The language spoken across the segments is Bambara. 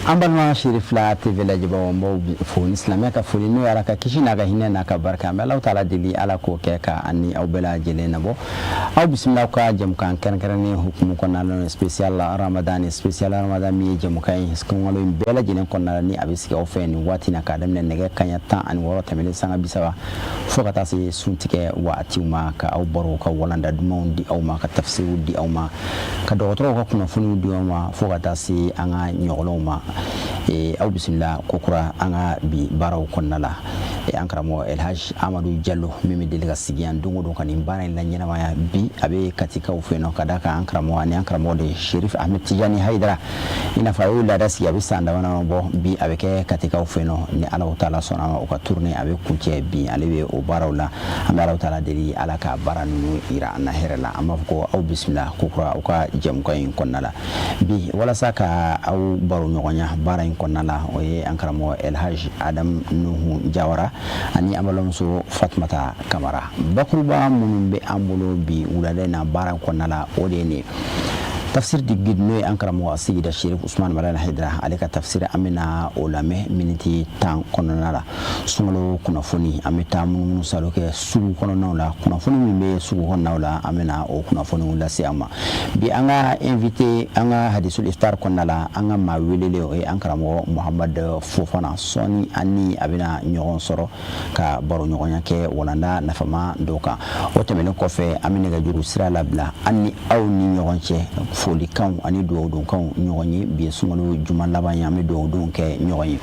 An balima Sirifila TV lajɛbaaw, an b'aw fo ni silamɛya ka foli, n'o ye Ala ka kisi n'a ka hinɛ n'a ka barika. An bɛ Alahu taala deli, Ala k'o kɛ ka an ni aw bɛɛ lajɛlen nabɔ. Aw bisimila aw ka jɛmukan kɛrɛnkɛrɛnnen hukumu kɔnɔna la, spécial Ramadan. Spécial Ramadan min ye jɛmukan ye sunkalo in bɛɛ lajɛlen kɔnɔna la, ni a bɛ sigi aw fɛ nin waati na, k'a daminɛ nɛgɛ kaɲɛ 16 tɛmɛnen sanga 30 fo ka taa se suntigɛ waatiw ma, ka aw baro, ka walanda dumanw di aw ma, ka tafsiriw di aw ma, ka dɔgɔtɔrɔw ka kunnafoniw di aw ma, fo ka taa se an ka ɲɔgɔlɔnw ma. Aw bisimila kokura an ka bi baaraw kɔnɔna la. An karamɔgɔ Elhaj Amadu Jalo min bɛ deli ka sigi yan don o don ka nin baara in laɲɛnamaya, bi a bɛ Katikaw fɛ yen nɔ, ka d'a kan an karamɔgɔ ani an karamɔgɔ de Sherif Ahmed Tijani Hayidara, i n'a fɔ a y'o laada sigi a bɛ san dama dama bɔ, bi a bɛ kɛ Katikaw fɛ yen nɔ. Ni Alahu taala sɔnna a ma, o ka tournée a bɛ kuncɛ bi, ale bɛ o baaraw la. An bɛ Alahu taala deli, Ala ka baara ninnu yira an na hɛrɛ la. An b'a fɔ ko aw bisimila kokura aw ka jɛmukan in kɔnɔna la bi. Walasa ka aw baro ɲɔgɔnya baara in kɔnɔna la, o ye an karamɔgɔ Elhaj Adam Nuhu Jawara ani an balimamuso Fatumata Kamara. Bakuruba minnu bɛ an bolo bi wulada in na baara kɔnɔna la, o de ye nin ye: tafsir du guide, n'o ye an karamɔgɔ Seyida Sherif Usman Madani Hayidara, ale ka tafsir, an bɛna o lamɛn miniti 10 kɔnɔna la. Sunkalo kunnafoni, an bɛ taa munumunu salo kɛ sugu kɔnɔnaw la, kunnafoni min bɛ sugu kɔnɔnaw la, an bɛna o kunnafoniw lase an ma. Bi an ka invité, an ka hadisul iftar kɔnɔna la, an ka maa welelen, o ye an karamɔgɔ Muhamad Fofana. Sɔɔni an ni a bɛna ɲɔgɔn sɔrɔ ka baro ɲɔgɔnya kɛ walanda nafama dɔw kan. O tɛmɛnen kɔfɛ, an bɛ nɛgɛjuru sira labila an ni aw ni ɲɔgɔn cɛ, folikanw ani dugawudonkanw ɲɔgɔn ye. Bi ye sunkalo juma laban ye, an bɛ dugawudonw kɛ ɲɔgɔn ye.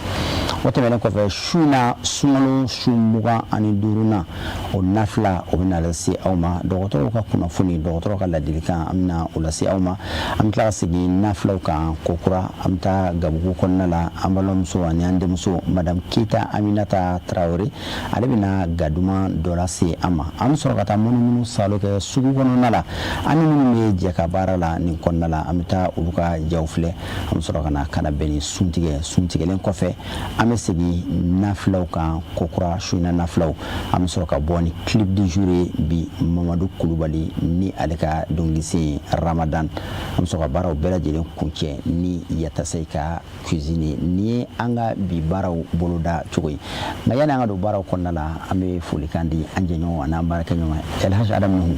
O tɛmɛnen kɔfɛ, su na sunkalo su 25nan, o nafila, o bɛna lase aw ma. Dɔgɔtɔrɔw ka kunnafoni, dɔgɔtɔrɔ ka ladilikan, an bɛna o lase aw ma. An bɛ tila ka segin nafilaw kan kokura. An bɛ taa Gabugu kɔnɔna la, an balimamuso ani an denmuso Madame Keyita Aminata Tarawele, ale bɛna ga duman dɔ lase an ma. An bɛ sɔrɔ ka taa munumunu salo kɛ sugu kɔnɔna la, an ni minnu bɛ jɛ ka baara la nin kɔnɔna la, an bɛ taa olu ka jaw filɛ. An bɛ sɔrɔ ka na ka na bɛn ni suntigɛ. Suntigɛlen kɔfɛ, an bɛ segin nafilaw kan kokura, su in na nafilaw. An bɛ sɔrɔ ka bɔ ni clip du jour ye bi, Mamadu Kulubali ni ale ka dɔnkilisen Ramadan. An bɛ sɔrɔ ka baaraw bɛɛ lajɛlen kuncɛ ni Yatasɛyi ka cuisine. Nin ye an ka bi baaraw boloda cogo ye. Nka yanni an ka don baaraw kɔnɔna la, an bɛ folikan di an jɛɲɔgɔn an'an baarakɛɲɔgɔn Elhaji Adamu Nuhu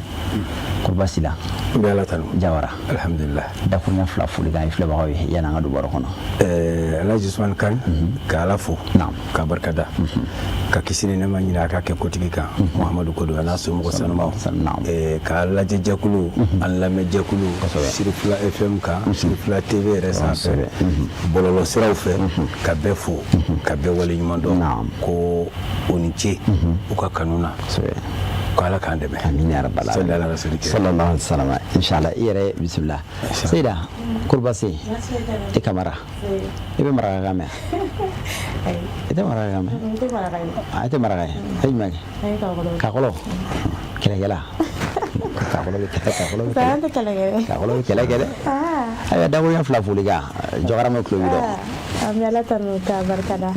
Kuruba Sila. N bɛ Ala tanu. Jawara. Alhamdulillah. Dakuruɲɛ fila folikan ye filɛbagaw ye yanni an ka don baro kɔnɔ. Elhaji Usman Kan, ka Ala fo, ka barika da, ka kisi ni nɛɛma ɲini a ka kɛ kotigi kan, Muhamadu Kodo a n'a somɔgɔ sanumaw, ka lajɛ jɛkulu, an lamɛn jɛkulu Sirifila FM kan, Sirifila TV yɛrɛ sanfɛ, bɔlɔlɔ siraw fɛ, ka bɛɛ fo, ka bɛɛ waleɲuman dɔn, ko o ni ce u ka kanu na, ko Ala k'an dɛmɛ. Amin ya rabbal alamin. Sallallahu alaihi wasallam. Inshallah. I yɛrɛ bisimila Seyida Kurubase i Kamara, i bɛ marakakan mɛn? I tɛ marakakan mɛn? A tɛ maraka ye. E jumɛn kɛ? Kakɔlɔ kɛlɛkɛla. Kakɔlɔ bɛ kɛlɛ, kakɔlɔ bɛ kɛlɛ, kakɔlɔ bɛ kɛlɛ kɛ dɛ. Ayiwa, dakuruɲɛ fila folikan, jɔkɔrɔmɛ tulo b'i rɔ. An bɛ Ala tanu ka barika da,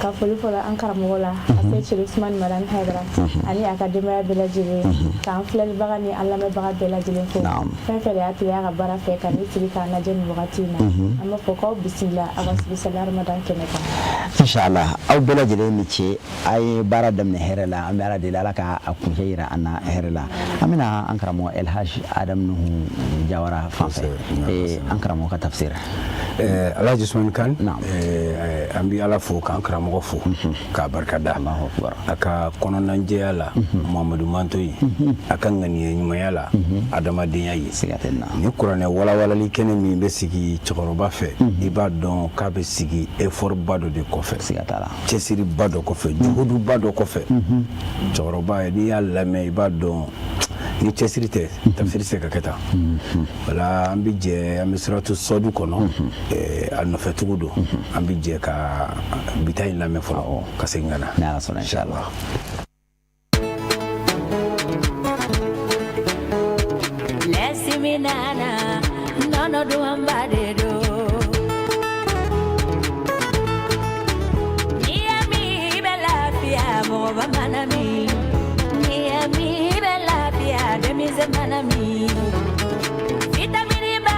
ka foli fɔlɔ an karamɔgɔ la, a se Sherif Usman Madani Hayidara ani a ka denbaya bɛɛ lajɛlen, k'an filɛlibaga ni an lamɛnbaga bɛɛ lajɛlen fo. Fɛn fɛn de y'a teliya ka baara fɛ ka n'i sigi k'an lajɛ nin wagati in na, an b'a fɔ k'aw bisimila aw ka spécial Ramadan kɛnɛ kan. Inshallah, aw bɛɛ lajɛlen ni ce. A ye baara daminɛ hɛrɛ la, an bɛ Ala deli, Ala ka a kuncɛ yira an na hɛrɛ la. An bɛna an karamɔgɔ Elhaj Adam Nuhu Jawara fan fɛ, an karamɔgɔ ka tafsir. Alhaji Usman Kan, an bɛ Ala fo k'an karamɔgɔ fo k'a barika da a ka kɔnɔnajɛya la, Muhamadu manto ye, a ka ŋaniya ɲumanya la, adamadenya ye. Ni kuranɛ walawalali kɛnɛ min bɛ sigi cɛkɔrɔba fɛ, i b'a dɔn k'a bɛ sigi effort ba dɔ de kɔfɛ, cɛsiriba dɔ kɔfɛ, juhuduba dɔ kɔfɛ. Cɛkɔrɔba ye, n'i y'a lamɛn, i b'a dɔn ni cɛsiri tɛ, tafsiri tɛ se ka kɛ tan. Wala an bɛ jɛ, an bɛ suratu sɔdu kɔnɔ, a nɔfɛtugu don. An bɛ jɛ ka bita in lamɛn fɔlɔ ka segin ka na. Ni Ala sɔnna, inshallah. Nɔnɔ dumanba de don. N'i y'a min, i bɛ lafiya, mɔgɔba mana min. N'i y'a min, i bɛ lafiya, denmisɛn mana min. Vitamine ba.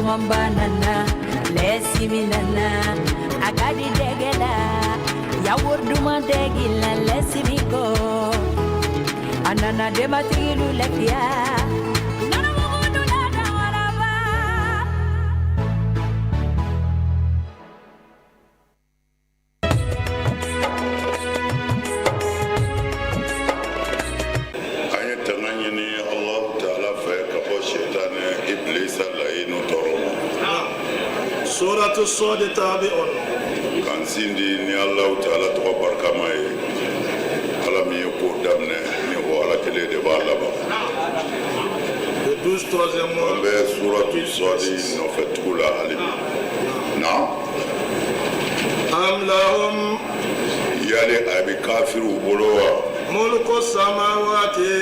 Dumanba nana, lɛsimi nana, a ka di dɛgɛ la, yaourt duman tɛ dilan lɛsimi kɔ, a nana denbatigilu lafiya. Nɔnɔmugu dula dawaraba. An ye tanga ɲini Alahu taala fɛ ka bɔ sitanɛ ibilisa layinu tɔɔrɔ ma. Suratu Sɔdi tabi'un. K'an sindi ni Alahu taala tɔgɔ barikama ye, Ala min ye ko daminɛ ni o Ala kelen de b'a laban. Le 12 troisième mois. An bɛ suratu Sɔdi nɔfɛ tugu la hali bi. Naam. Am lahum. Yali a bɛ kafiriw bolo wa? Mulku samawati.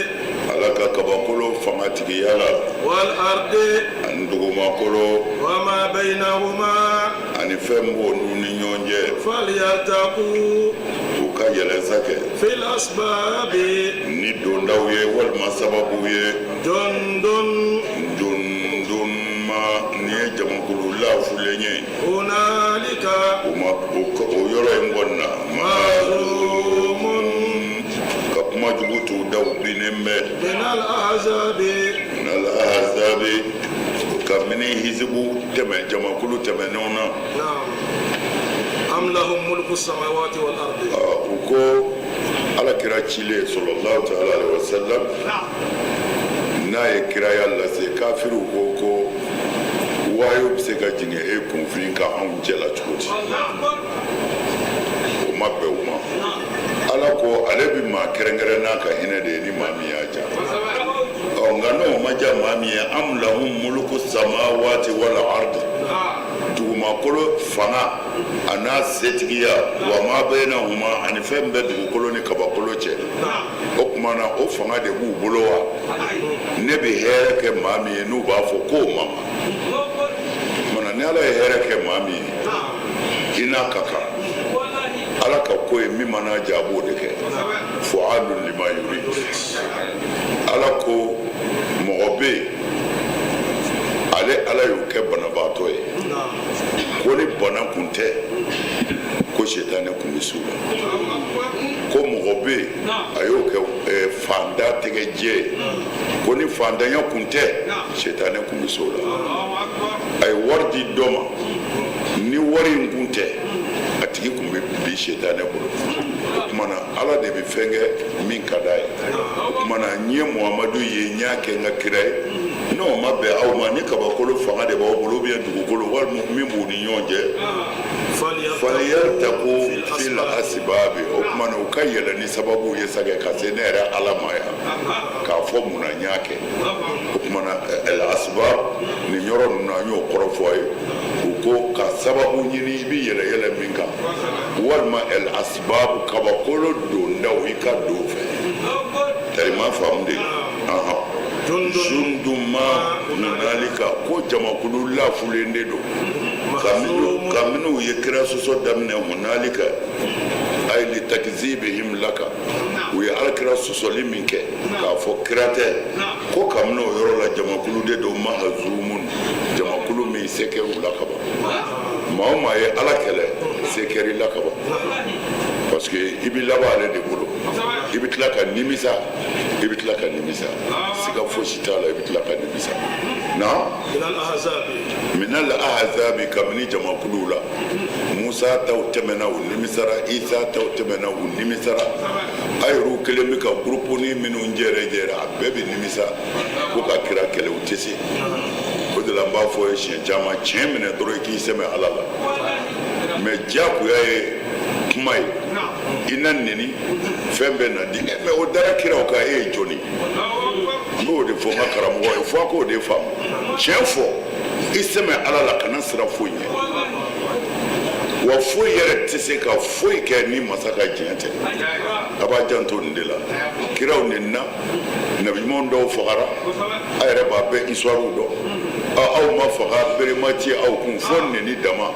Ala ka kabakolo fangatigiya la. Wal ardi. Ani dugumakolo. Wa ma baynahuma. Ani fɛn b'olu ni ɲɔgɔn cɛ. Falyartaqu. U ka yɛlɛnsa kɛ. Fil asbabi. Ni dondaw ye walima sababuw ye. Jundun. Jundun ma nin ye jamakulu lafulen ye. Hunalika. O ma o yɔrɔ in kɔni na. Mahzumun. Ka kuma jugu t'u da u binnen bɛ. Minal ahzabi. Minal ahzabi kabini hizibu tɛmɛ jamakulu tɛmɛnenw na. Naam. Am lahum mulku samawati wal ardi. U ko ala kira cilen sallallahu ta'ala alaihi wa sallam n'a ye kiraya lase kafiriw ko ko wahayu bɛ se ka jigin e kunfin ka anw cɛla cogo di? O ma bɛn u ma. Ala ko ale bɛ maa kɛrɛnkɛrɛn n'a ka hinɛ de ye ni maa min y'a ja. Ɔ nka n'o ma ja maa min ye, am lahum muluku samawati wal ardi, dugumakolo fanga a n'a setigiya, wa ma baynahuma, ani fɛn bɛ dugukolo ni kabakolo cɛ, o tuma na o fanga de b'u bolo wa? Ne bɛ hɛrɛ kɛ maa min ye n'u b'a fɔ k'o ma ma ni ala ye hɛrɛ kɛ maa min ye, i n'a ka kan. Ala ka ko ye min mana ja a b'o de kɛ. Fu'alun lima yurid. Ala ko mɔgɔ bɛ yen, ale ala y'o kɛ banabaatɔ ye, ko ni bana kun tɛ ko sitanɛ kun bɛ s'u la. Ko mɔgɔ bɛ yen, a y'o kɛ fantan tɛgɛ jɛ ye, ko ni fantanya kun tɛ sitanɛ kun bɛ s'o la. A ye wari di dɔ ma, ni wari in kun tɛ a tigi kun bɛ bin sitanɛ bolo. O tuma na ala de bɛ fɛn kɛ min ka d'a ye. O tuma na n ye Muhamadu ye, n y'a kɛ n ka kira ye, n'o ma bɛn aw ma, ni kabakolo fanga de b'aw bolo ou bien dugukolo walima min b'u ni ɲɔgɔn cɛ, falyartaqu fil asbabi, o tuma na u ka yɛlɛ ni sababu ye sa ka se ne yɛrɛ ala ma yan k'a fɔ mun na n y'a kɛ. O tuma na el asbab nin yɔrɔ ninnu na, an y'o kɔrɔ fɔ a ye. U ko ka sababu ɲini i bɛ yɛlɛ yɛlɛ min kan, walima el asbab kabakolo dondaw i ka don fɛ. Tari ma faamu de. Junduma hunalika, ko jamakulu lafulen de don kabini u ye kira sɔsɔ daminɛ. Hunalika ay li takzibihim laka, u ye alakira sɔsɔli min kɛ k'a fɔ kira tɛ, ko kabini o yɔrɔ la jamakulu de don mahazumun, jamakulu min se kɛr'u la kaban. Maa o maa ye ala kɛlɛ, se kɛr'i la kaban, parce que i bɛ laban ale de bolo, i bɛ tila ka nimisa, i bɛ tila ka nimisa, siga fosi t'a la, i bɛ tila ka nimisa. Na minal ahzabi, kabini jamakuluw la, Musa taw tɛmɛna u nimisara, Isa taw tɛmɛna u nimisara, a yɛrɛw kelen bɛ ka groupe ni minnu jɛrɛ jɛrɛ, a bɛɛ bɛ nimisa ko ka kira kɛlɛ, u tɛ se. O de la n b'a fɔ ye siɲɛ caman, tiɲɛ minɛ dɔrɔn i k'i sɛmɛ ala la, mais diyagoya ye kuma ye, i na neni fɛn bɛɛ na di, mais o dara kiraw kan, e ye jɔni? N b'o de fɔ n ka karamɔgɔ ye, fo a k'o de faamu. Tiɲɛ fɔ, i sɛmɛ ala la, kana siran foyi ɲɛ, wa foyi yɛrɛ tɛ se ka foyi kɛ ni masa ka diɲɛ tɛ. A b'a janto nin de la. Kiraw nenina, nabiɲuman dɔw fagara, a yɛrɛ b'a bɛɛ histoire dɔn. Aw ma faga, bere ma ci aw kun, fo neni dama.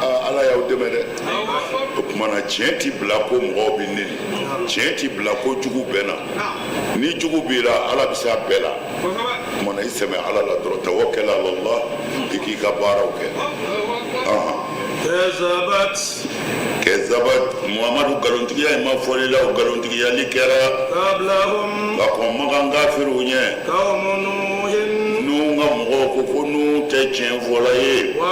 Ala y'aw dɛmɛ dɛ. O tuma na, tiɲɛ ti bila ko mɔgɔw bɛ neni, tiɲɛ ti bila ko jugu bɛ na. Ni jugu b'i la, Ala bɛ se a bɛɛ la. O tuma na, i sɛmɛ Ala la dɔrɔn, tawakkal ala Allah, i k'i ka baaraw kɛ. Kazabat. Kazabat, Muhamadu, nkalontigiya in ma fɔli la, o nkalontigiyali kɛra. Qablahum. Ka kɔn Makan kafiriw ɲɛ. Qawmu Nuhin. Nuhu ka mɔgɔw ko ko Nuhu tɛ tiɲɛ fɔla ye. Wa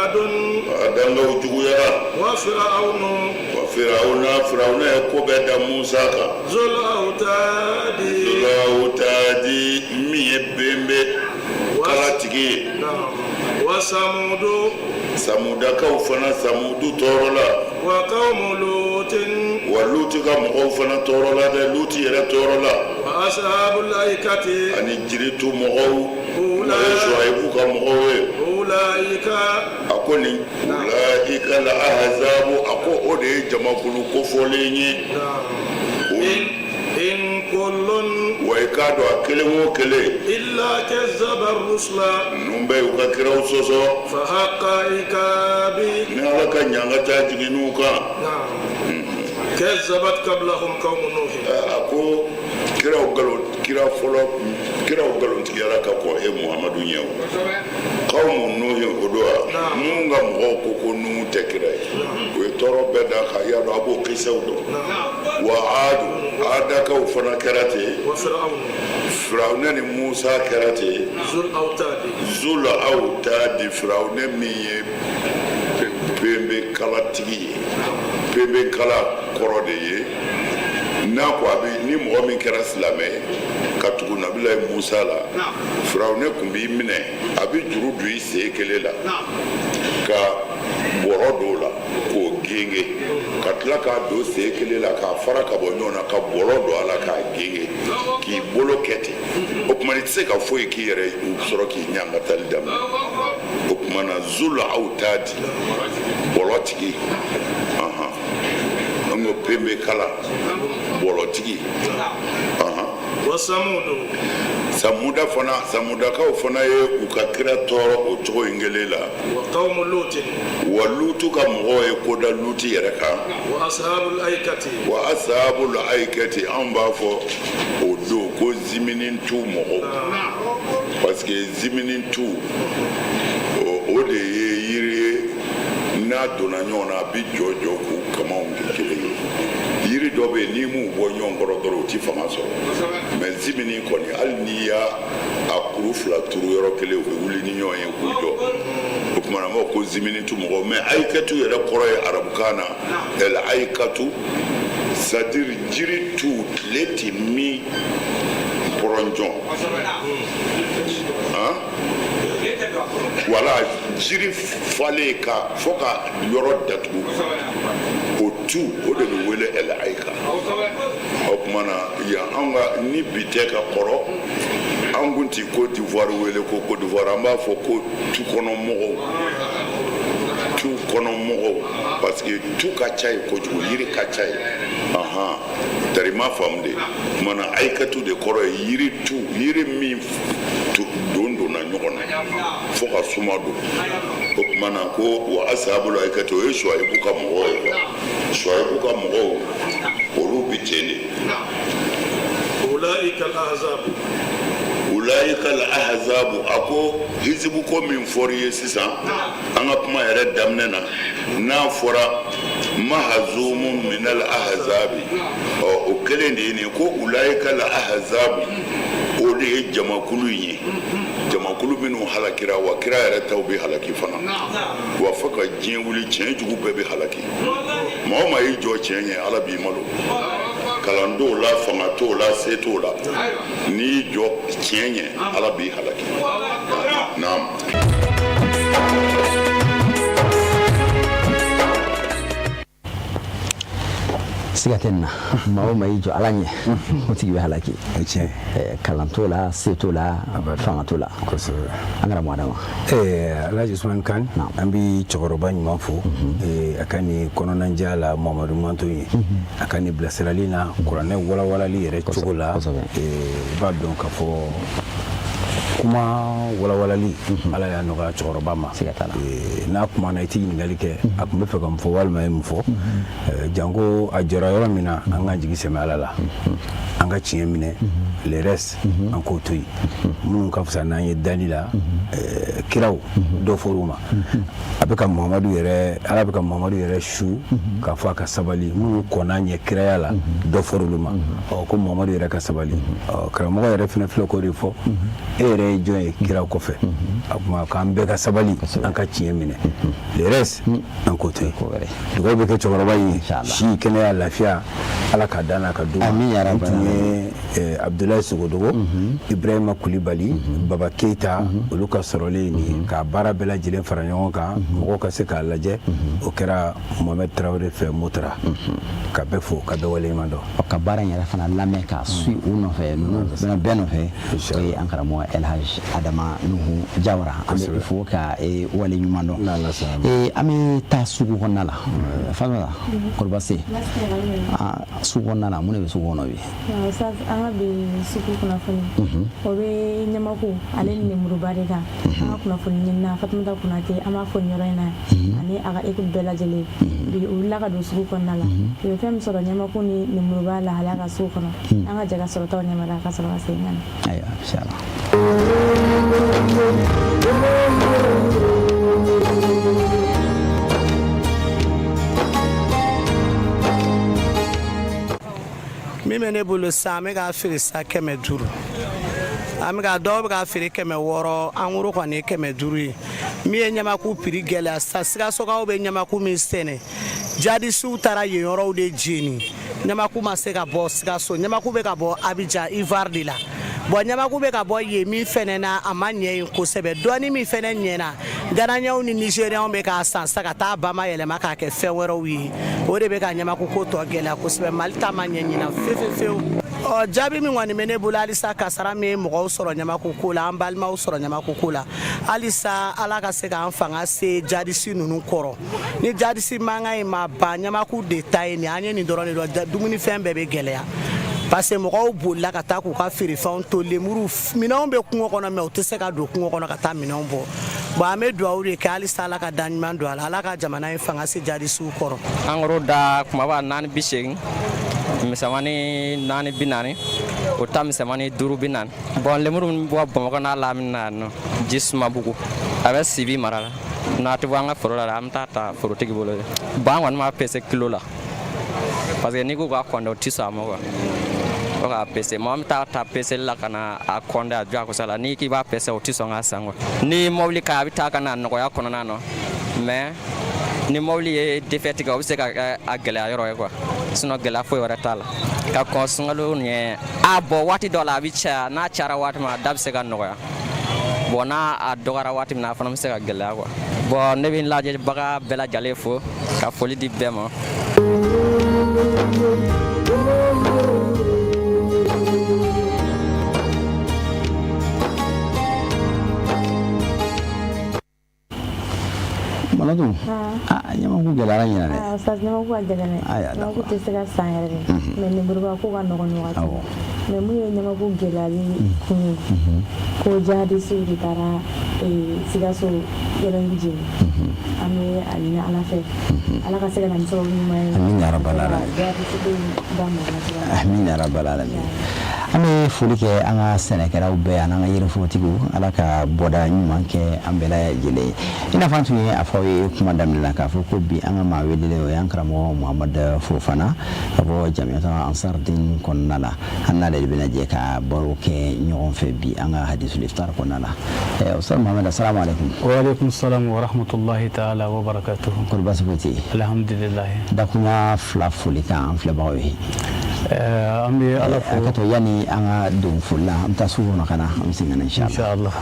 Adun. Adankaw juguyara. Wa Fir'aunu. Wa Firawuna, Firawuna ye ko bɛɛ da Musa kan. Zul awtadi. Zul awtadi, min ye benbe kalatigi ye. Wa Samudu. Samudakaw fana, Samudu tɔɔrɔla. Wa qawmu Lutin. Wa Luti ka mɔgɔw fana tɔɔrɔla dɛ, Luti yɛrɛ tɔɔrɔla. Wa ashabul aikati. Ani jiritu mɔgɔw, n'o ye Suwayibu ka mɔgɔw ye. Ulaika. A ko nin ulaika la ahzabu, a ko o de ye jamakulu kofɔlen ye. In kullun. Wa i k'a dɔn, a kelen o kelen. Illa kazzaba rusula. Ninnu bɛɛ y'u ka kiraw sɔsɔ. Fa haqqa iqabi. Ni Ala ka ɲangata jiginn'u kan. Kazzabat qablahum qawmu Nuh. A ko kiraw nkalon, kira fɔlɔ kiraw nkalontigiyara ka kɔn e Muhamadu ɲɛ. O qawmu Nuhi, o don wa, Nuhu ka mɔgɔw ko ko Nuhu tɛ kira ye, u ye tɔɔrɔ bɛɛ d'a kan. I y'a dɔn, a b'o kisaw dɔn. Wa Adu, Adakaw fana kɛra ten. Firawunɛ ni Musa kɛra ten. Zul awtadi, Firawunɛ min ye benbe kalatigi ye. Benbe kala kɔrɔ de ye n'a ko a bɛ ni mɔgɔ min kɛra silamɛ ye ka tugu Nabilayi Musa la, Firawunɛ tun b'i minɛ, a bɛ juru don i sen kelen la ka bɔrɔ don o la k'o genge, ka tila k'a don sen kelen la k'a fara ka bɔ ɲɔgɔn na, ka bɔlɔ don a la k'a genge, k'i bolo kɛ ten. O tuma, i tɛ se ka foyi k'i yɛrɛ ye. U sɔrɔ k'i ɲangatali daminɛ. O tuma na, zul awtadi, bɔlɔtigi, an ko penbe kala bɔlɔtigi. Samuda fana, Samudakaw fana ye u ka kira tɔɔrɔ o cogo in kelen la. Wa Lutu ka mɔgɔw ye ko da Luti yɛrɛ kan. Wa ashabul aikati, anw b'a fɔ o don ko ziminitu mɔgɔw, parce que ziminitu, o de ye yiri ye, n'a donna ɲɔgɔn na, a bɛ jɔ jɔ k'u kamaw kɛ kelen ye. Yiri dɔ bɛ yen, n'i m'u bɔ ɲɔgɔn kɔrɔ dɔrɔn, u ti fanga sɔrɔ. Mais zimini kɔni, hali n'i y'a a kuru fila turu yɔrɔ kelen, u bɛ wuli ni ɲɔgɔn ye k'u jɔ. O tuma na, an b'a fɔ ko ziminitu mɔgɔw. Mais ayikatu yɛrɛ kɔrɔ ye arabukan na el ayikatu, c'est à dire jiri tu, tile ti min pɔrɔnjɔn. Wala jiri falen ka fo ka yɔrɔ datugu, o tu, o de bɛ wele el ayika. O tuma na, yan anw ka ni bi tɛ ka kɔrɔ, an kun ti Côte d'Ivoire wele ko Côte d'Ivoire, an b'a fɔ ko tu kɔnɔ mɔgɔw, tu kɔnɔ mɔgɔw, parce que tu ka ca yen kojugu, yiri ka ca yen. Ahan, tari ma faamu de. Tuma na, ayikatu de kɔrɔ ye yiri tu, yiri min don donna ɲɔgɔn na fo ka suma don. O tuma na, ko wa asabul ayikati, o ye Suwayibu ka mɔgɔw ye quoi. Suwayibu ka mɔgɔw, olu bi ten de. Ulaika al-ahzab. Ulaika al-ahzabu, a ko hizibu ko min fɔr'i ye sisan, an ka kuma yɛrɛ daminɛ na, n'a fɔra mahazumu min al-ahzabi, ɔ o kelen de ye nin ye. Ko ulaika al-ahzabu, o de ye jamakulu in ye, jamakulu minnu halakira. Wa kira yɛrɛ taw bɛ halaki fana. Wa fo ka diɲɛ wuli, tiɲɛ jugu bɛɛ bɛ halaki. Maa o maa y'i jɔ tiɲɛ ɲɛ, Ala b'i malo. Kalan t'o la, fanga t'o la, se t'o la, n'i y'i jɔ tiɲɛ ɲɛ, Ala b'i halaki. Naam. Siga tɛ nin na, maa o maa y'i jɔ Ala ɲɛ, o tigi bɛ halaki. Kalan t'o la, se t'o la, fanga t'o la. Kosɛbɛ. An karamɔgɔ Adama. Alhaji Usman Kan, an bɛ cɛkɔrɔba ɲuman fo a ka nin kɔnɔnajɛya la, Mamadu Manto ye, a ka nin bilasirali na kuranɛ walawalali yɛrɛ cogo la. I b'a dɔn k'a fɔ Kuma walawalali, Ala y'a nɔgɔya cɛkɔrɔba ma. Siga t'a la. N'a kumana, i tɛ ɲininkali kɛ a tun bɛ fɛ ka mun fɔ walima a ye mun fɔ. Janko a jɔra yɔrɔ min na, an k'an jigi sɛmɛ Ala la, an ka tiɲɛ minɛ, le reste an k'o to yen. Minnu ka fisa n'an ye dali la, kiraw dɔ fɔr'u ma. A bɛ ka Muhamadu yɛrɛ, Ala bɛ ka Muhamadu yɛrɛ su k'a fɔ a ka sabali. Minnu kɔnna ɲɛ kiraya la, dɔ fɔr'olu ma. Ɔ, ko Muhamadu yɛrɛ ka sabali. Ɔ, karamɔgɔ yɛrɛ fana filɛ k'o de fɔ. E yɛrɛ ye jɔn ye kiraw kɔfɛ? A kuma k'an bɛɛ ka sabali, an ka tiɲɛ minɛ, le reste an k'o to yen. Dugawu bɛ kɛ cɛkɔrɔba ye, si, kɛnɛya, lafiya, Ala ka dan n'a ka du ma. Tun ye Abudulayi Sogodogo, Ibrahima Kulibali, Baba Keyita, olu ka sɔrɔlen nin ka baara bɛɛ lajɛlen fara ɲɔgɔn kan, mɔgɔw ka se k'a lajɛ. O kɛra Mohamed Traoré fɛ Motara. Ka bɛɛ fo, ka bɛɛ waleɲuman dɔn. Ka baara in yɛrɛ fana lamɛn k'a su u nɔfɛ, ninnu bɛɛ nɔfɛ, o ye an karamɔgɔ El Hadj Adama Nuhu Jawara. An bɛ fo ka wale ɲuman dɔn. An bɛ taa sugu kɔnɔna la. Fatumata Korobase, sugu kɔnɔna la, mun de bɛ sugu kɔnɔ bi? An ka bi sugu kunnafoni, o bɛ ɲamaku ale ni lemuruba de kan. An ka kunnafoni ɲinina Fatumata Konate, an b'a fɔ nin yɔrɔ in na, ani a ka équipe bɛɛ lajɛlen, bi u wulila ka don sugu kɔnɔna la. U ye fɛn min sɔrɔ ɲamaku ni lemuruba lahalaya ka sugu kɔnɔ, an ka jɛ ka sɔrɔtaw ɲɛmada ka sɔrɔ ka segin ka na. Ayiwa, inshallah. Min bɛ ne bolo sisan, an bɛ k'a feere sisan 500. An bɛ ka dɔw bɛ k'a feere 600. En gros kɔni ye 500 ye. Min ye ɲamaku prix gɛlɛya sisan, Sikasokaw bɛ ɲamaku min sɛnɛ, jadisiw taara yen yɔrɔw de jeni. Ɲamaku ma se ka bɔ Sikaso, ɲamaku bɛ ka bɔ Abijan, Ivoire de la. Bon, ɲamaku bɛ ka bɔ yen min fɛnɛ na, a ma ɲɛ yen kosɛbɛ. Dɔɔni min fɛnɛ ɲɛna, Ghanaienw ni Nigérienw bɛ k'a san sisan ka taa bayɛlɛma k'a kɛ fɛn wɛrɛw ye. O de bɛ ka ɲamaku ko tɔ gɛlɛya kosɛbɛ. Mali ta ma ɲɛ ɲinan fewu fewu. Ɔ, jaabi min kɔni bɛ ne bolo halisa, kasara min ye mɔgɔw sɔrɔ ɲamaku ko la, an balimaw sɔrɔ ɲamaku ko la, halisa Ala ka se k'an fanga se jadisi ninnu kɔrɔ. Ni jadisi mankan in ma ban, ɲamaku de ta ye nin, an ye nin dɔrɔn de dɔn, dumunifɛn bɛɛ bɛ gɛlɛya, parce que mɔgɔw bolila ka taa k'u ka feerefɛnw to. Lemuru minɛnw bɛ kungo kɔnɔ, mais u tɛ se ka don kungo kɔnɔ ka taa minɛnw bɔ. Bon, an bɛ dugawu de kɛ halisa, Ala ka da ɲuman don a la, Ala ka jamana in fanga se jadisiw kɔrɔ. En gros da kumaba 480, misɛnmani 440, o ta misɛnmani 540. Bon, lemuru min bɔ Bamakɔ n'a lamini na yan nɔ, ji sumabugu, a bɛ Sibi mara la. N'a tɛ bɔ an ka foro la, an bɛ taa ta forotigi bolo. Bon, an kɔni b'a pese kilo la, parce que n'i ko k'a kɔnde, o tɛ sɔn a ma quoi. O k'a pese, mɔgɔ min taa ta peseli la ka na a kɔnde a diyagosa la, n'i k'i b'a pese, o tɛ sɔn k'a san quoi. Ni mobili ka a bɛ taa ka na nɔgɔya kɔnɔna na, mais ni mobili ye défaite kɛ, o bɛ se ka kɛ a gɛlɛya yɔrɔ ye quoi. Sinon gɛlɛya foyi wɛrɛ t'a la. Ka kɔn sunkalo ɲɛ, a bɔn, waati dɔ la a bɛ caya. N'a cayara waati min, a da bɛ se ka nɔgɔya. Bon, n'a a dɔgɔyara waati min na, a fana bɛ se ka gɛlɛya quoi. Bon, ne bɛ n lajɛbaga bɛɛ lajɛlen fo ka foli di bɛɛ ma. Maladu, aa, ɲamaku gɛlɛyara ɲinan dɛ. Ah, Ustaz, ɲamaku ka gɛlɛn dɛ. Ɲamaku tɛ se ka san yɛrɛ de, mais lemuruba ko ka nɔgɔn nin wagati. Mais mun ye ɲamaku gɛlɛyali kun ye? Ko jihadisiw de taara Sikaso yɔrɔ in jeni. An bɛ a ɲini Ala fɛ, Ala ka se ka na ni sababu ɲuman ye. Amin ya rabbal alamin. Jihadisi ko in da nɔgɔya cogoya min na. Amin ya rabbal alamin. An bɛ foli kɛ an ka sɛnɛkɛlaw bɛɛ ani an ka yiriforotigiw. Ala ka bɔda ɲuman kɛ an bɛɛ lajɛlen ye. I n'a fɔ an tun ye a fɔ aw ye kuma daminɛ la k'a fɔ ko bi an ka maa welelen, o y'an karamɔgɔ Muhamad Fofana ka bɔ Jamiyatu Ansardin kɔnɔna la. An n'ale de bɛna jɛ ka baro kɛ ɲɔgɔn fɛ bi an ka hadisul iftar kɔnɔna la. Ustaz Muhamad, assalamu alaikum. Wa alaikum salam wa rahmatullahi ta'ala wa barakatuhu. Kɔri baasi foyi tɛ yen? Alhamdulillah. Dakunya fila foli kan an filɛbagaw ye. An bɛ Ala fo. A ka to yanni an ka don foli la, an bɛ taa sugu kɔnɔ ka na, an bɛ segin ka na inshallah. Inshallah.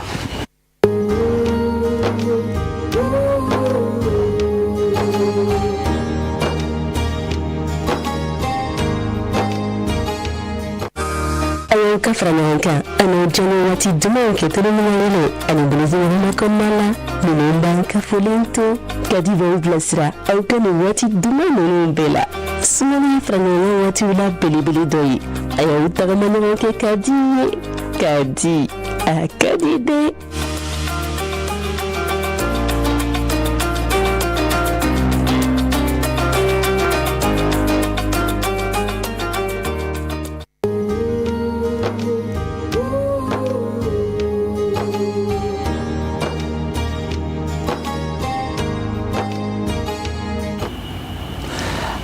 A y'aw ka fara ɲɔgɔn kan ani jɛni waati dumanw kɛ toloɲɔgɔn ani bolodiɲɔgɔnma kɔnɔna la. Ninnu b'an ka foliw to kadi b'aw bilasira aw ka nin waati duman ninnu bɛɛ la. Sunkalo ye fara ɲɔgɔn waatiw la belebele dɔ ye. A y'aw tagama ɲɔgɔn kɛ k'a di ye k'a di. A ka di dɛ.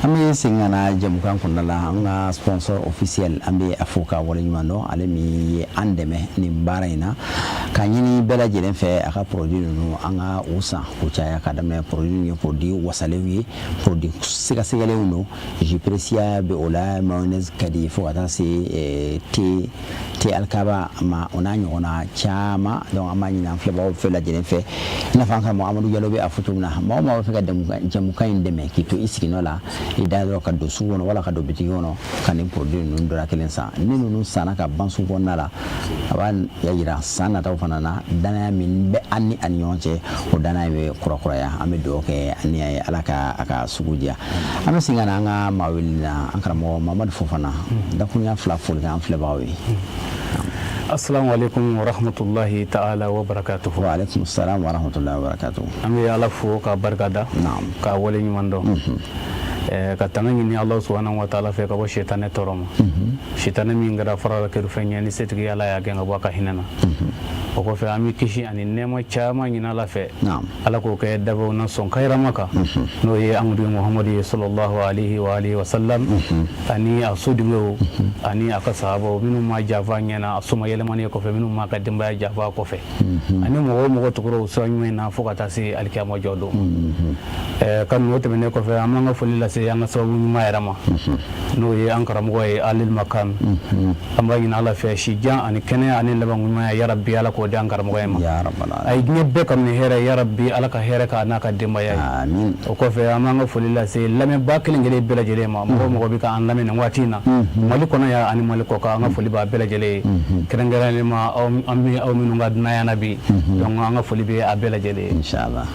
An bɛ segin ka na jɛmukan kɔnɔna la. An ka sponsor officiel, an bɛ a fo ka waleɲuman dɔn, ale min ye an dɛmɛ nin baara in na, ka ɲini bɛɛ lajɛlen fɛ a ka produit ninnu, an ka u san k'u caya. Ka daminɛ produit ninnu ye produit wasalenw ye, produit sɛgɛsɛgɛlenw don. Jus Precia bɛ o la, mayonnaise ka di, fo ka taa se thé thé alikaba ma, o n'a ɲɔgɔnna caman. Donc an b'a ɲini an filɛbagaw bɛɛ lajɛlen fɛ, i n'a fɔ an karamɔgɔ Amadu Jalo bɛ a fɔ cogo min na, maa o maa b'a fɛ ka jɛmukan in dɛmɛ, k'i to i siginɔ la, i da dɔrɔn ka don sugu kɔnɔ wala ka don bitigi kɔnɔ ka nin produit ninnu dɔ la kelen san. Ni ninnu sanna ka ban sugu kɔnɔna la, a b'a yira san nataw fana na, danaya min bɛ an ni a ni ɲɔgɔn cɛ, o danaya bɛ kurakuraya. An bɛ dugawu kɛ ni a ye, Ala ka a ka sugu diya. An bɛ segin ka na an ka maa wele na, an karamɔgɔ Mamadu Fofana, dakurunya fila foli kɛ an filɛbagaw ye. Assalamu alaikum wa rahmatullahi ta'ala wa barakatuhu. Wa alaikum salam wa rahmatullahi wa barakatuhu. An bɛ Ala fo ka barika da, ka wale ɲuman dɔn, ka tanga ɲini Ala subhanahu wa ta'ala fɛ ka bɔ sitanɛ tɔɔrɔ ma, sitanɛ min kɛra farala kerufɛn ye ni setigi Ala y'a gɛn ka bɔ a ka hinɛ na. O kɔfɛ, an bɛ kisi ani nɛɛma caman ɲini Ala fɛ, Ala k'o kɛ dabaw na sɔn kayirama kan, n'o ye an kuntigi Muhamadu ye sallallahu alaihi wa alihi wa sallam, ani a sodenw ani a ka sahabaw minnu ma janfa ɲɛ na, a soma yɛlɛmani kɔfɛ, minnu ma ka denbaya janfa kɔfɛ, ani mɔgɔ o mɔgɔ tugura o sira ɲuman in na fo ka taa se alikiyama jɔ don. Ka n'o tɛmɛnen kɔfɛ, an b'an ka foli lase an ka sababu ɲuman yɛrɛ ma, n'o ye an karamɔgɔ ye Alil Makan. An b'a ɲini Ala fɛ, si jan ani kɛnɛya ani laban ɲumanya, yarabi Ala k'o di an karamɔgɔ in ma. A ye diɲɛ bɛɛ kanu ni hɛrɛ, yarabi Ala ka hɛrɛ k'a n'a ka denbaya ye. O kɔfɛ, an b'an ka foli lase lamɛnbaa kelen kelen bɛɛ lajɛlen ma, mɔgɔ o mɔgɔ bɛ k'an lamɛn nin waati in na, Mali kɔnɔ yan ani Mali kɔ kan. An ka foli b'a bɛɛ lajɛlen ye, kɛrɛnkɛrɛnnen ma an bɛ aw minnu ka dunanya na bi. Donc an ka foli bɛ a bɛɛ lajɛlen ye. Inshallah.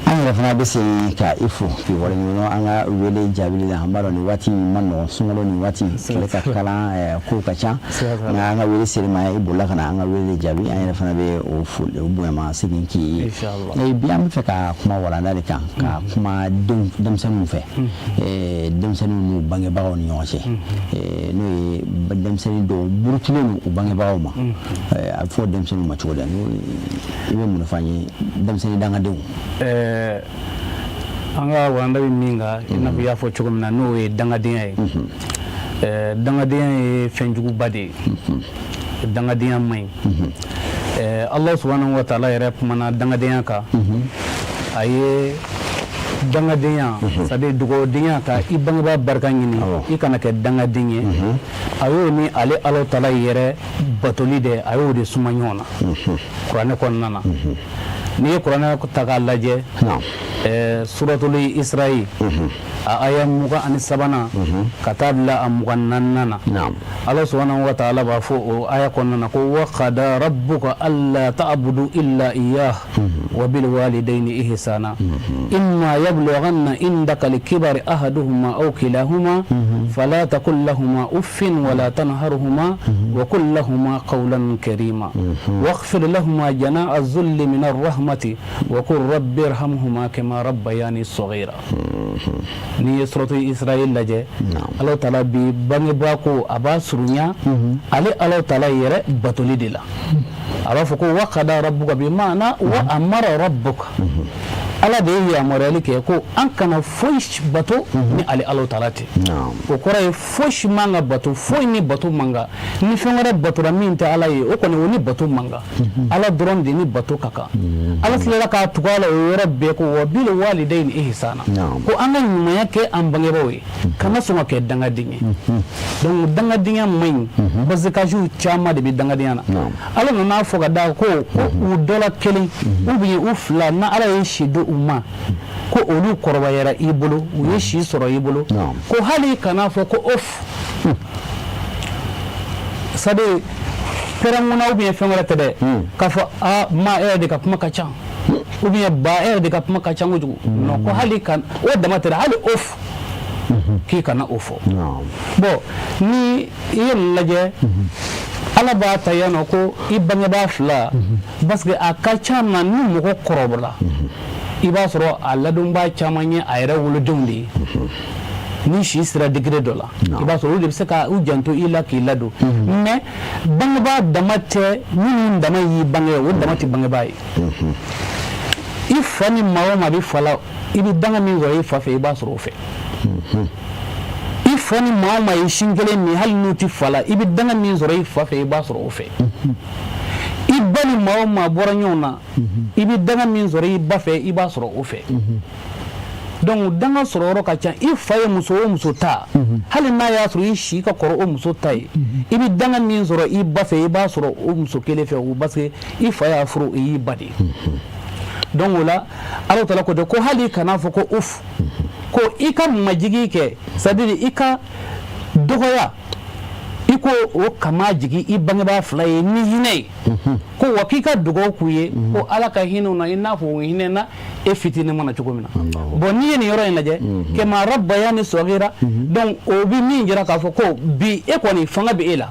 An yɛrɛ fana bɛ segin ka i fo k'i waleɲuman an ka wele jaabili la. An b'a dɔn nin waati in ma nɔgɔn, sunkalo nin waati tile ka kalan, kow ka ca, nka an ka wele sera ma, i bolila ka na an ka wele jaabi. An yɛrɛ fana bɛ o foli o bonyama segin k'i ye. Bi an bɛ fɛ ka kuma walanda de kan, ka kuma denmisɛnninw fɛ, denmisɛnninw n'u bangebagaw ni ɲɔgɔn cɛ, n'o ye denmisɛnnin dɔw murutilen don u bangebagaw ma. A bɛ fɔ denmisɛnninw ma cogo di? I bɛ mun fɔ an ye, denmisɛnnin dangadenw? An ka walanda bɛ min kan, i n'a fɔ i y'a fɔ cogo min na, n'o ye dangadenya ye. Dangadenya ye fɛnjuguba de ye, dangadenya man ɲi. Allah subhanahu wa ta'ala yɛrɛ kumana dangadenya kan. A ye dangadenya, c'est à dire dugawudenya, ka i bangebaa barika ɲini, i kana kɛ dangaden ye, a y'o ni ale Ala taala yɛrɛ batoli dɛ, a y'o de suma ɲɔgɔn na kuranɛ kɔnɔna na. N'i ye kuranɛ ta k'a lajɛ, suratuli Isra'i, a aya 23nan ka taa bila a 24nan na, Ala subhanahu wa ta'ala b'a fɔ o aya kɔnɔna na ko: wa qada rabbuka alla ta'budu illa iyyah wa bil walidayni ihsana imma yablughanna indaka al-kibari ahaduhuma aw kilahuma fala taqul lahuma uffin wala tanharhuma wa qul lahuma qawlan karima waghfir lahuma janaha dhulli min ar-rahmati wa qul rabbi irhamhuma kama rabbayani saghira. N'i ye suratu Israël lajɛ, Ala taala bi bangebaa ko a b'a surunya ale Ala taala yɛrɛ batoli de la. A b'a fɔ ko wa qada rabbuka, bi maana wa amara rabbuka, Ala de ye yamaruyali kɛ ko an kana foyi bato ni ale Ala taala tɛ. O kɔrɔ ye foyi man ka bato, foyi ni bato man kan. Ni fɛn wɛrɛ batora min tɛ Ala ye, o kɔni o ni bato man kan. Ala dɔrɔn de ni bato ka kan. Ala tilala k'a tugu a la o yɔrɔ bɛɛ ko wa bil walidayni ihsana, ko an ka ɲumanya kɛ an bangebaaw ye, kana sɔn ka kɛ dangaden ye. Donc dangadenya man ɲi, conséquences caman de bɛ dangadenya na. Ala nana fɔ ka da ko ko u dɔ la kelen ou bien u fila, na Ala ye si di u ma, ko olu kɔrɔbayara i bolo, u ye si sɔrɔ i bolo, ko hali kana fɔ ko of, c'est à dire pɛrɛnkuna ou bien fɛn wɛrɛ tɛ dɛ, k'a fɔ a ma e yɛrɛ de ka kuma ka ca, ou bien ba e yɛrɛ de ka kuma ka ca kojugu. Non, ko hali kan o dama tɛ dɛ, hali of k'i kana o fɔ. Bon, ni i ye nin lajɛ, Ala b'a ta yan nɔ ko i bangebaa fila, parce que a ka ca na ni mɔgɔ kɔrɔbɔla, i b'a sɔrɔ a ladonbaa caman ye a yɛrɛ wolodenw de ye. Ni si sera degré dɔ la, i b'a sɔrɔ olu de bɛ se ka u janto i la k'i ladon. Mais bangebaa dama tɛ, minnu dama y'i bange, o dama tɛ bangebaa ye. I fa ni maa o maa bɛ fa la, i bɛ danga min sɔrɔ i fa fɛ, i b'a sɔrɔ o fɛ. I fa ni maa o maa ye sin kelen min, hali n'u tɛ fa la, i bɛ danga min sɔrɔ i fa fɛ, i b'a sɔrɔ o fɛ. I ba ni maa o maa bɔra ɲɔgɔn na, i bɛ danga min sɔrɔ i ba fɛ, i b'a sɔrɔ o fɛ. Donc danga sɔrɔ yɔrɔ ka ca. I fa ye muso o muso ta, hali n'a y'a sɔrɔ i si ka kɔrɔ o muso ta ye, i bɛ danga min sɔrɔ i ba fɛ, i b'a sɔrɔ o muso kelen fɛ o, parce que i fa y'a furu, o y'i ba de ye. Donc o la, Ala taala ko ten ko hali kana fɔ ko uf, ko i ka majigi kɛ, c'est à dire i ka dɔgɔya, i ko o kama jigin i bangebaa fila ye ni hinɛ ye, ko wa k'i ka dugawu k'u ye ko Ala ka hinɛ u na i n'a fɔ u hinɛna e fitinin mana cogo min na. Bon, n'i ye nin yɔrɔ in lajɛ, kama rabbayani sagira, donc o bɛ min jira k'a fɔ ko bi e kɔni fanga bɛ e la,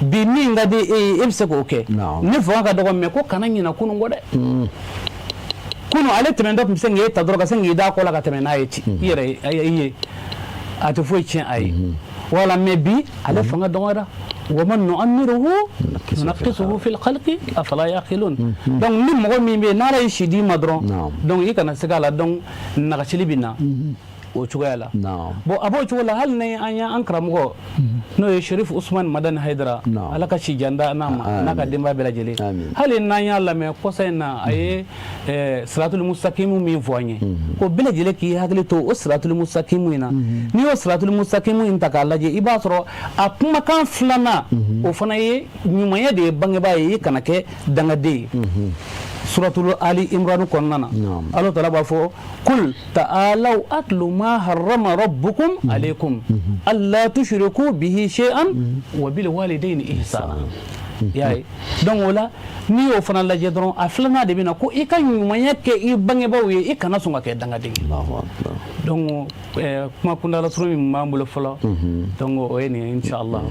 bi min ka di e ye, e bɛ se k'o kɛ. Ni fanga ka dɔgɔ, mais ko kana ɲinɛ kunun kɔ dɛ. Kunun ale tɛmɛntɔ tun bɛ se k'e ta dɔrɔn ka se k'i da kɔ la ka tɛmɛ n'a ye ten, i yɛrɛ i ye a tɛ foyi tiɲɛ a ye, wala. Mais bi ale fanga dɔgɔyara. Wa man nu'ammiruhu nunakkisuhu fil khalqi afala yaqilun. Donc ni mɔgɔ min bɛ yen n'Ala ye si d'i ma dɔrɔn, donc i kana se a la, donc nagasili bɛ na o cogoya la. Bon, a b'o cogo la, hali ni an y'an karamɔgɔ, n'o ye Sherif Usman Madani Hayidara, Ala ka si jan d'a n'a ma n'a ka denbaya bɛɛ lajɛlen, hali n'an y'a lamɛn kɔsa in na, a ye siratul mustakimu min fɔ an ye, ko bɛɛ lajɛlen k'i hakili to o siratul mustakimu in na. N'i y'o siratul mustakimu in ta k'a lajɛ, i b'a sɔrɔ a kumakan filanan, o fana ye ɲumanya de ye bangebaa ye, i kana kɛ dangaden ye. Suratul Ali Imran kɔnɔna na, Ala taala b'a fɔ: kul ta'alaw atlu ma harrama rabbukum alaykum alla tushriku bihi shay'an wa bil walidayni ihsana. Y'a ye? Donc o la, n'i y'o fana lajɛ dɔrɔn, a filanan de bɛ na ko i ka ɲumanya kɛ i bangebaaw ye, i kana sɔn ka kɛ dangaden ye. Donc kuma kundala surun min b'an bolo fɔlɔ, donc o ye nin ye, inshallah.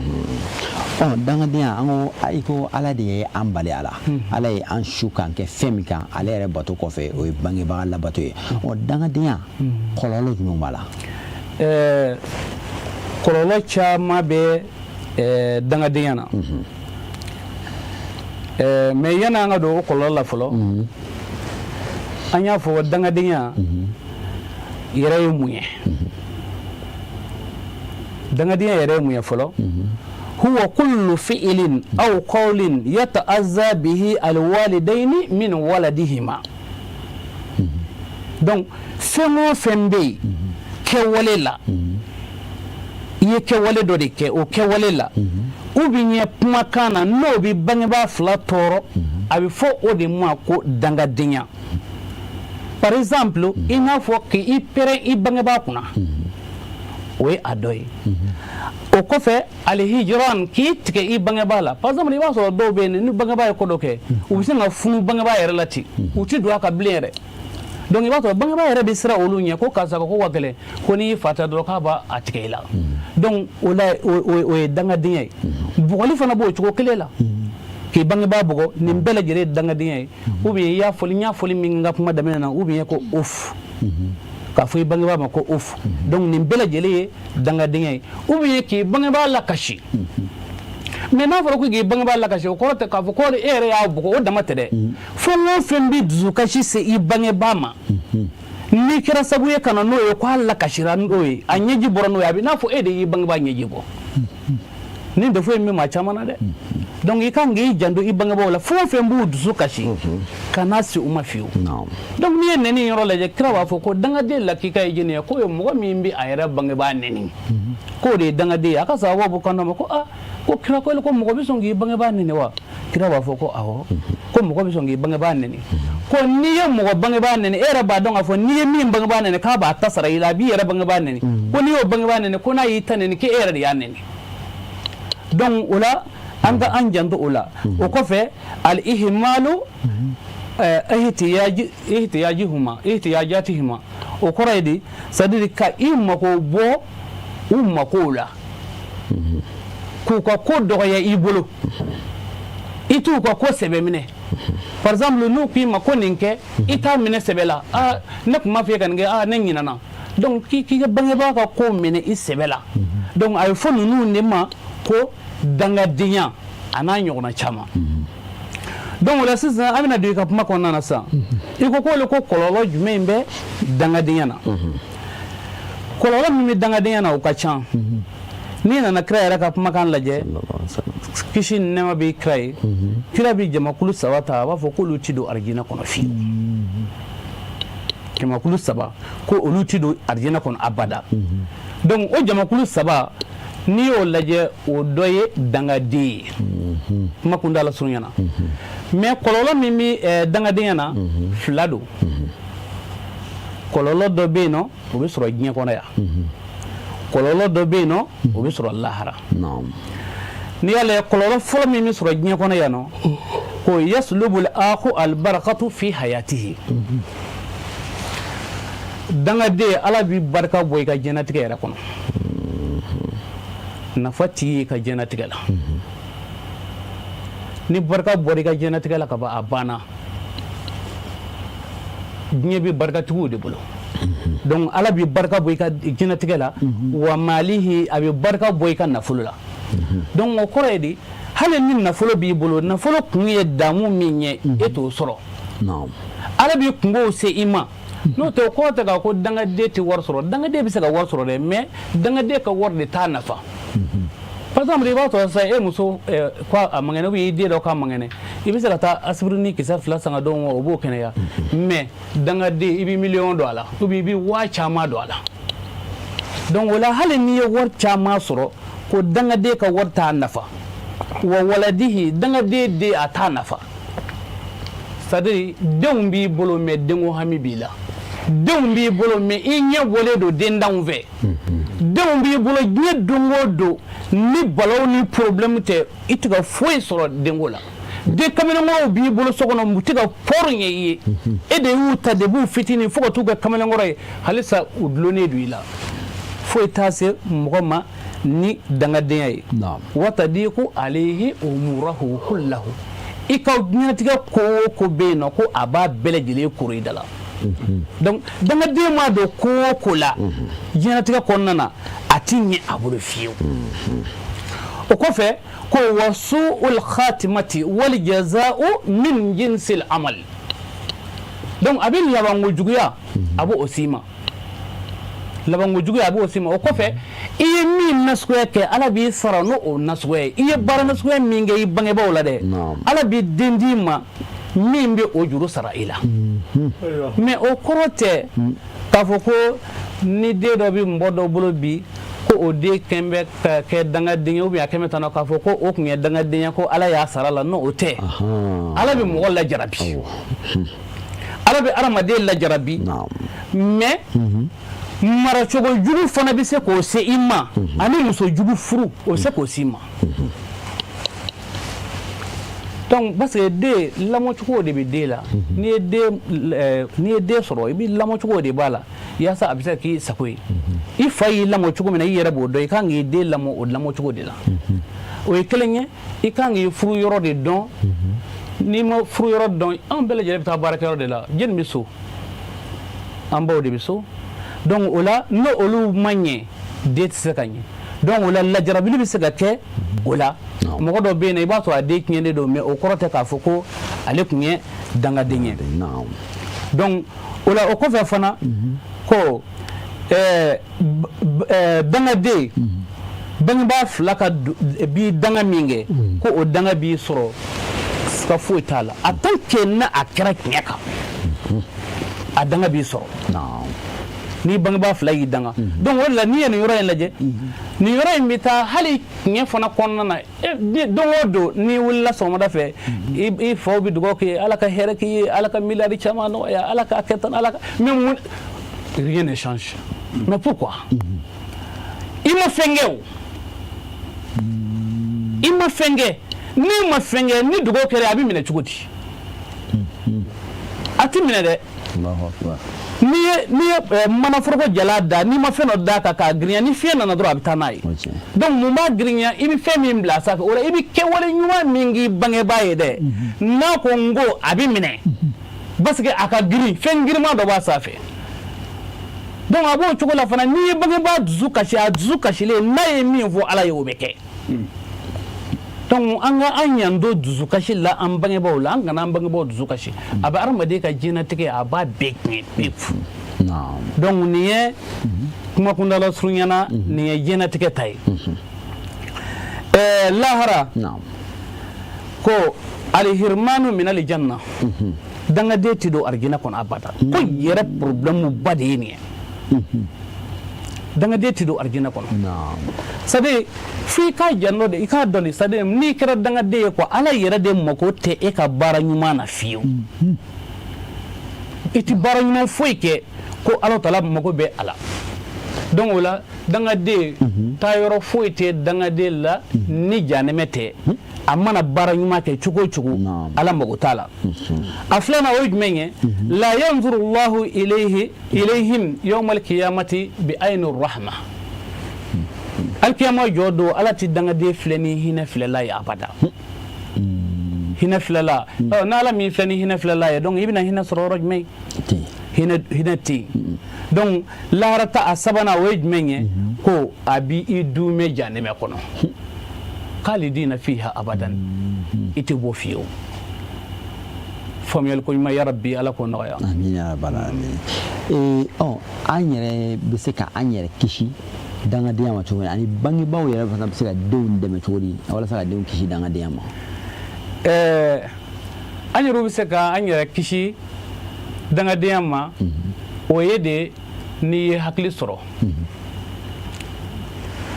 Ɔ, dangadenya, an ko i ko Ala de ye an bali a la. Ala ye an su k'an kɛ fɛn min kan, ale yɛrɛ bato kɔfɛ, o ye bangebaga labato ye. Ɔ, dangadenya kɔlɔlɔ jumɛn b'a la? Kɔlɔlɔ caman bɛ dangadenya na, mais yanni an ka don o kɔlɔlɔ la fɔlɔ, an y'a fɔ dangadenya yɛrɛ ye mun ye? Dangadenya yɛrɛ ye mun ye fɔlɔ? Huwa kullu fi'lin aw qawlin yata'azza bihi alwalidaini min waladihima. Donc fɛn o fɛn bɛ yen kɛwale la, i ye kɛwale dɔ de kɛ, o kɛwale la ou bien kumakan na, n'o bɛ bangebaa fila tɔɔrɔ, a bɛ fɔ o de ma ko dangadenya. Par exemple, i n'a fɔ k'i pɛrɛn i bangebaa kunna, o ye a dɔ ye. O kɔfɛ, alihijran, k'i tigɛ i bangebaa la. Par exemple, i b'a sɔrɔ dɔw bɛ yen, ni bangebaa ye ko dɔ kɛ, u bɛ se ka funu bangebaa yɛrɛ la ten, u tɛ don a kan bilen yɛrɛ. Donc i b'a sɔrɔ bangebaa yɛrɛ bɛ siran olu ɲɛ, ko karisa ko ka gɛlɛn, ko n'i fa ta dɔrɔn k'a b'a a tigɛ i la. Donc o la, o ye dangadenya ye. Bugɔli fana b'o cogo kelen la, k'i bangebaa bugɔ, nin bɛɛ lajɛlen ye dangadenya ye. Ou bien i y'a fɔli, n y'a fɔli min n ka kuma daminɛ na, ou bien ko of, k'a fɔ i bangebaa ma ko of, donc nin bɛɛ lajɛlen ye dangadenya ye. Ou bien k'i bangebaa lakasi. Mais n'a fɔra ko k'i bangebaa lakasi, o kɔrɔ tɛ k'a fɔ ko e yɛrɛ y'a bugɔ, o dama tɛ dɛ. Fɛn o fɛn bɛ dusukasi se i bangebaa ma, n'i kɛra sababu ye ka na n'o ye, k'a lakasira n'o ye, a ɲɛji bɔra n'o ye, a bɛ n'a fɔ e de y'i bangebaa ɲɛji bɔ. Nin défaut in bɛ maa caman na dɛ. Donc i kan k'i janto i bangebaaw la, fɛn o fɛn b'u dusu kasi, kana se u ma fiyewu. Donc n'i ye nɛni yɔrɔ lajɛ, kira b'a fɔ ko dangaden lakika ye jɔni ye? K'o ye mɔgɔ min bɛ a yɛrɛ bangebaa nɛni, k'o de ye dangaden ye. A ka sababu b'o kan ma ko aa, ko kira ko mɔgɔ bɛ sɔn k'i bangebaa nɛni wa? Kira b'a fɔ ko awɔ, ko mɔgɔ bɛ sɔn k'i bangebaa nɛni. Ko n'i ye mɔgɔ bangebaa nɛni, e yɛrɛ b'a dɔn k'a fɔ n'i ye min bangebaa nɛni, k'a b'a ta sara i la, a b'i yɛrɛ bangebaa nɛni. Ko n'i y'o bangebaa nɛni, ko n'a y'i ta nɛni, k'e yɛrɛ de y'a nɛni. Donc o la, an ka an janto o la. O kɔfɛ, al ihmalu ihtiyajihuma ihtiyajatihima, o kɔrɔ ye di? C'est à dire ka i mako bɔ u makow la. k'u ka ko dɔgɔya i bolo, i t'u ka ko sɛbɛ minɛ. Par exemple, n'u k'i ma ko nin kɛ, i t'a minɛ sɛbɛ la. Aa, ne tun m'a f'i ye ka nin kɛ, aa, ne ɲinana. Donc k'i ka bangebaa ka ko minɛ i sɛbɛ la. Donc a bɛ fɔ ninnu de ma ko dangadenya, a n'a ɲɔgɔnna caman. Donc o la sisan, an bɛna don i ka kuma kɔnɔna na sisan. I ko k'olu ko kɔlɔlɔ jumɛn bɛ dangadenya na? Kɔlɔlɔ min bɛ dangadenya na, o ka ca. N'i nana kira yɛrɛ ka kumakan lajɛ, kisi ni nɛɛma bɛ kira ye, kira bɛ jamakulu saba ta, a b'a fɔ k'olu ti don arijinɛ kɔnɔ fiyewu. Jamakulu saba ko olu ti don arijinɛ kɔnɔ abada. Donc o jamakulu saba, n'i y'o lajɛ, o dɔ ye dangaden ye. Kuma kun da la surunya na, mais kɔlɔlɔ min bɛ dangadenya na, fila don. Kɔlɔlɔ dɔ bɛ yen nɔ, o bɛ sɔrɔ diɲɛ kɔnɔ yan. Kɔlɔlɔ dɔ bɛ yen nɔ, o bɛ sɔrɔ lahara. N'i y'a lajɛ, kɔlɔlɔ fɔlɔ min bɛ sɔrɔ diɲɛ kɔnɔ yan nɔ, ko yaslubul akhu albarakatu fi hayatihi. Dangaden, Ala bɛ barika bɔ i ka diɲɛnatigɛ yɛrɛ kɔnɔ, nafa t'i ye i ka diɲɛnatigɛ la. Ni barika bɔra i ka diɲɛnatigɛ la ka ban, a banna. Diɲɛ bɛ barikatigiw de bolo. Donc Ala bɛ barika bɔ i ka diɲɛnatigɛ la, wa malihi, a bɛ barika bɔ i ka nafolo la. Donc o kɔrɔ ye di? Hali ni nafolo b'i bolo, nafolo kun ye damu min ye, e t'o sɔrɔ. Ala b'i kungow se i ma. N'o tɛ, o kɔrɔ tɛ k'a ko dangaden tɛ wari sɔrɔ. Dangaden bɛ se ka wari sɔrɔ dɛ, mais dangaden ka wari de t'a nafa. Par exemple, i b'a sɔrɔ sisan e muso ko a man kɛnɛ, ou bien i den dɔ k'a man kɛnɛ, i bɛ se ka taa aspirine kisɛ fila san ka d'o ma, o b'o kɛnɛya. Mais dangaden, i bɛ miliyɔn don a la, ou bien i bɛ waa caman don a la. Donc o la, hali n'i ye wari caman sɔrɔ, ko dangaden ka wari t'a nafa. Wa waladihi, dangaden den, a t'a nafa. C'est à dire, denw b'i bolo, mais denko hami b'i la. Denw b'i bolo, mais i ɲɛ bɔlen don dendanw fɛ. Denw b'i bolo, diɲɛ don o don, ni balaw ni problème tɛ, i tɛ ka foyi sɔrɔ denko la. Den kamalenkɔrɔw b'i bolo so kɔnɔ, u tɛ ka pɔri ɲɛ i ye. E de y'u ta depuis u fitinin fo ka t'u kɛ kamalenkɔrɔ ye, halisa u dulonnen don i la. Foyi t'a se mɔgɔ ma ni dangadenya ye. Watadiku alayhi umurahu kullahu, i ka diɲɛlatigɛ ko o ko bɛ yen nɔ, ko a b'a bɛɛ lajɛlen koro i da la. Donc dangaden ma don ko o ko la diɲɛlatigɛ kɔnɔna na, a ti ɲɛ a bolo fiyewu. O kɔfɛ, ko wasu'ul khatimati wal jaza'u min jinsil amal. Donc a bɛ labanko juguya, a b'o s'i ma. Labanko juguya, a b'o s'i ma. O kɔfɛ, i ye min nasuguya kɛ, Ala b'i sara n'o o nasuguya ye. I ye baara nasuguya min kɛ i bangebaaw la dɛ, Ala b'i den d'i ma min bɛ o juru sara i la. Mais o kɔrɔ tɛ k'a fɔ ko ni den dɔ bɛ mɔgɔ dɔ bolo bi, ko o den kɛn bɛ ka kɛ dangaden ye, ou bien a kɛn bɛ tan nɔ, k'a fɔ ko o tun ye dangaden ye, ko Ala y'a sara la. Non, o tɛ. Ala bɛ mɔgɔ lajarabi, Ala bɛ adamaden lajarabi, mais maracogo jugu fana bɛ se k'o se i ma, ani muso jugu furu, o bɛ se k'o s'i ma. Donc parce que den lamɔcogo de bɛ den la. N'i ye den sɔrɔ, i bɛ lamɔcogo de b'a la yaasa a bɛ se ka k'i sago ye. I fa y'i lamɔ cogo min na, i yɛrɛ b'o dɔn. I kan k'i den lamɔ o lamɔcogo de la. O ye kelen ye. I kan k'i furu yɔrɔ de dɔn. N'i ma furu yɔrɔ dɔn, anw bɛɛ lajɛlen bɛ taa baarakɛyɔrɔ de la. Jɛni bɛ so? An baw de bɛ so. Donc o la, n'o olu ma ɲɛ, den tɛ se ka ɲɛ. Donc o la, lajarabili bɛ se ka kɛ o la. Mɔgɔ dɔ bɛ yen nɔ, i b'a sɔrɔ a den tiɲɛnen don, mais o kɔrɔ tɛ k'a fɔ ko ale tun ye dangaden ye. Donc o la, o kɔfɛ fana, ko dangaden, bangebaa fila ka b'i danga min kɛ, ko o danga b'i sɔrɔ, siga foyi t'a la. A tant que n'a a kɛra tiɲɛ kan, a danga b'i sɔrɔ n'i bangebaa fila y'i danga. Donc o de la, n'i ye nin yɔrɔ in lajɛ, nin yɔrɔ in bɛ taa hali tiɲɛ fana kɔnɔna na. Don o don n'i wulila sɔgɔmada fɛ, i faw bɛ dugawu kɛ, Ala ka hɛrɛ k'i ye, Ala ka miliyari caman nɔgɔya, Ala ka kɛ tan, Ala ka, mais mun, rien ne change. Mais pourquoi? I ma fɛn kɛ o, i ma fɛn kɛ. N'i ma fɛn kɛ, ni dugawu kɛra, a bɛ minɛ cogo di? A ti minɛ dɛ. N'i ye n'i ye manaforoko jalan da, n'i ma fɛn dɔ d'a kan k'a girinya, ni fiɲɛ nana dɔrɔn a bɛ taa n'a ye. Donc mun b'a girinya? I bɛ fɛn min bila a sanfɛ, o la i bɛ kɛwale ɲuman min k'i bangebaa ye dɛ, n'a ko n ko a bɛ minɛ parce que a ka girin, fɛn girinman dɔ b'a sanfɛ. Donc a b'o cogo la fana, n'i ye bangebaa dusu kasi, a dusu kasilen, n'a ye min fɔ Ala ye, o bɛ kɛ. Donc an ka an janto dusukasi la an bangebaaw la, an kana an bangebaaw dusu kasi. A bɛ hadamaden ka diɲɛnatigɛ, a b'a bɛɛ tiɲɛ pewu. Donc nin ye kuma kundala surunyana, nin ye diɲɛnatigɛ ta ye. Lahara ko alihirmanu minal janna, dangaden tɛ don arijinɛ kɔnɔ abada. Ko yɛrɛ problème ba de ye nin ye. Dangaden tɛ don arijinɛ kɔnɔ. C'est à dire f'i k'a janto de, i k'a dɔn de, c'est à dire n'i kɛra dangaden ye quoi, Ala yɛrɛ de mako tɛ e ka baara ɲuman na fiyewu. I tɛ baara ɲuman foyi kɛ ko Ala taala mako bɛ a la. Donc o la dangaden taayɔrɔ foyi tɛ dangaden la ni janɛmɛ tɛ. A mana baara ɲuman kɛ cogo o cogo, Ala mago t'a la. A filanan, o ye jumɛn ye? La yanzuru llahu ilayhi ilayhim yawmal qiyamati bi ayni rahma. Alikiyama jɔ don, Ala tɛ dangaden filɛ ni hinɛ filɛla ye abada. Hinɛ filɛla, n'Ala m'i filɛ ni hinɛ filɛla ye, donc i bɛna hinɛ sɔrɔ yɔrɔ jumɛn? Hinɛ tɛ yen. Donc lahara ta a sabanan, o ye jumɛn ye? Ko a b'i duumɛ janɛmɛ kɔnɔ, khalidina fiha abadan, i tɛ bɔ fiyewu. Faamuyali ko ɲuman, yarabi, Ala k'o nɔgɔya. Amin ya rabbal alamin. Ɔ, an yɛrɛ bɛ se ka an yɛrɛ kisi dangadenya ma cogo di, ani bangebaaw yɛrɛ fana bɛ se ka denw dɛmɛ cogo di walasa ka denw kisi dangadenya ma? An yɛrɛ bɛ se ka an yɛrɛ kisi dangadenya ma, o ye de n'i ye hakili sɔrɔ,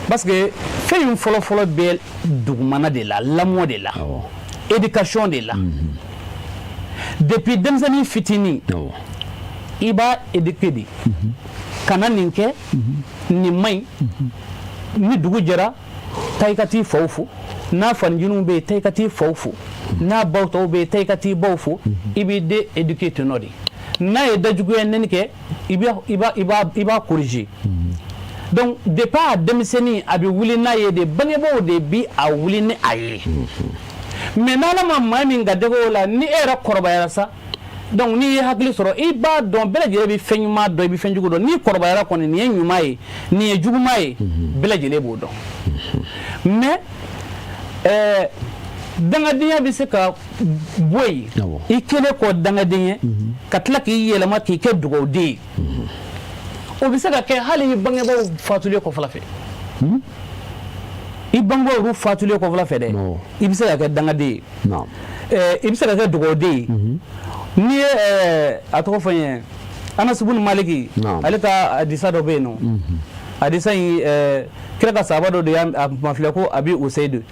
parce que fɛn in fɔlɔfɔlɔ bɛ dugumana de la, lamɔ de la, éducation de la. Depuis denmisɛnnin fitinin, i b'a éduquer de, kana nin kɛ, nin man ɲi. Ni dugu jɛra, taa i ka t'i faw fo. N'a faniciniw bɛ yen, taa i ka t'i faw fo. N'a baw tɔw bɛ yen, taa i ka t'i baw fo. I b'i den éduquer ten nɔ de. N'a ye dajuguya nɛni kɛ, i b'a corriger. Donc depuis a denmisɛnnin, a bɛ wuli n'a ye de, bangebaaw de bi a wuli ni a ye. Mais n'Ala ma maa min ka dɛgɛ o la, ni e yɛrɛ kɔrɔbayara sa, donc n'i ye hakili sɔrɔ, i b'a dɔn, bɛɛ lajɛlen bɛ fɛn ɲuman dɔn, i bɛ fɛn jugu dɔn. N'i kɔrɔbayara kɔni, nin ye ɲuman ye, nin ye juguman ye, bɛɛ lajɛlen b'o dɔn. Mais dangadenya bɛ se ka bɔ yen, i kɛlen kɔ dangaden ye, ka tila k'i yɛlɛma k'i kɛ dugawuden ye. O bɛ se ka kɛ hali i bangebaaw fatulen kɔfɛla fɛ. I bangebaaw olu fatulen kɔfɛla fɛ dɛ, i bɛ se ka kɛ dangaden ye, i bɛ se ka kɛ dugawuden ye. N'i ye a tɔgɔ fɔ n ye, Anas bun Maliki, ale ka hadisa dɔ bɛ yen nɔ. Hadisa in, kira ka sahaba dɔ de y'a mafilɛ ko Abi Usayidu.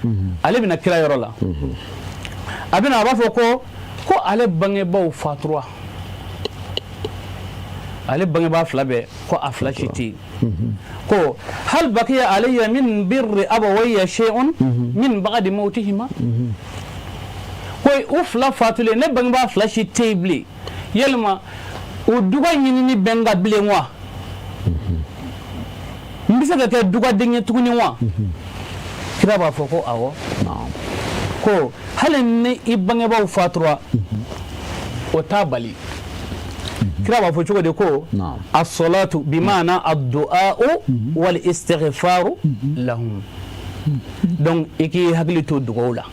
Ale bɛna kira yɔrɔ la, a bɛna, a b'a fɔ ko ale bangebaaw fatura, ale bangebaa fila bɛɛ, ko a fila si tɛ yen. Ko hal bakiya alayya min birri abawayya shay'un min ba'di mawtihima? Ko u fila fatulen, ne bangebaa fila si tɛ yen bilen, yalima o duga ɲinini bɛ n kan bilen wa? N bɛ se ka kɛ dugaden ye tuguni wa? Kira b'a fɔ ko awɔ, ko hali ni i bangebaaw fatura, o t'a bali. Kira b'a fɔ cogo di? Ko as-salatu bimaana ad-du'a'u wal istighfaru lahum. Donc i k'i hakili to dugaw la,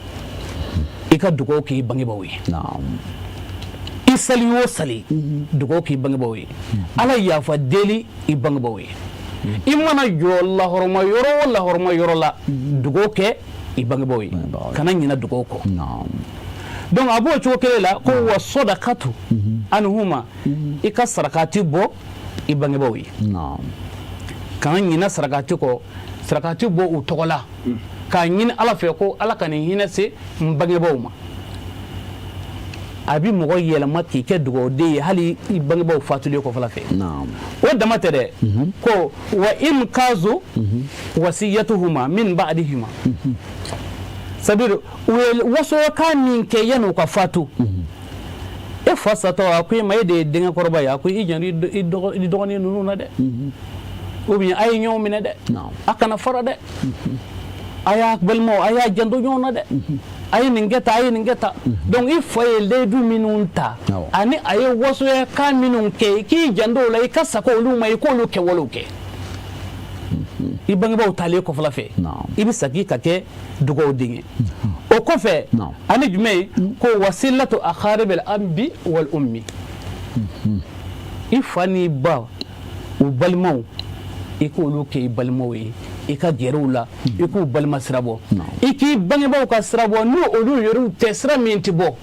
i ka dugaw k'i bangebaaw ye. I sali o sali, dugaw k'i bangebaaw ye, Ala yafa deli i bangebaaw ye. I mana jɔ lahɔrɔma yɔrɔ o lahɔrɔma yɔrɔ la, dugaw kɛ i bangebaaw ye, kana ɲinɛ dugaw kɔ. Donc a b'o cogo kelen la, ko wa sadakatu anhuma, i ka sarakati bɔ i bangebaaw ye, kana ɲinɛ sarakati kɔ, sarakati bɔ u tɔgɔ la, k'a ɲini Ala fɛ ko Ala ka nin hinɛ se n bangebaaw ma. A bɛ mɔgɔ yɛlɛma k'i kɛ dugawuden ye hali i bangebaaw fatulen kɔfɛla fɛ. O dama tɛ dɛ, ko wa inkazu wasiyatuhuma min ba'dihima, c'est à dire u ye wasokan min kɛ yanni u ka fatu. E fa satɔ a ko i ma, e de ye denkɛ kɔrɔba ye, a ko i janto i dɔgɔnin ninnu na dɛ, ou bien a ye ɲɔgɔn minɛ dɛ, a kana fara dɛ, a y'a balimaw, a y'a janto ɲɔgɔn na dɛ, a ye nin kɛ tan, a ye nin kɛ tan. Donc i fa ye layidu minnu ta ani a ye wasoya kan minnu kɛ, i k'i janto o la, i ka sago olu ma, i k'olu kɛwalew kɛ. I bangebaaw taalen kɔfɛla fɛ, i bɛ segin ka kɛ dugawuden ye. O kɔfɛ ani jumɛn ye? Ko wasilatu akaribil abi wal ummi, i fa n'i ba u balimaw, i k'olu kɛ i balimaw ye, i ka gɛrɛ u la, i k'u balima sira bɔ, i k'i bangebaaw ka sira bɔ, n'u olu yɛrɛw tɛ sira min tɛ bɔ.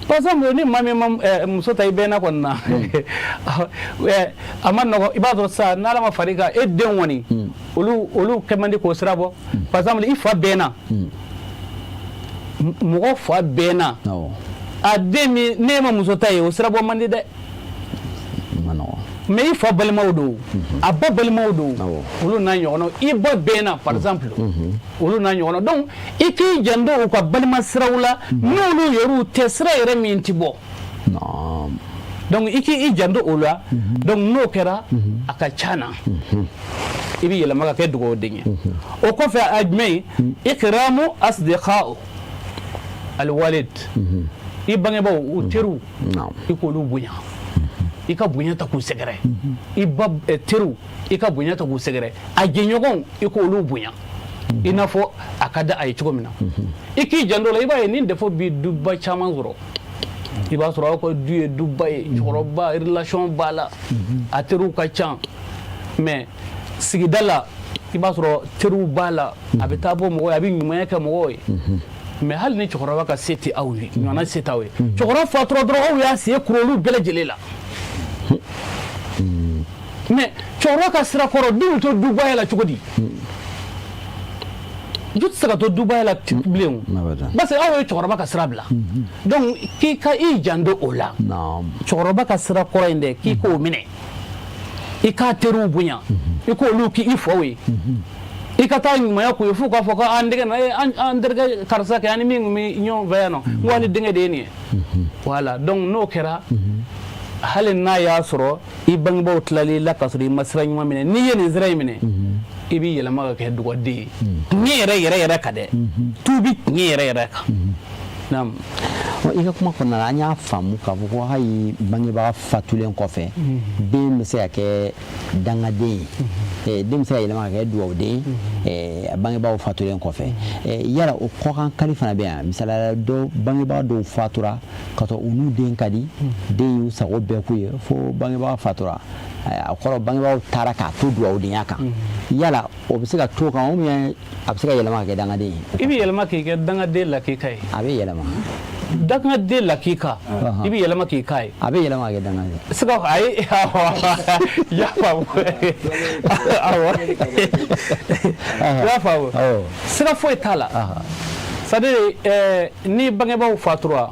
Par exemple, ni maa min ma muso ta i bɛnna kɔni na, a ma nɔgɔ. I b'a sɔrɔ sisan, n'Ala ma far'i kan, e den kɔni, olu kɛ man di k'o sira bɔ. Par exemple, i fa bɛnna, mɔgɔ fa bɛnna, a den min n'e ma muso ta ye, o sira bɔ man di dɛ. Mais i fa balimaw don, a ba balimaw don, olu n'a ɲɔgɔnnaw, i ba bɛnna par exemple, olu n'a ɲɔgɔnnaw. Donc i k'i janto u ka balima siraw la, n'olu yɛrɛw tɛ sira yɛrɛ min tɛ bɔ. Donc i k'i janto o la. Donc n'o kɛra, a ka ca na, i bɛ yɛlɛma ka kɛ dugawuden ye. O kɔfɛ, a jumɛn ye? Ikramu asdiqa'u alwalid, i bangebaaw u teriw, i k'olu bonya, i ka bonya ta k'u sɛgɛrɛ. I ba teriw, i ka bonya ta k'u sɛgɛrɛ. A jɛɲɔgɔnw, i k'olu bonya i n'a fɔ a ka di a ye cogo min na. I k'i janto la. I b'a ye nin défaut bi duba caman sɔrɔ. I b'a sɔrɔ aw ka du ye duba ye, cɛkɔrɔba relation b'a la, a teriw ka ca, mais sigida la, i b'a sɔrɔ teriw b'a la, a bɛ taa bɔ mɔgɔw ye, a bɛ ɲumanya kɛ mɔgɔw ye. Mais hali ni cɛkɔrɔba ka se tɛ aw ye, ɲɔgɔnna se t'aw ye, cɛkɔrɔba fatura dɔrɔn, aw y'a sen kuru olu bɛɛ lajɛlen la. Mais cɛkɔrɔba ka sira kɔrɔ, du bɛ to dubaya la cogo di? Du tɛ se ka to dubaya la bilen o, parce que aw ye cɛkɔrɔba ka sira bila. Donc k'i ka i janto o la, cɛkɔrɔba ka sira kɔrɔ in dɛ, k'i k'o minɛ, i k'a teriw bonya, i k'olu k'i faw ye, i ka taa ɲumanya k'u ye, f'u k'a fɔ ko an denkɛ na, an terikɛ karisa kɛ, an ni min tun bɛ ɲɔgɔn fɛ yan nɔ, n ko ale denkɛ de ye nin ye. Voilà. Donc n'o kɛra, hali n'a y'a sɔrɔ i bangebaaw tilal'i la k'a sɔrɔ i ma sira ɲuman minɛ, n'i ye nin sira in minɛ, i b'i yɛlɛma ka kɛ dugawuden ye tiɲɛ yɛrɛ yɛrɛ yɛrɛ kan dɛ, tuubi tiɲɛ yɛrɛ yɛrɛ kan. Naam. I ka kuma kɔnɔna la, an y'a faamu k'a fɔ ko hali bangebaga fatulen kɔfɛ, den bɛ se ka kɛ dangaden ye, den bɛ se ka yɛlɛma ka kɛ dugawuden ye a bangebaaw fatulen kɔfɛ. Yala o kɔkan kali fana bɛ yan? Misaliya la, dɔ bangebaga dɔw fatura ka sɔrɔ u n'u den ka di, den y'u sago bɛɛ k'u ye fo bangebaga fatura, a kɔrɔ bangebaaw taara k'a to dugawudenya kan. Yala o bɛ se ka to kan ou bien a bɛ se ka yɛlɛma ka kɛ dangaden ye? I bɛ yɛlɛma k'i kɛ dangaden lakika ye. A bɛ yɛlɛma. Dangaden lakika, i bɛ yɛlɛma k'i k'a ye. A bɛ yɛlɛma ka kɛ dangaden. Siga ayi, awɔ, y'a faamu, awɔ, i y'a faamu, siga foyi t'a la. C'est à dire ni bangebaaw fatura,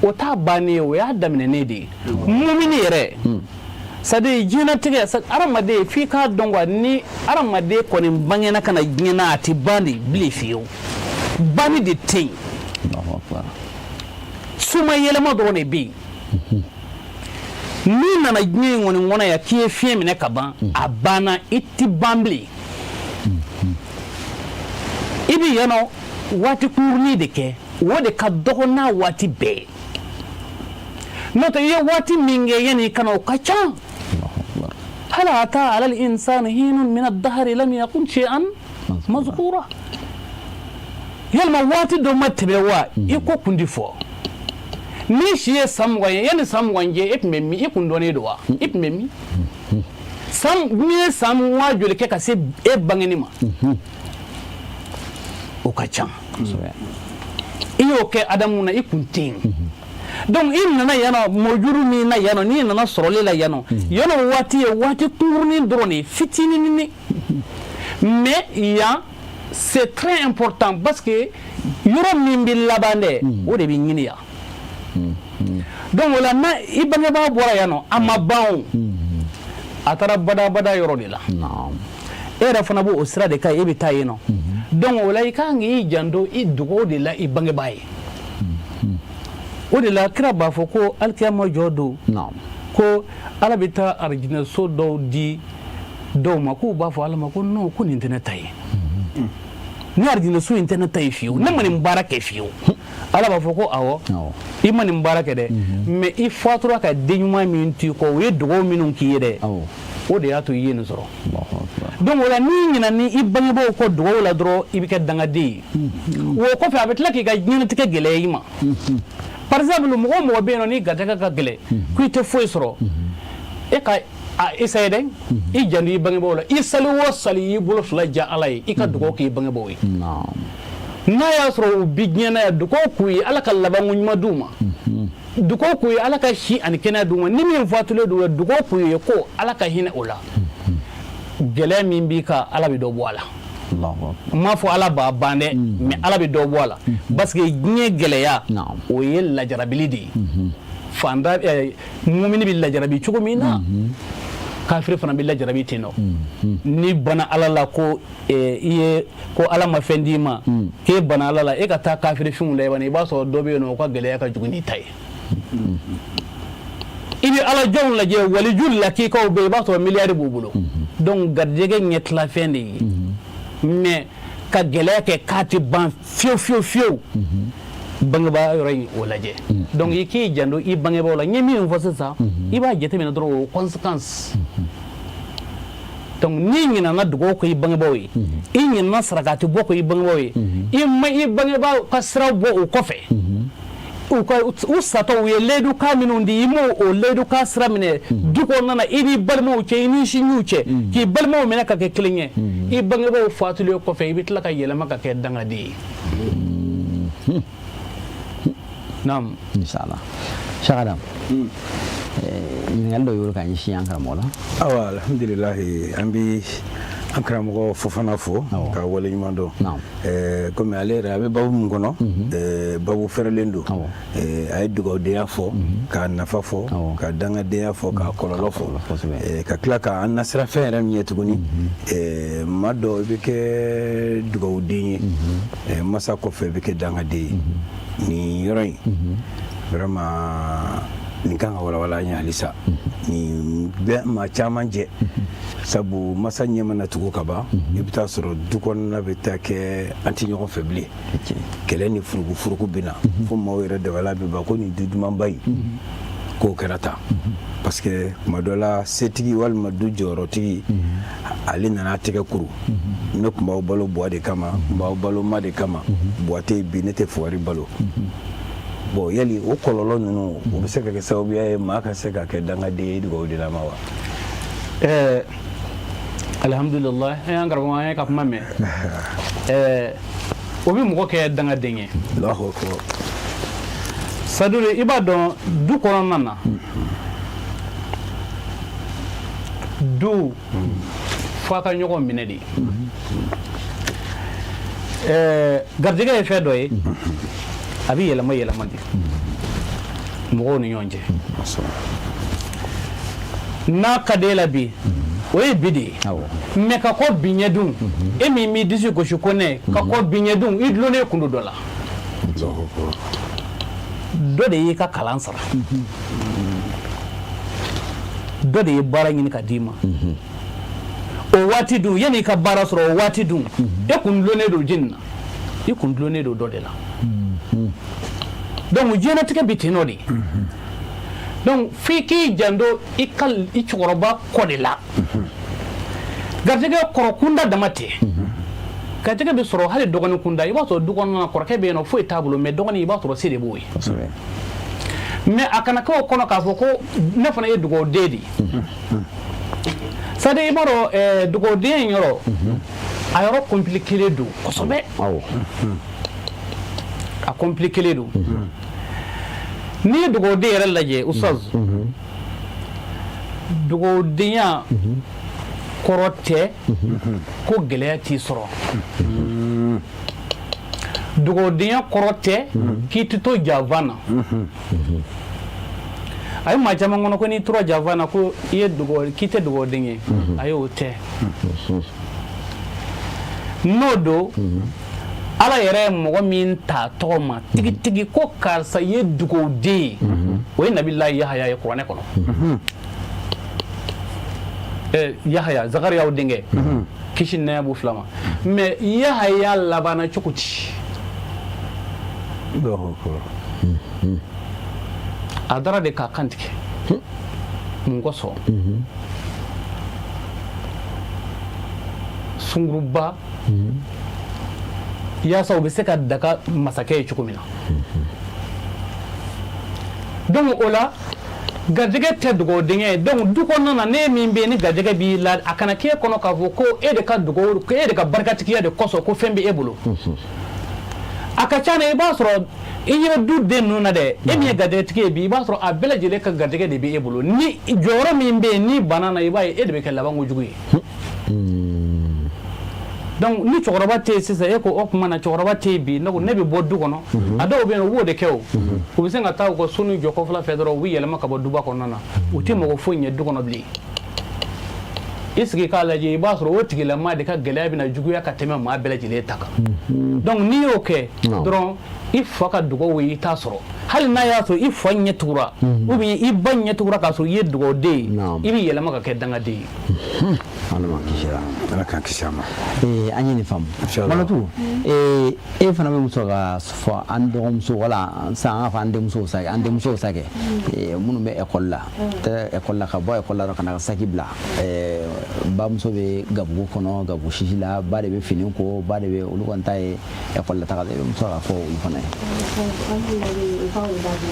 o t'a bannen ye, o y'a daminɛnen de ye. Mumini yɛrɛ, c'est à dire diɲɛlatigɛ, hadamaden f'i k'a dɔn quoi, ni hadamaden kɔni bangena ka na diɲɛ na, a tɛ ban de bilen fiyewu, banni de tɛ yen, suma yɛlɛma dɔrɔn de bɛ yen. N'i nana diɲɛ in kɔni kɔnɔ yan k'i ye fiɲɛ minɛ ka ban, a banna, i tɛ ban bilen. I bɛ yan nɔ waati kunkurunin de kɛ, o de ka dɔgɔ n'a waati bɛɛ ye. N'o tɛ, i ye waati min kɛ yanni i ka na, o ka ca. Hal ata ala al-insani hinun min ad-dahri lam yakun shay'an mazkura. Yalima waati dɔ ma tɛmɛ wa i ko kun ti fɔ? N'i si ye san 20 ye, yanni san 20 cɛ, e tun bɛ min? I kun dɔnnen don wa? I tun bɛ min? San n'i ye san waa joli kɛ ka se e bangeni ma, o ka ca. I y'o kɛ Adamu na, i kun tɛ yen. Donc i nana yan nɔ, mɔjuru min na yan nɔ, n'i nana sɔrɔli la yan nɔ, yan nɔ waati ye waati kunkurunin dɔrɔn de ye, fitinin. Mais yan, c'est très important, parce que yɔrɔ min bɛ laban dɛ, o de bɛ ɲini yan. Donc o la, n'a i bangebaa bɔra yan nɔ, a ma ban o, a taara badabada yɔrɔ de la. E yɛrɛ fana b'o sira de kan, e bɛ taa yen nɔ. Donc o la, i kan k'i janto i dugawu de la i bangebaa ye. O de la kira b'a fɔ ko alikiyama jɔ don, ko Ala bɛ taa arijinɛso dɔw di dɔw ma, k'u b'a fɔ Ala ma ko non, ko nin tɛ ne ta ye, ni arijinɛso in tɛ ne ta ye fiyewu, ne ma nin baara kɛ fiyewu. Ala b'a fɔ ko awɔ, i ma nin baara kɛ dɛ, mais i fatura ka den ɲuman min to i kɔ, o ye dugawu minnu k'i ye dɛ, o de y'a to i ye nin sɔrɔ. Donc o la, n'i ɲinana i bangebaaw kɔ dugawu la dɔrɔn, i bɛ kɛ dangaden ye. O kɔfɛ, a bɛ tila k'i ka diɲɛlatigɛ gɛlɛya i ma. Par exemple, mɔgɔ o mɔgɔ bɛ yen nɔ, n'i garijɛgɛ ka gɛlɛn, ko i tɛ foyi sɔrɔ, e ka a essayer dɛ, i janto i bangebaaw la. I sali o sali, i bolo fila ja Ala ye, i ka dugawu k'i bangebaaw ye. N'a y'a sɔrɔ u bi diɲɛ na yan, dugawu k'u ye Ala ka labanko ɲuman d'u ma, dugawu k'u ye Ala ka si ani kɛnɛya d'u ma. Ni min fatulen don, dugawu k'u ye ko Ala ka hinɛ o la. Gɛlɛya min b'i kan, Ala bɛ dɔ bɔ a la. N m'a fɔ Ala b'a ban dɛ, mais Ala bɛ dɔ bɔ a la, parce que diɲɛ gɛlɛya, o ye lajarabili de ye. Fanda mumini bɛ lajarabi cogo min na, kafiri fana bɛ lajarabi ten nɔ. N'i banna Ala la ko i ye ko Ala ma fɛn d'i ma, k'e banna Ala la, e ka taa kafiri finw la, i b'a sɔrɔ dɔ bɛ yen nɔ, o ka gɛlɛya ka jugu n'i ta ye. I bɛ ala jɔnw lajɛ, waliju lakikaw bɛ yen, i b'a sɔrɔ miliyari b'u bolo. Donc garijɛgɛ ɲɛtilafɛn de ye, mais ka gɛlɛya kɛ k'a tɛ ban fiyewu fiyewu fiyewu, bangebaa yɔrɔ in, o lajɛ. Donc i k'i janto i bangebaaw la. N ye min fɔ sisan, i b'a jateminɛ dɔrɔn, o conséquence. Donc n'i ɲinana dugawu kɛ i bangebaaw ye, i ɲinana sarakati bɔ kɛ i bangebaaw ye, i ma i bangebaaw ka siraw bɔ o kɔfɛ, u ka u satɔ u ye layidukan minnu di, i m'o o layidukan sira minɛ du kɔnɔna na, i n'i balimaw cɛ, i n'i sinjiw cɛ, k'i balimaw minɛ ka kɛ kelen ye, i bangebaaw fatulen kɔfɛ, i bɛ tila ka yɛlɛma ka kɛ dangaden ye. Naam. Inshallah. Cheikh Adam, ɲininkali dɔ y'o ka ɲɛsin an karamɔgɔ la. Awa, alhamdulilahi, an bi an karamɔgɔ Fofana fo ka waleɲuman dɔn. Komi ale yɛrɛ a bɛ babu min kɔnɔ, babu fɛrɛlen don. A ye dugawudenya fɔ, k'a nafa fɔ, ka dangadenya fɔ, k'a kɔlɔlɔ fɔ, ka tila k'an nasira fɛn yɛrɛ min ye tuguni. Maa dɔ, i bɛ kɛ dugawuden ye, masa kɔfɛ i bɛ kɛ dangaden ye. Nin yɔrɔ in, vraiment, nin kan ka walawala an ye halisa. Nin bɛ maa caman jɛ, sabu masa ɲɛ mana tugu ka ban, i bɛ taa sɔrɔ du kɔnɔna bɛ taa kɛ an tɛ ɲɔgɔn fɛ bilen, kɛlɛ ni furugufurugu bɛ na, fo maaw yɛrɛ dabala bɛ ban ko nin du dumanba in k'o kɛra tan, parce que tuma dɔ la, setigi walima du jɔyɔrɔtigi, ale nana tɛgɛ kuru: ne tun b'aw balo buwa de kama, n b'aw balo ma de kama, buwa tɛ yen bi, ne tɛ fugari balo. Bon, yali o kɔlɔlɔ ninnu, o bɛ se ka kɛ sababuya ye maa ka se ka kɛ dangaden ye dugawudenlama wa? Alhamdulillah, an y'an karamɔgɔ, an ye ka kuma mɛn. O bɛ mɔgɔ kɛ dangaden ye. Allahu akbar. C'est-à-dire, i b'a dɔn, du kɔnɔna na, du f'a ka ɲɔgɔn minɛ de. Garijɛgɛ ye fɛn dɔ ye, a bɛ yɛlɛma yɛlɛma de mɔgɔw ni ɲɔgɔn cɛ. N'a ka di e la bi, o ye bi de ye, mais ka kɔ bi ɲɛ dun, e min b'i disi gosi ko ne ka kɔ bi ɲɛ dun, i dulonnen kun don dɔ la, dɔ de y'i ka kalan sara, dɔ de ye baara ɲini ka d'i ma. O waati dun, yanni i ka baara sɔrɔ, o waati dun, e kun dulonnen don jeni na? I kun dulonnen don dɔ de la. Donc diɲɛlatigɛ bi ten nɔ de. Donc f'i k'i janto i ka i cɛkɔrɔba kɔ de la. Garijɛgɛ kɔrɔ kunda dama tɛ, garijɛgɛ bɛ sɔrɔ hali dɔgɔnin kunda. I b'a sɔrɔ du kɔnɔna na, kɔrɔkɛ bɛ yen nɔ, foyi t'a bolo, mais dɔgɔnin, i b'a sɔrɔ se de b'o ye. Mais a kana kɛ o kɔnɔ k'a fɔ ko ne fana ye dugawuden de ye. C'est à dire, i b'a dɔn, dugawuden in yɔrɔ, a yɔrɔ compliqué don kosɛbɛ, a compliqué don. N'i ye dugawuden yɛrɛ lajɛ, ustaz, dugawudenya kɔrɔ tɛ ko gɛlɛya t'i sɔrɔ. Dugawudenya kɔrɔ tɛ k'i tɛ to janfa na. A ye maa caman kɔnɔ ko n'i tora janfa na, ko i ye dugawu, k'i tɛ dugawuden ye. Ayi, o tɛ. N'o don, Ala yɛrɛ ye mɔgɔ min ta tɔgɔ ma tigitigi ko karisa ye dugawuden ye, o ye Nabilayi Yahaya ye kuranɛ kɔnɔ. Yahaya, Zakariyaw denkɛ, kisi ni nɛɛma b'u fila ma. Mais Yahaya labanna cogo di? A dara de k'a kan tigɛ. Mun kosɔn? Sunguruba yaasa u bɛ se ka daga masakɛ ye cogo min na. Donc o la, garijɛgɛ tɛ dugawudenya ye. Donc du kɔnɔna na, ne min bɛ yen ni garijɛgɛ b'i la, a kana k'e kɔnɔ k'a fɔ ko e de ka dugawu, ko e de ka barikatigiya de kosɔn ko fɛn bɛ e bolo. A ka ca na, i b'a sɔrɔ i ɲɛ bɛ du den ninnu na dɛ, e min ye garijɛgɛtigi ye bi, i b'a sɔrɔ a bɛɛ lajɛlen ka garijɛgɛ de bɛ e bolo. Ni jɔyɔrɔ min bɛ yen, n'i banna na, i b'a ye e de bɛ kɛ labankojugu ye. Donc ni cɛkɔrɔba tɛ yen sisan, e ko o tuma na cɛkɔrɔba tɛ yen bi, ne ko ne bɛ bɔ du kɔnɔ. A dɔw bɛ yen, u b'o de kɛ. O u bɛ se ka taa u ka sonu jɔ kɔfɛla fɛ dɔrɔn, u bɛ yɛlɛma ka bɔ duba kɔnɔna na, u tɛ mɔgɔ foyi ɲɛ du kɔnɔ bilen. I sigi k'a lajɛ, i b'a sɔrɔ o tigilama de ka gɛlɛya bɛna juguya ka tɛmɛ maa bɛɛ lajɛlen ta kan. Donc n'i y'o kɛ dɔrɔn, i fa ka dugawu i t'a sɔrɔ. Hali n'a y'a sɔrɔ i fa ɲɛ tugura ou bien i ba ɲɛ tugura k'a sɔrɔ i ye dugawuden ye, i bɛ yɛlɛma ka kɛ dangaden ye. Ala m'an kisira. Ala k'an kisi a ma. An ye nin faamu. Malatu, e fana bɛ muso ka fɔ an dɔgɔmuso wala sisan an k'a fɔ an denmusow sa, an denmusow sa kɛ minnu bɛ ekɔli la, tɛ ekɔli la, ka bɔ ekɔli la ka na ka saki bila, bamuso bɛ gabugu kɔnɔ, gabugu sisi la, ba de bɛ fini ko, ba de bɛ olu kɔni ta ye ekɔli la taga, e bɛ muso ka fɔ olu fana ye. An b'u ladi u ka o dabila,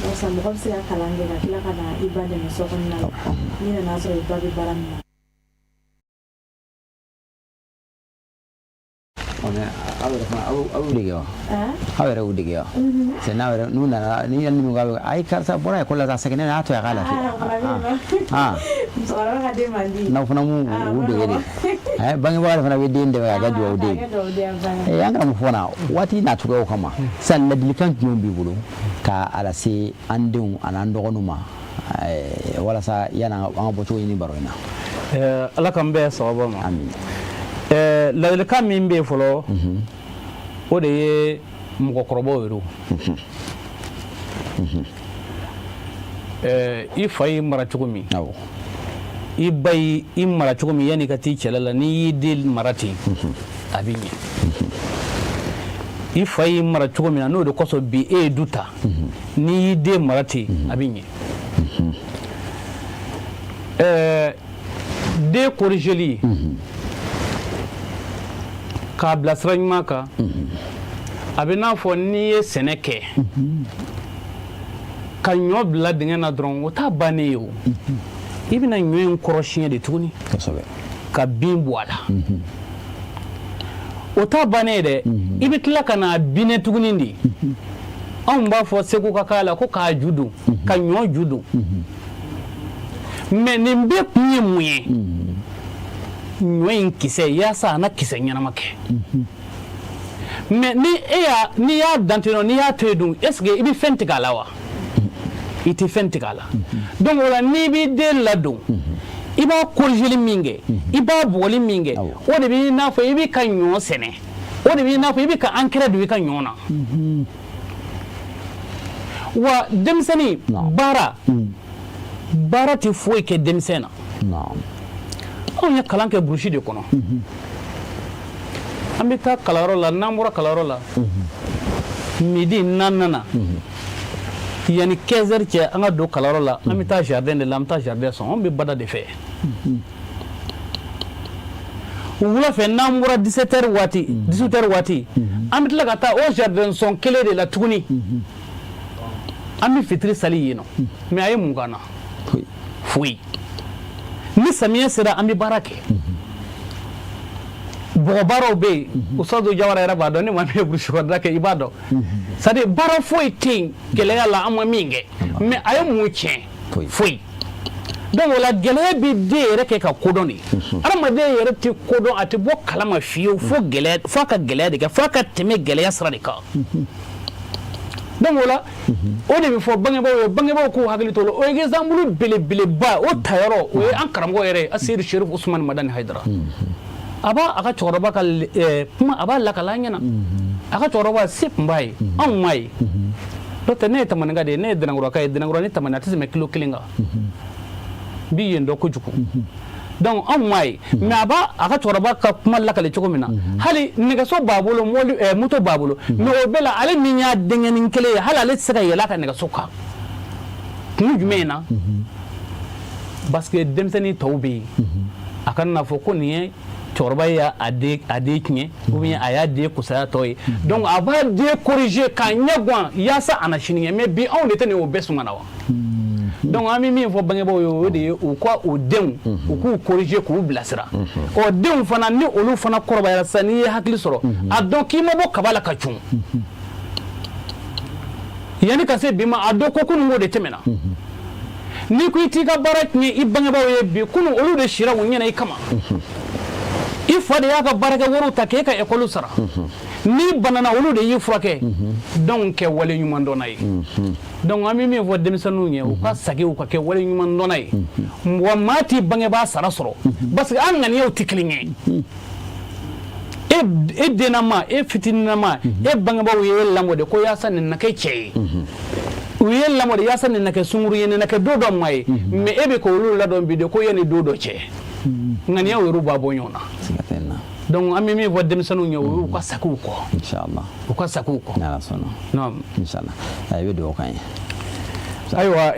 barisa mɔgɔ bɛ se ka kalan kɛ ka tila ka na i ba dɛmɛ so kɔnɔna la, n'i nana sɔrɔ i ba bɛ baara min na. Aw yɛrɛ fana, aw y'u dege wa? Aw yɛrɛ y'u dege wa? C'est n'aw yɛrɛ n'u nana ni yɛrɛ min ko ayi, karisa bɔra ekɔli la sa, sɛgɛnnen y'a to a k'a lafiya. Musokɔrɔba ka den man di. N'aw fana m'u u dege de, bangebaga de fana bɛ den dɛmɛ ka kɛ dugawuden ye. An karamɔgɔ fana, waati n'a cogoyaw kama sisan, ladilikan jumɛn b'i bolo ka a lase an denw an'an dɔgɔninw ma, walasa yanni an ka bɔcogo ɲini baro in na? Ala k'an bɛɛ sababa ma. Amin. Ladilikan min bɛ yen fɔlɔ, o de ye mɔgɔkɔrɔbaw yɛrɛ. I fa y'i mara cogo min, i ba y'i mara cogo min, yanni i ka t'i cɛla la, n'i y'i den mara ten, a bɛ ɲɛ. I fa y'i mara cogo min na, n'o de kosɔn bi e ye du ta, n'i y'i den mara ten, a bɛ ɲɛ. Den korigeli k'a bila sira ɲuman kan, a bɛ n'a fɔ n'i ye sɛnɛ kɛ ka ɲɔ bila dingɛ na dɔrɔn, o t'a bannen ye. O i bɛna ɲɔ in kɔrɔsiɲɛ de tuguni ka bin bɔ a la, o t'a bannen ye dɛ. I bɛ tila ka na binɛ tuguni de. Anw b'a fɔ Segu ka k'a la ko k'a ju don, ka ɲɔ ju don. Mais nin bɛɛ kun ye mun ye? Ɲɔ in kisɛ, yaasa a na kisɛ ɲɛnama kɛ. Mais ni e y'a n'i y'a dan ten nɔ, n'i y'a to yen dun, est ce que i bɛ fɛn tigɛ a la wa? I tɛ fɛn tigɛ a la. Donc o la, n'i b'i den ladon, i b'a corrigeli min kɛ, i b'a bugɔli min kɛ, o de b'i n'a fɔ i bɛ ka ɲɔ sɛnɛ, o de b'i n'a fɔ i bɛ ka engrais don i ka ɲɔ na. Wa denmisɛnnin baara, baara tɛ foyi kɛ denmisɛn na. Anw ye kalan kɛ burusi de kɔnɔ. An bɛ taa kalanyɔrɔ la, n'an bɔra kalanyɔrɔ la midi, n'an nana yanni 15 heures cɛ an ka don kalanyɔrɔ la, an bɛ taa jardin de la, an bɛ taa jardin sɔn, anw bɛ bada de fɛ. Wula fɛ, n'an bɔra 17 heures waati, 18 heures waati, an bɛ tila ka taa o jardin sɔn kelen de la tuguni, an bɛ fitiri sali yen nɔ. Mais a ye mun k'an na? Foyi. Ni samiyɛ sera, an bɛ baara kɛ, bɔgɔ baaraw bɛ yen. Ustazu Jawara yɛrɛ b'a dɔn, ni maa min ye burusi kɔnɔna kɛ, i b'a dɔn. C'est à dire baara foyi tɛ yen gɛlɛya la an ma min kɛ. Mais a ye mun tiɲɛ? Foyi. Donc o la, gɛlɛya bɛ den yɛrɛ kɛ ka kodɔn de. Adamaden yɛrɛ tɛ kodɔn, a tɛ bɔ kalama fiyewu fo gɛlɛya, f'a ka gɛlɛya de kɛ, f'a ka tɛmɛ gɛlɛya sira de kan. Donc o la, o de bɛ fɔ bangebaaw ye, bangebaaw k'u hakili to o la. O exemple belebeleba, o tayɔrɔ, o ye an karamɔgɔ yɛrɛ ye, Aseyidi Sherif Usumani Madani Hayidara. A b'a a ka cɛkɔrɔba ka kuma, a b'a lakali an ɲɛna. A ka cɛkɔrɔba se tun b'a ye, anw m'a ye. N'o tɛ, ne ye Tamaninka de ye, ne ye Dɛnɛnkura ye. Dɛnɛnkura ni Tamani, a tɛ tɛmɛ kilo 1 kan. N bi yen dɔn kojugu. Donc anw m'a ye, mais a b'a a ka cɛkɔrɔba ka kuma lakale cogo min na, hali nɛgɛso b'a bolo, mobili, moto b'a bolo, mais o bɛɛ la, ale min y'a denkɛnin kelen ye, hali ale tɛ se ka yɛlɛ a ka nɛgɛso kan. Kun jumɛn na? Parce que denmisɛnnin tɔw bɛ yen, a kana n'a fɔ ko nin ye cɛkɔrɔba ye a den tiɲɛ, ou bien a y'a den kusaya tɔ ye. Donc a b'a den corriger k'a ɲɛ gan yaasa a na sini ɲɛ. Mais bi, anw de tɛ nin o bɛɛ sɔn ka na wa. Donc an bɛ min fɔ bangebaaw ye, o de ye u ka u denw, u k'u corriger, k'u bilasira. Ɔ, denw fana, ni olu fana kɔrɔbayara sisan, n'i ye hakili sɔrɔ, a dɔn k'i ma bɔ kaba la ka cun yanni ka se bi ma. A dɔn ko kunun ko de tɛmɛna. N'i ko i t'i ka baara tiɲɛ i bangebaaw ye bi, kunun olu de sira u ɲɛna i kama. I fa de y'a ka baarakɛ wariw ta k'e ka ekɔli sara. N'i banana, olu de y'i furakɛ. Donc kɛ wale ɲuman dɔnna ye. Donc an bɛ min fɔ denmisɛnninw ye, u ka segin u ka kɛ wale ɲuman dɔnna ye. Wa maa t'i bangebaa sara sɔrɔ, parce que an ŋaniyaw tɛ kelen ye. E dennama, e fitininama, e bangebaaw ye e lamɔ de ko yaasa nin na kɛ cɛ ye. U ye lamɔ de yaasa nin na kɛ sunkuru ye, nin na kɛ don dɔ maa ye. Mais e bɛ k'olu ladɔn bi de ko yanni don dɔ cɛ, ŋaniyaw yɛrɛ b'a bɔ ɲɔgɔn na. Donc an bɛ min fɔ denmisɛnninw ye, o y'u ka segin u kɔ. Inshallah. U ka segin u kɔ. N'Ala sɔnna. Naam. Inshallah, i bɛ dugawu k'an ye. Ayiwa,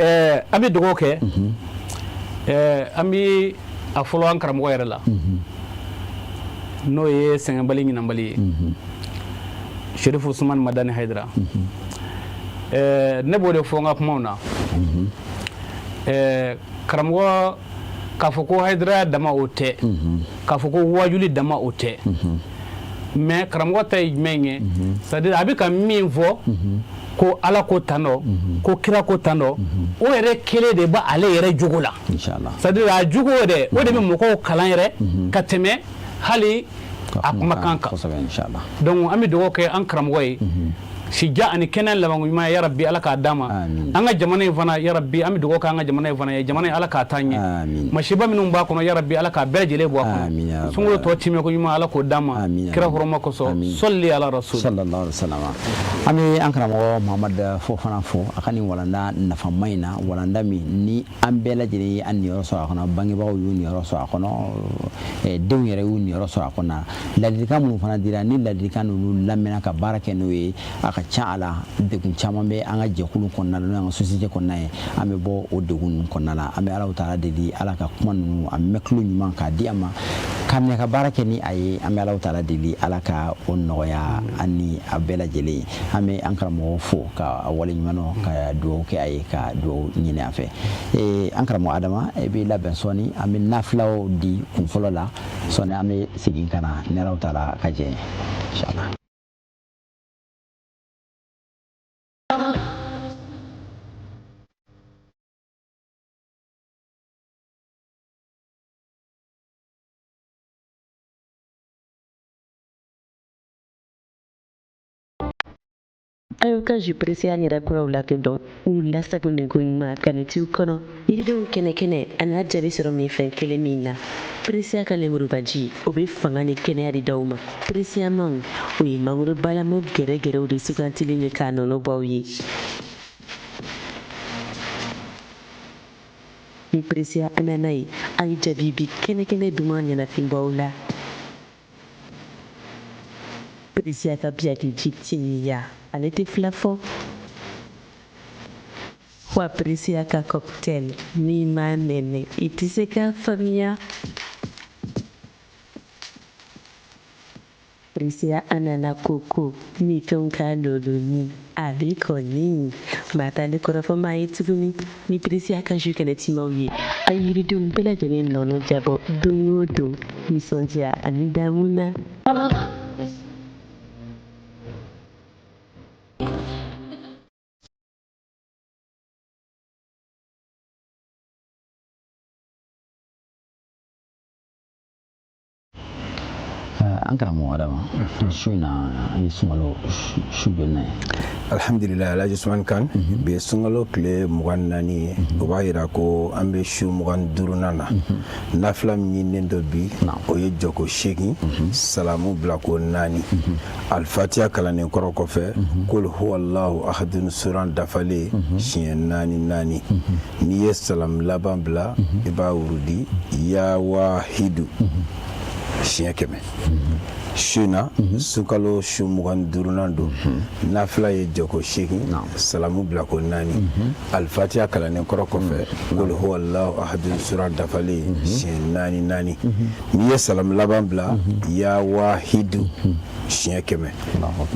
an bɛ dugawu kɛ. An bɛ a fɔlɔ an karamɔgɔ yɛrɛ la, n'o ye sɛgɛnbali ɲinanbali ye, Sherifu Usumani Madani Hayidara. Ne b'o de fɔ n ka kumaw na. Karamɔgɔ k'a fɔ ko Hayidaraya dama, o tɛ. K'a fɔ ko wajuli dama, o tɛ. Mais karamɔgɔ ta ye jumɛn ye? C'est à dire, a bɛ ka min fɔ ko Ala ko tan dɔ, ko kira ko tan dɔ, o yɛrɛ kelen de b'ale yɛrɛ jogo la. C'est à dire, a jogo yɛrɛ, o de bɛ mɔgɔw kalan yɛrɛ ka tɛmɛ hali a kumakan kan. Donc an bɛ dugawu kɛ an karamɔgɔ ye, sija ani kɛnɛ labanko ɲuman, yarabi Ala k'a d'a ma. An ka jamana in fana, yarabi, an bɛ dugawu kɛ an ka jamana in fana ye. Jamana in, Ala k'a taa ɲɛ. Masiba minnu b'a kɔnɔ, yarabi, Ala k'a bɛɛ lajɛlen bɔ a kɔnɔ. Sunkalo tɔ timɛ ko ɲuman, Ala k'o d'a ma, kira hɔrɔma kosɔn. Sɔli ala rasul. Sallallahu alaihi wasallam. An bɛ an karamɔgɔ Muhamad Fofana fo a ka nin walanda nafama in na, walanda min ni an bɛɛ lajɛlen ye an niyɔrɔ sɔrɔ a kɔnɔ. Bangebaaw y'u niyɔrɔ sɔrɔ a kɔnɔ, denw yɛrɛ y'u niyɔrɔ sɔrɔ a kɔnɔ. Ladilikan minnu fana dira, ni ladilikan ninnu lamɛnna ka baara kɛ n'o ye, a ka ca a la, degun caman bɛ an ka jɛkulu kɔnɔna la, n'o y'an ka société kɔnɔna ye, an bɛ bɔ o degun ninnu kɔnɔna la. An bɛ Alahu taala deli, Ala ka kuma ninnu a mɛn tulo ɲuman k'a di an ma ka minɛ ka baara kɛ ni a ye. An bɛ Alahu taala deli, Ala ka o nɔgɔya an ni a bɛɛ lajɛlen ye. An bɛ an karamɔgɔ fo ka waleɲuman dɔn, ka dugawu kɛ a ye, ka dugawu ɲini an fɛ. An karamɔgɔ Adama, e b'i labɛn sɔɔni, an bɛ nafilaw di kun fɔlɔ la. Sɔɔni an bɛ segin ka na ni Alahu taala ka jɛ ye, inshallah. Aw ka jus Pressia yɛrɛ kuraw lakodɔn, u lasagolen ko ɲuman kanitiw kɔnɔ. Yiridenw kɛnɛ kɛnɛ a n'a jaabi sɔrɔ min fɛn kelen min na. Pressia ka lemurubaji, o bɛ fanga ni kɛnɛya di d'aw ma. Pressia mangue, o ye mangoro balamu gɛrɛgɛrɛw de sugantilen ye k'a nɔnɔ bɔ aw ye. Ni Pressia ananas ye, a ye jaabi bi kɛnɛ kɛnɛ duman ɲɛnafin bɔ aw la. Pressia ka biyaki timiya, ale tɛ fila fɔ. Wa Pressia ka cocktail, n'i m'a nɛnɛ, i tɛ se k'a faamuya. Pressia ananas coco ni fɛnw ka loloni, a bɛ kɔni maa t'ale kɔrɔfɔ maa ye tuguni. Ni Pressia ka jus kɛnɛ timaw ye, a yiridenw bɛɛ lajɛlen nɔnɔ jabɔ don o don, nisɔndiya ani damu na. An karamɔgɔ Adama, su in na ye sunkalo su jolinan ye? Alhamdulilayi, Alhaji Usumani Kan, bi ye sunkalo tile 24 ye. O b'a yira ko an bɛ su 25nan na. Nafila min ɲininen don bi, o ye jɔko 8, salamu bilako 4, alifatiya kalannen kɔrɔ kɔfɛ, kul huwallahu ahadun suran dafalen siɲɛ 4 4. N'i ye salamu laban bila, i b'a wurudi ya wahidu siɲɛ 100. Su in na, sunkalo su 25nan don. Nafila ye jɔko 8, salamu bilako 4, alifatiya kalannen kɔrɔ kɔfɛ, kul huwallahu ahadun suran dafalen siɲɛ 4 4. N'i ye salamu laban bila, ya wahidu siɲɛ 100.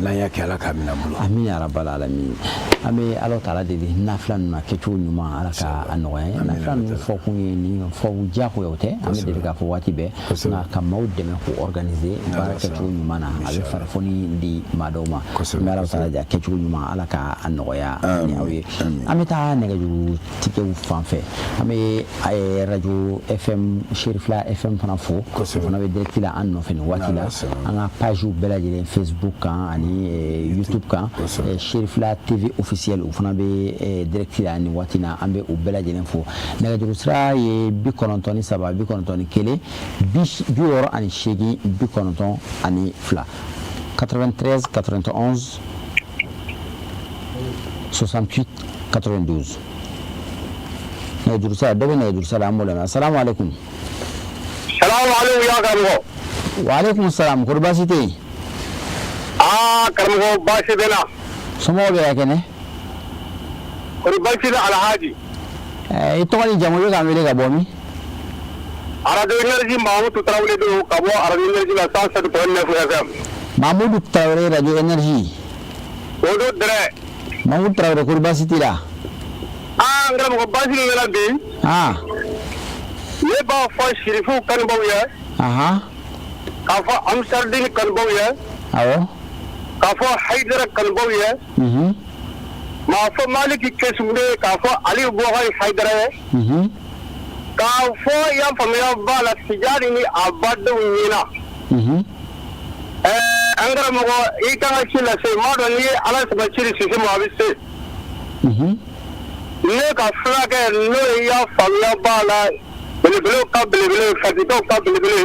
N'an y'a kɛ, Ala k'a minɛ an bolo. Amin ya rabbal alamin. An bɛ Ala taala deli, nafila ninnu a kɛcogo ɲuman, Ala ka a nɔgɔya ye. Nafila ninnu fɔkun ye nin fɔ diyagoya o tɛ, an bɛ deli k'a fɔ waati bɛɛ, nka ka maaw dɛmɛ k'u organiser baara kɛcogo ɲuman na, a bɛ farifoni di maa dɔw ma. An bɛ Ala taala deli, a kɛcogo ɲuman, Ala ka a nɔgɔya ni aw ye. An bɛ taa nɛgɛjuru tigɛw fan fɛ. An bɛ radio FM Cherifla FM fana fo, o fana bɛ direct la an nɔfɛ nin waati la. An ka page bɛɛ lajɛlen, Facebook kan ani YouTube kan, Cherifla TV officiel, o fana bɛ direct la nin waati na. An bɛ u bɛɛ lajɛlen fo. Nɛgɛjuru sira ye 93 91 68 92, 93 91 68 92. Nɛgɛjuru sira dɔ bɛ nɛgɛjuru sira la, an b'o lamɛn. Asalamu aleykum. Salamu aleykum, ya karamɔgɔ. Wa aleykum salam. Kɔri baasi tɛ yen? Aa karamɔgɔ, baasi bɛ na. Somɔgɔw bɛ ka kɛnɛ? Kɔri baasi tɛ, Alhaji. I tɔgɔ ni jamu, i bɛ k'an wele ka bɔ min? Radio Énergie, Mamutu Tarawele don ka bɔ Radio Énergie la 107.9 FM. Mamudu Tarawele, Radio Énergie. O don dɛrɛ. Mamudu Tarawele, kɔri baasi t'i la? Aa n karamɔgɔ, baasi min bɛ na bi. Ne b'a fɔ Sirifuw kanubaw ye. K'a fɔ Ansardini kanubaw ye. K'a fɔ Hayidara kanubaw ye. M'a fɔ Maliki Kesunde ye, k'a fɔ Aliyu Bubakari Hayidara ye. K'a fɔ i y'a faamuya b'a la, Tijani ni a badenw ɲɛna. Ɛɛ an karamɔgɔ, i kan ka ci lase, n m'a dɔn n'i ye Ala saba ci sisi ma, a bɛ se. Ne ka fulakɛ, n'o ye i y'a faamuya b'a la, belebelew ka belebele, fatikaw ka belebele,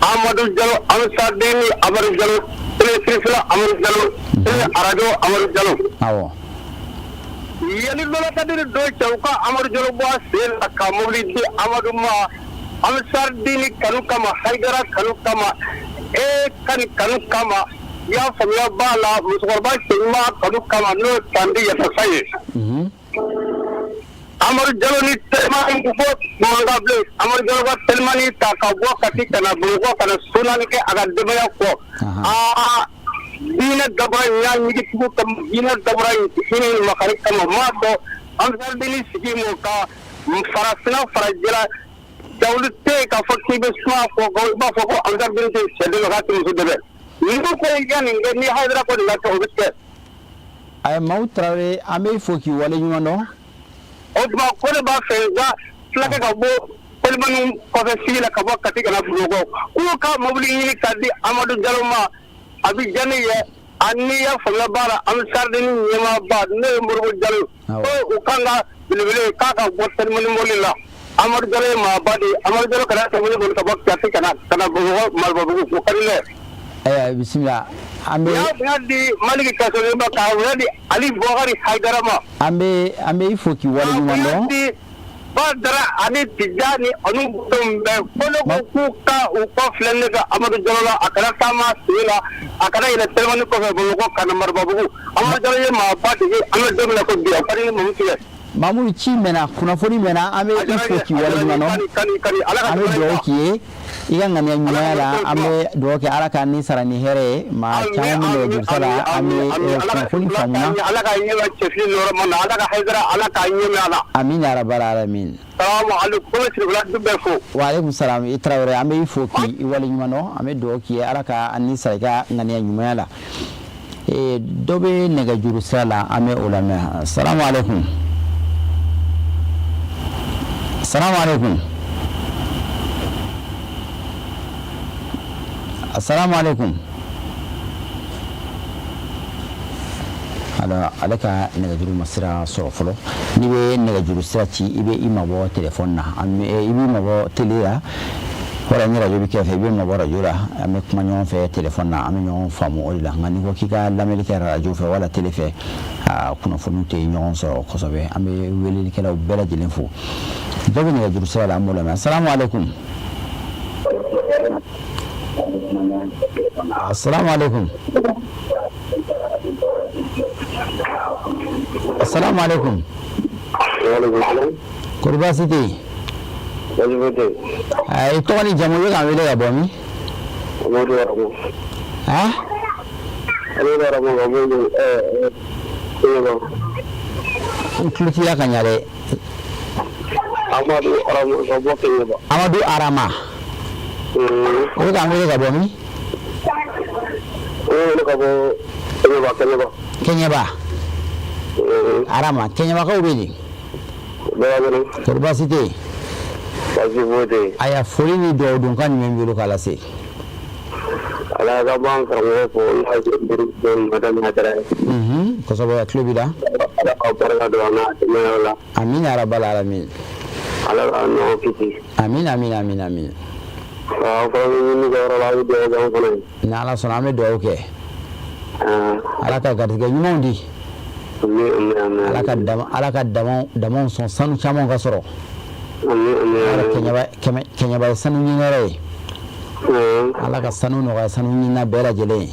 Amadu Jalo Ansardini, Amadu Jalo télé Sirifila, Amadu Jalo télé arajo, Amadu Jalo. Yanni lɔlɔtadiri don cɛ, u ka Amadu Jalo bɔ a sen la ka mobili di Amadu ma Ansardini kanu kama, Hayidara kanu kama, e ka nin kanu kama, i y'a faamuya b'a la, musokɔrɔba cɛɲuman kanu kama, n'o ye Tandi Yatasa ye. Amadu Jalo ni telimani bɔ mankan bilen, Amadu Jalo ka telimani ta ka bɔ Kati ka na Bamakɔ ka na so naani kɛ a ka denbaya kɔ. Aa diinɛ dabɔra ɲa ɲigitugu kama, diinɛ dabɔra hinɛ ni makari kama. M'a dɔn Ansardini sigi m'o ka farafinna farajɛla dawulu tɛ yen k'a fɔ k'i bɛ suma fɔ ko i b'a fɔ ko Ansardini tɛ cɛ dɛmɛ k'a tɛ muso dɛmɛ. N'i ko i ka nin kɛ, ni Hayidara ko nin ka kɛ, o bɛ kɛ. Ayi, Mamu Tarawele, an b'i fo k'i waleɲuman dɔn. O tuma ko ne b'a fɛ n ka fulakɛ ka bɔ telimani kɔfɛ sigi la ka bɔ Kati ka na Bamakɔ, k'u ka mobili ɲini ka di Amadu Jalo ma, a bɛ diya ne ye. Ani i y'a faamuya b'a la, Ansardini ɲɛmaaba n'o ye Modibo Jalo, ko u kan ka belebele k'a ka bɔ telimani boli la. Amadu Jalo ye maaba de ye. Amadu Jalo kana telimani boli ka bɔ Kati ka na Bamakɔ Maribabugu, o ka di ne ye. Ayiwa, bisimila, an bɛ. N y'a bonya di Maliki Kasɔrɔ ma, k'a bonya di Ali Bubakari Hayidara ma. An bɛ i fo k'i waleɲuman dɔn. K'a bonya di Badara ani Tijani ani denw bɛɛ ko ne ko k'u ka u kɔ filɛ ne ka Amadu Jalo la, a kana taama sen la, a kana yɛlɛ telimani kɔfɛ Bamakɔ ka na Maribabugu. Amadu Jalo ye maaba de ye, an bɛ don min na ko bi, a ka di ni Mamutu ye. Mamudu, ci mɛnna, kunnafoni mɛnna, an bɛ i fo k'i waleɲuman dɔn. An bɛ dugawu k'i ye i ka ŋaniya ɲumanya la. An bɛ dugawu kɛ, Ala ka ni sara ni hɛrɛ ye. Maa caman min bɛ jurusara la, an bɛ kunnafoni faamuna. Ala ka ɲɛ cɛfini nɔrɔ ma na, Ala ka Hayidara, Ala k'a ɲɛ mɛn a la. Amin ya rabbal alamin. Salamu aleykum, ko bɛ Sirifila du bɛɛ fo. Wa aleykum salam. I Tarawele, an bɛ i fo k'i waleɲuman dɔn. An bɛ dugawu k'i ye, Ala ka ni sara i ka ŋaniya ɲumanya la. Dɔ bɛ nɛgɛjuru sira la, an bɛ o lamɛn. Salamu aleykum, salamu aleykum. Assalamu alaikum. Alors ale ka nɛgɛjuru ma sira sɔrɔ fɔlɔ. N'i bɛ nɛgɛjuru sira ci, i bɛ i mabɔ telefɔni na, i b'i mabɔ tele la, wala ni rajo bɛ kɛrɛfɛ, i bɛ mabɔ rajo la. An bɛ kuma ɲɔgɔn fɛ telefɔni na, an bɛ ɲɔgɔn faamu o de la. Nka n'i ko k'i ka lamɛnni kɛ rajo fɛ wala tele fɛ, kunnafoniw tɛ ɲɔgɔn sɔrɔ kosɛbɛ. An bɛ welelikɛlaw bɛɛ lajɛlen fo. Dɔ bɛ nɛgɛjuru sira la, an b'o lamɛn. Asalamu aleykum. Asalamu aleykum. Asalamu aleykum. Kɔri baasi tɛ yen? I tɔgɔ ni jamu, i bɛ k'an wele ka bɔ min? Ah? N tulo t'i la ka ɲa dɛ. Amadu Arama ka bɔ Keɲeba. Amadu Arama. O bɛ k'an wele ka bɔ min? O bɛ wele ka bɔ Keɲeba, Keɲeba. Keɲeba. Arama, Keɲebakaw bɛ di? Kɔri baasi tɛ yen? Baasi foyi tɛ yen. Aya, foli ni dugawu don kan jumɛn b'i bolo k'a lase? Ala ka b'an karamɔgɔ fo n'o ye Madani Hayidara ye. Kosɛbɛ, a tulo b'i la. Ala ka barika don a n'a denbayaw la. Amin ya rabbal alamin. Ala k'a ɲɔgɔn kisi. Amin amin amin amin. Aw fana bɛ ɲini kɛ yɔrɔ la, aw bɛ dugawu kɛ an fana ye. Ni Ala sɔnna, an bɛ dugawu kɛ. Ala ka garijɛgɛ ɲumanw di. Ala ka dama Ala ka damaw damaw sɔn sanu caman ka sɔrɔ. Ala Kɛɲɛba ye sanu ɲiniyɔrɔ ye. Ala ka sanu nɔgɔya sanu ɲinina bɛɛ lajɛlen ye.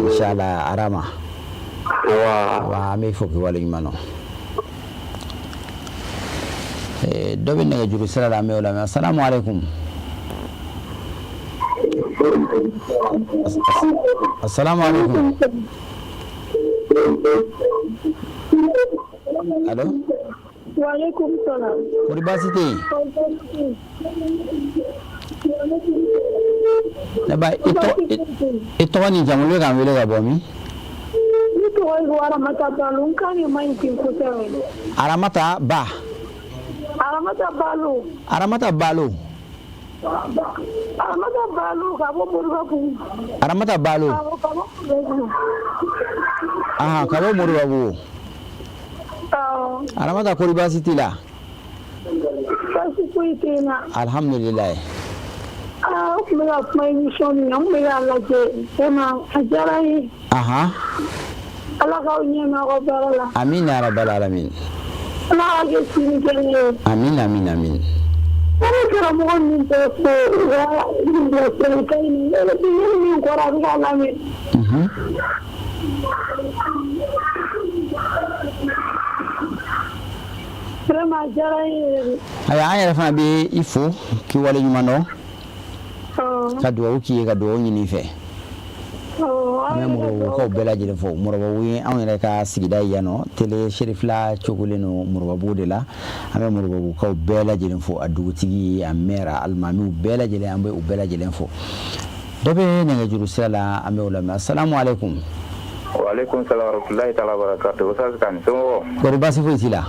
Inshallah Arama. Wa an b'i fo k'i waleɲuman dɔn. Dɔ bɛ nɛgɛjuru sira la, an bɛ o lamɛn. Asalamu aleykum. Asalamu aleykum. Allo. Waaleykum salam. Kɔri baasi tɛ yen? Ne ba, i tɔgɔ ni jamu, i bɛ k'an wele ka bɔ min? Ne tɔgɔ ye ko Aramata Balo, n kan de man ɲi ten kosɛbɛ. Aramata Ba. Aramata Balo. Aramata Balo. Aramata Balo ka bɔ Moribabugu. Aramata Balo. Awɔ, ka bɔ Moribabugu. Ahan, ka bɔ Moribabugu. Awɔ. Aramata, kɔri baasi t'i la? Baasi foyi tɛ n na. Alhamdulilayi. Aa, aw tun bɛ ka kuma émission min kan, n tun bɛ k'a lajɛ vraiment a diyara n ye. Ahan. Ala k'aw ɲɛ mɛn aw ka baara la. Amin ya rabbal alamin. Ala k'a kɛ sini kɛnɛ ye. Amin amin amin. Ne bɛ karamɔgɔ ninnu bɛɛ fo u ka bilasiralikan in na. Ne bɛ min kɔrɔ a bɛ k'a lamɛn. Vraiment a diyara n ye yɛrɛ de. Ayiwa, an yɛrɛ fana bɛ i fo k'i wale ɲuman dɔn. Ka dugawu k'i ye, ka dugawu ɲini i fɛ. An bɛ Moribabugukaw bɛɛ lajɛlen fo. Moribabugu ye anw yɛrɛ ka sigida ye yan nɔ. Tele Serifila cogolen don Moribabugu de la. An bɛ Moribabugukaw bɛɛ lajɛlen fo, a dugutigi, a maire, a alimamiw bɛɛ lajɛlen, an bɛ u bɛɛ lajɛlen fo. Dɔ bɛ nɛgɛjuru sira la, an bɛ o lamɛn. Asalamu aleykum. Waaleykum salam warahmatulahi taala barakatu. Ustaz Kane, somɔgɔw? Kɔri baasi foyi t'i la?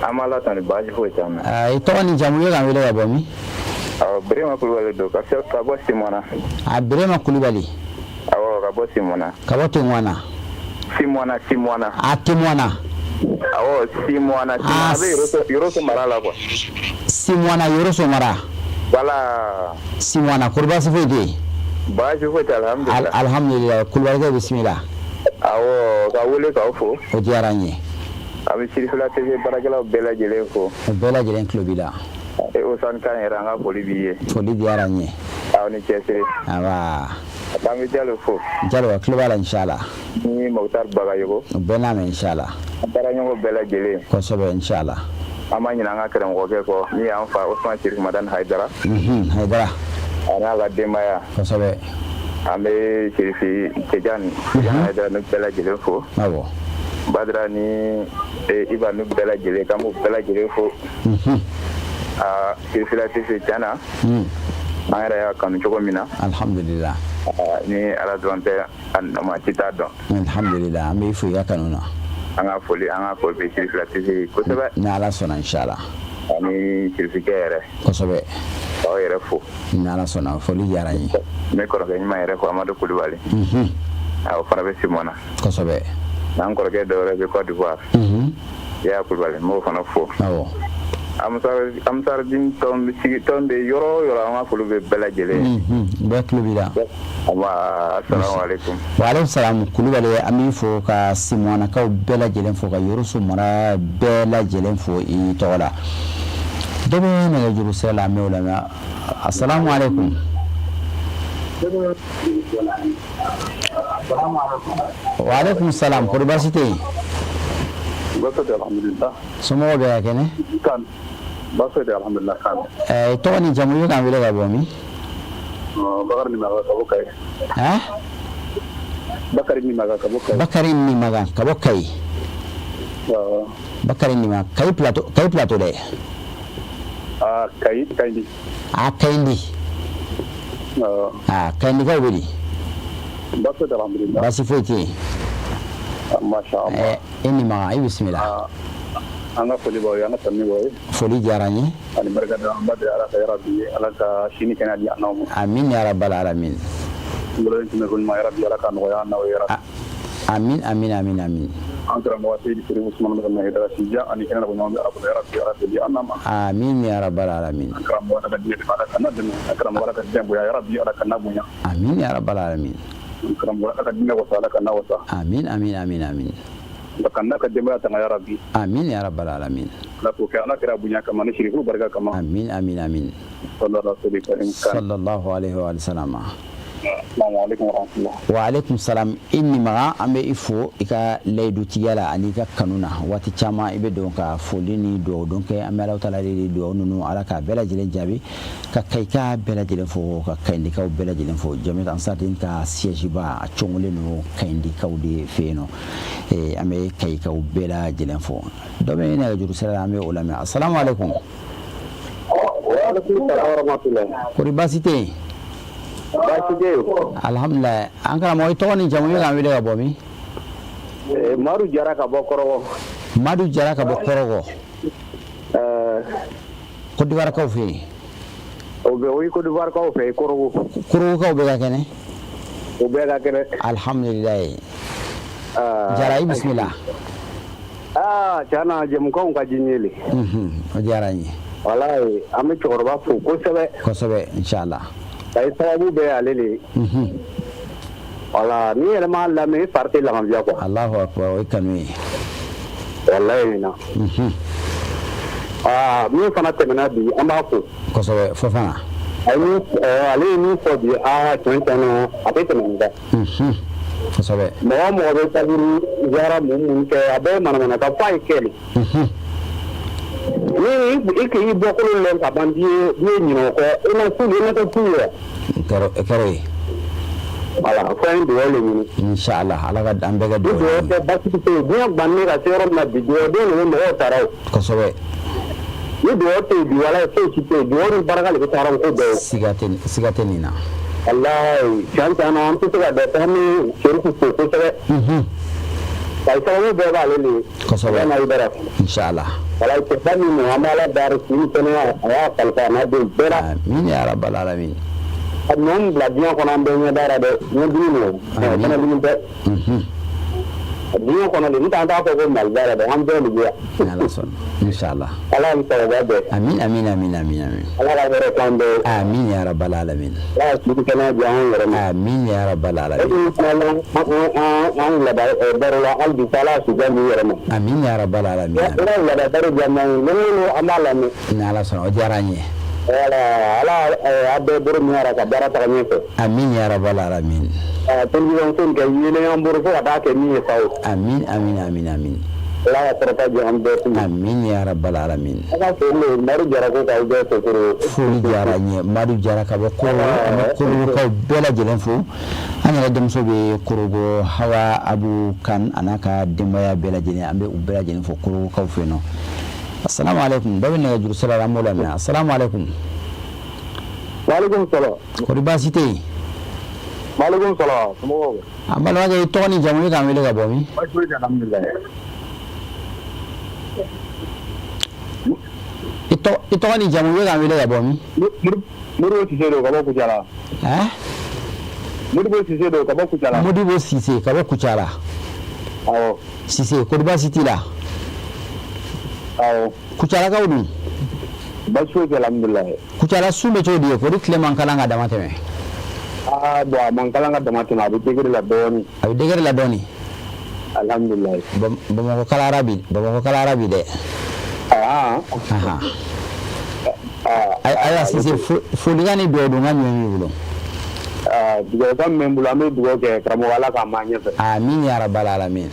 An b'Ala tanu, baasi foyi t'an na. I tɔgɔ ni jamu, i bɛ k'an wele ka bɔ min? Awɔ, Birema Kulubali don ka bɔ Simɔna. A, Birema Kulubali. Awɔ, ka bɔ Simɔna. Ka bɔ Teŋwana. Simɔna, Simɔna. A, Teŋwana. Awɔ, Simɔna, Simɔna bɛ Yoroso, Yoroso mara la quoi. Simɔna, Yoroso mara. Voilà. Simɔna, kɔri baasi foyi tɛ yen? Baasi foyi tɛ, alhamdulilah. Alhamdulilah, Kulubalikɛ bisimila. Awɔ, ka wele k'aw fo. O diyara n ye. An bɛ Sirifila TV baarakɛlaw bɛɛ lajɛlen fo. U bɛɛ lajɛlen tulo b'i la. E Usman Kan yɛrɛ, an ka foli b'i ye. Foli diyara n ye. Aw ni cɛsiri. Anba. An bɛ Jalo fo. Jalo, a tulo b'a la inchallah. Ni Moctar Bagayogo. U bɛɛ n'a mɛn inchallah. An baaraɲɔgɔn bɛɛ lajɛlen. Kosɛbɛ inchallah. An ma ɲinɛ an ka karamɔgɔkɛ kɔ min y'an fa Usman Sirifu Madani Hayidara. Unhun, Hayidara. A n'a ka denbaya. Kosɛbɛ. An bɛ Sirifi Tijani Hayidara n'u bɛɛ lajɛlen fo. Awɔ. Badara ni Iba n'u bɛɛ lajɛlen, k'an b'u bɛɛ lajɛlen fo. Unhun. Aa, Sirifila TV tiɲɛ na. Un. An yɛrɛ y'a kanu cogo min na. Alhamdulillah. Ni Ala dɔrɔn tɛ, maa si t'a dɔn. Alhamdulillah, an b'i fo i ka kanu na. An ka foli, an ka foli bɛ Sirifila TV kosɛbɛ. Ni Ala sɔnna inchallah. Ani Sirifikɛ yɛrɛ. Kosɛbɛ. K'aw yɛrɛ fo. Ni Ala sɔnna, foli diyara n ye. N bɛ kɔrɔkɛ ɲuman yɛrɛ fo, Amadu Kulubali. O fana bɛ Simɔna. Kosɛbɛ. N'an kɔrɔkɛ dɔ wɛrɛ bɛ Côte d'Ivoire. Yaya Kulubali, n b'o fana fo. Awɔ. Ansardine tɔn bɛ yɔrɔ o yɔrɔ, an ka foli bɛ bɛɛ lajɛlen ye. Bɛɛ tulo b'i la. Nba, asalamu aleykum. Wa aleykum salam Kulubali, an b'i fo ka Simɔnakaw bɛɛ lajɛlen fo, ka Yoroso mara bɛɛ lajɛlen fo i tɔgɔ la. Dɔ bɛ nɛgɛjuru sira la, an bɛ o lamɛn. Asalamu aleykum. Wa aleykum salam, kɔri baasi tɛ yen? Somɔgɔw bɛɛ ka kɛnɛ? Tɔgɔ ni jamu, i bɛ k'an wele ka bɔ min? Bakari Nimaga ka bɔ Kayi. Bakari Nimaga, Kayi plateau, Kayi plateau dɛ. Kayi, Kayindi. Ah, Kayindi. Ah, Kayindikaw bɛ di? Baasi foyi tɛ yen. Masha Allah. I Nimaga, i bisimila. An ka foli b'aw ye, an ka tanuni b'aw ye. Foli diyara n ye. Ani barika da, an b'a deli Ala fɛ yarabi Ala ka si ni kɛnɛya di an n'aw ma. Amin ya rabbal alamin. N bolo tun bɛ ko ɲuman yarabi Ala ka nɔgɔya an n'aw ye yarabi. Amin amin amin amin. An karamɔgɔ Seyidi Serifu Usumani Madani Hayidara si jan ani kɛnɛya ko ɲuman bɛ Ala bolo yarabi Ala k'o di an n'a ma. Amin ya rabbal alamin. An karamɔgɔ Ala ka diinɛ dɛmɛ, Ala k'an n'a dɛmɛ. An karamɔgɔ Ala ka diinɛ bonya yarabi Ala k'an n'a bonya. Amin ya rabbal alamin. An karamɔgɔ Ala ka diinɛ wasa, Ala k'an n'a wasa. Amin amin amin amin. Ala k'an n'a ka denbaya tanga yarabi. Amin ya rabbal alamin. Ala k'o kɛ Ala kira bonya kama ni Serifu barika kama. Amin amin amin. Sallallahu alaihi wa sallam. Wa alaikum salam, i Nimaga, an bɛ i fo i ka layidutigiya la ani i ka kanu na. Waati caman i bɛ don ka foli ni dugawu don kɛ. An bɛ Alahu taala deli, dugawu ninnu Ala k'a bɛɛ lajɛlen jaabi, ka Kayika bɛɛ lajɛlen fo, ka Kayindikaw bɛɛ lajɛlen fo. Jamiat Ansardine ka siège ba a cɔngolen don Kayindikaw de fɛ yen nɔ. An bɛ Kayikaw bɛɛ lajɛlen fo. Dɔ bɛ nɛgɛjuru sira la, an bɛ o lamɛn. Asalamu alaikum. Kɔri baasi tɛ yen? Baasi tɛ yen. Alhamdulilayi. An karamɔgɔ, i tɔgɔ ni jamu, i bɛ k'an wele ka bɔ min? Madu Jara ka bɔ Kɔrɔgɔ. Madu Jara ka bɔ Kɔrɔgɔ. Côte d'Ivoire kaw fɛ yen. O bɛ o ye Côte d'Ivoire kaw fɛ yen, Korogo. Korogokaw bɛɛ ka kɛnɛ? O bɛɛ ka kɛnɛ. Alhamdulilayi. Jara, i bisimila. Aa, tiɲɛ na, jɛmukanw ka di n ye le. O diyara n ye. Walayi, an bɛ cɛkɔrɔba fo kosɛbɛ. Kosɛbɛ, inchallah. A ye sababu bɛɛ ale le ye. Wala n'i yɛrɛ m'a lamɛn, i fari tɛ lafiya quoi. Allahu akbar, o ye kanu ye. Walayi na. Aa, min fana tɛmɛna bi, an b'a fo. Kosɛbɛ, Fofana. Ale ye min fɔ bi, aa, tiɲɛ tiɲɛ na, a tɛ tɛmɛ nin kan. Kosɛbɛ. Mɔgɔ o mɔgɔ bɛ kaburu ziyara mun kɛ, a bɛɛ ye manamanakan f'a ye kɛ de. Ni i k'i bɔkolo lɔn ka ban, n'i ye ɲinɛ o kɔ, i ma fu, i ma kɛ fu ye. O kɛra ye. Voilà, fo an ye dugawu de ɲini. Inshallah, Ala ka an bɛɛ kɛ Ni dugawu dugawu tɛ, baasi tɛ yen. Diɲɛ bannen ka se yɔrɔ min na bi, dugawu de bɛ mɔgɔw tara o. Kosɛbɛ. Ni dugawu tɛ yen bi, walayi, foyi si tɛ yen. Dugawu ni barika de bɛ taa ko bɛɛ ye. Siga tɛ nin na. Walayi, tiɲɛ tiɲɛ na, an tɛ se ka dɛsɛ, an bɛ Serifu fo kosɛbɛ. Ka sababu bɛɛ b'ale de ye. Kosɛbɛ. Ala n'a bara. Inshallah. Walayi, cɛba min don, an bɛ Ala dari si ni kɛnɛya, a y'a kalifa a n'a denw bɛɛ la. Amin ya rabbal alamin. A nɔ min bila diɲɛ kɔnɔ, an bɛɛ ɲɛ b'a la dɛ, ɲɛdimi don, kɔnɔdimi tɛ. Diɲɛ kɔnɔ de, n'o tɛ an t'a fɔ ko Maliba la dɛ, an bɛɛ de bɛ yan. Ni Ala sɔnna. Inshallah. Ala ni sababa bɛn. Amin amin amin amin amin. Ala ka hɛrɛ k'an bɛɛ ye. Amin ya rabbal alamin. Ala ka si ni kɛnɛya di an yɛrɛ ma. Amin ya rabbal E alamin. min fana an wulada baro la hali bi, ala ka si jan di yɛrɛ ma. Amin ya rabbal alamin. Ala wulada baro diya an ye, ni an b'a lamɛn. Ni Ala sɔnna, o diyara an ye. Voilà, Ala a bɛɛ bolo min ka baara taga ɲɛfɛ. Amin ya rabbal alamin. Télévision ko in kɛ yeelen an bolo fo ka taa kɛ min ye sa o. Amin amin amin amin. Ala ka kɔrɔta di an bɛɛ kun. Amin ya rabbal alamin. A ka foli le Madu Jara ko k'aw bɛɛ fo Korogo. Foli diyara n ye. Madu Jara ka bɔ Korogo, an bɛ Korogokaw bɛɛ lajɛlen fo. An yɛrɛ denmuso bɛ Korogo, Hawa Abu Kan, a n'a ka denbaya bɛɛ lajɛlen, an bɛ u bɛɛ lajɛlen fo Korogokaw fɛ yen nɔ. Asalamu alaikum. Dɔ bɛ nɛgɛjuru sira la, an b'o lamɛn. Asalamu alaikum. Waaleykum salaam. Kɔri baasi tɛ yen? Waaleykum salaam. Somɔgɔw? An balimakɛ, i tɔgɔ ni jamu, i bɛ k'an wele ka bɔ min? Baasi foyi tɛ, alhamdulilayi. I I tɔgɔ ni jamu, i bɛ k'an wele ka bɔ min? Modibo Sise don ka bɔ Kucala. Ɛn? Modibo Sise don ka bɔ Kucala. Modibo Sise ka bɔ Kucala. Awɔ. Sise, kori baasi t'i la? Awɔ. Kucalakaw dun? Baasi foyi tɛ, alhamdulilayi. Kucala sun bɛ cogo di ye? Kori tile man kalan ka dama tɛmɛ? Aa bon, a man kalan ka dama tɛmɛ, a bɛ degré la dɔɔnin. A bɛ degré la dɔɔnin. Alhamdulilayi. Bamakɔ kalayara bi, Bamakɔ kalayara bi dɛ. Aa. Ahan. Ayiwa Sise, folikan ni dugawu don kan jumɛn b'i bolo? Dugawu kan min bɛ n bolo, an bɛ dugawu kɛ karamɔgɔ, Ala k'a mɛn an ɲɛfɛ. Amin ya rabbal alamin.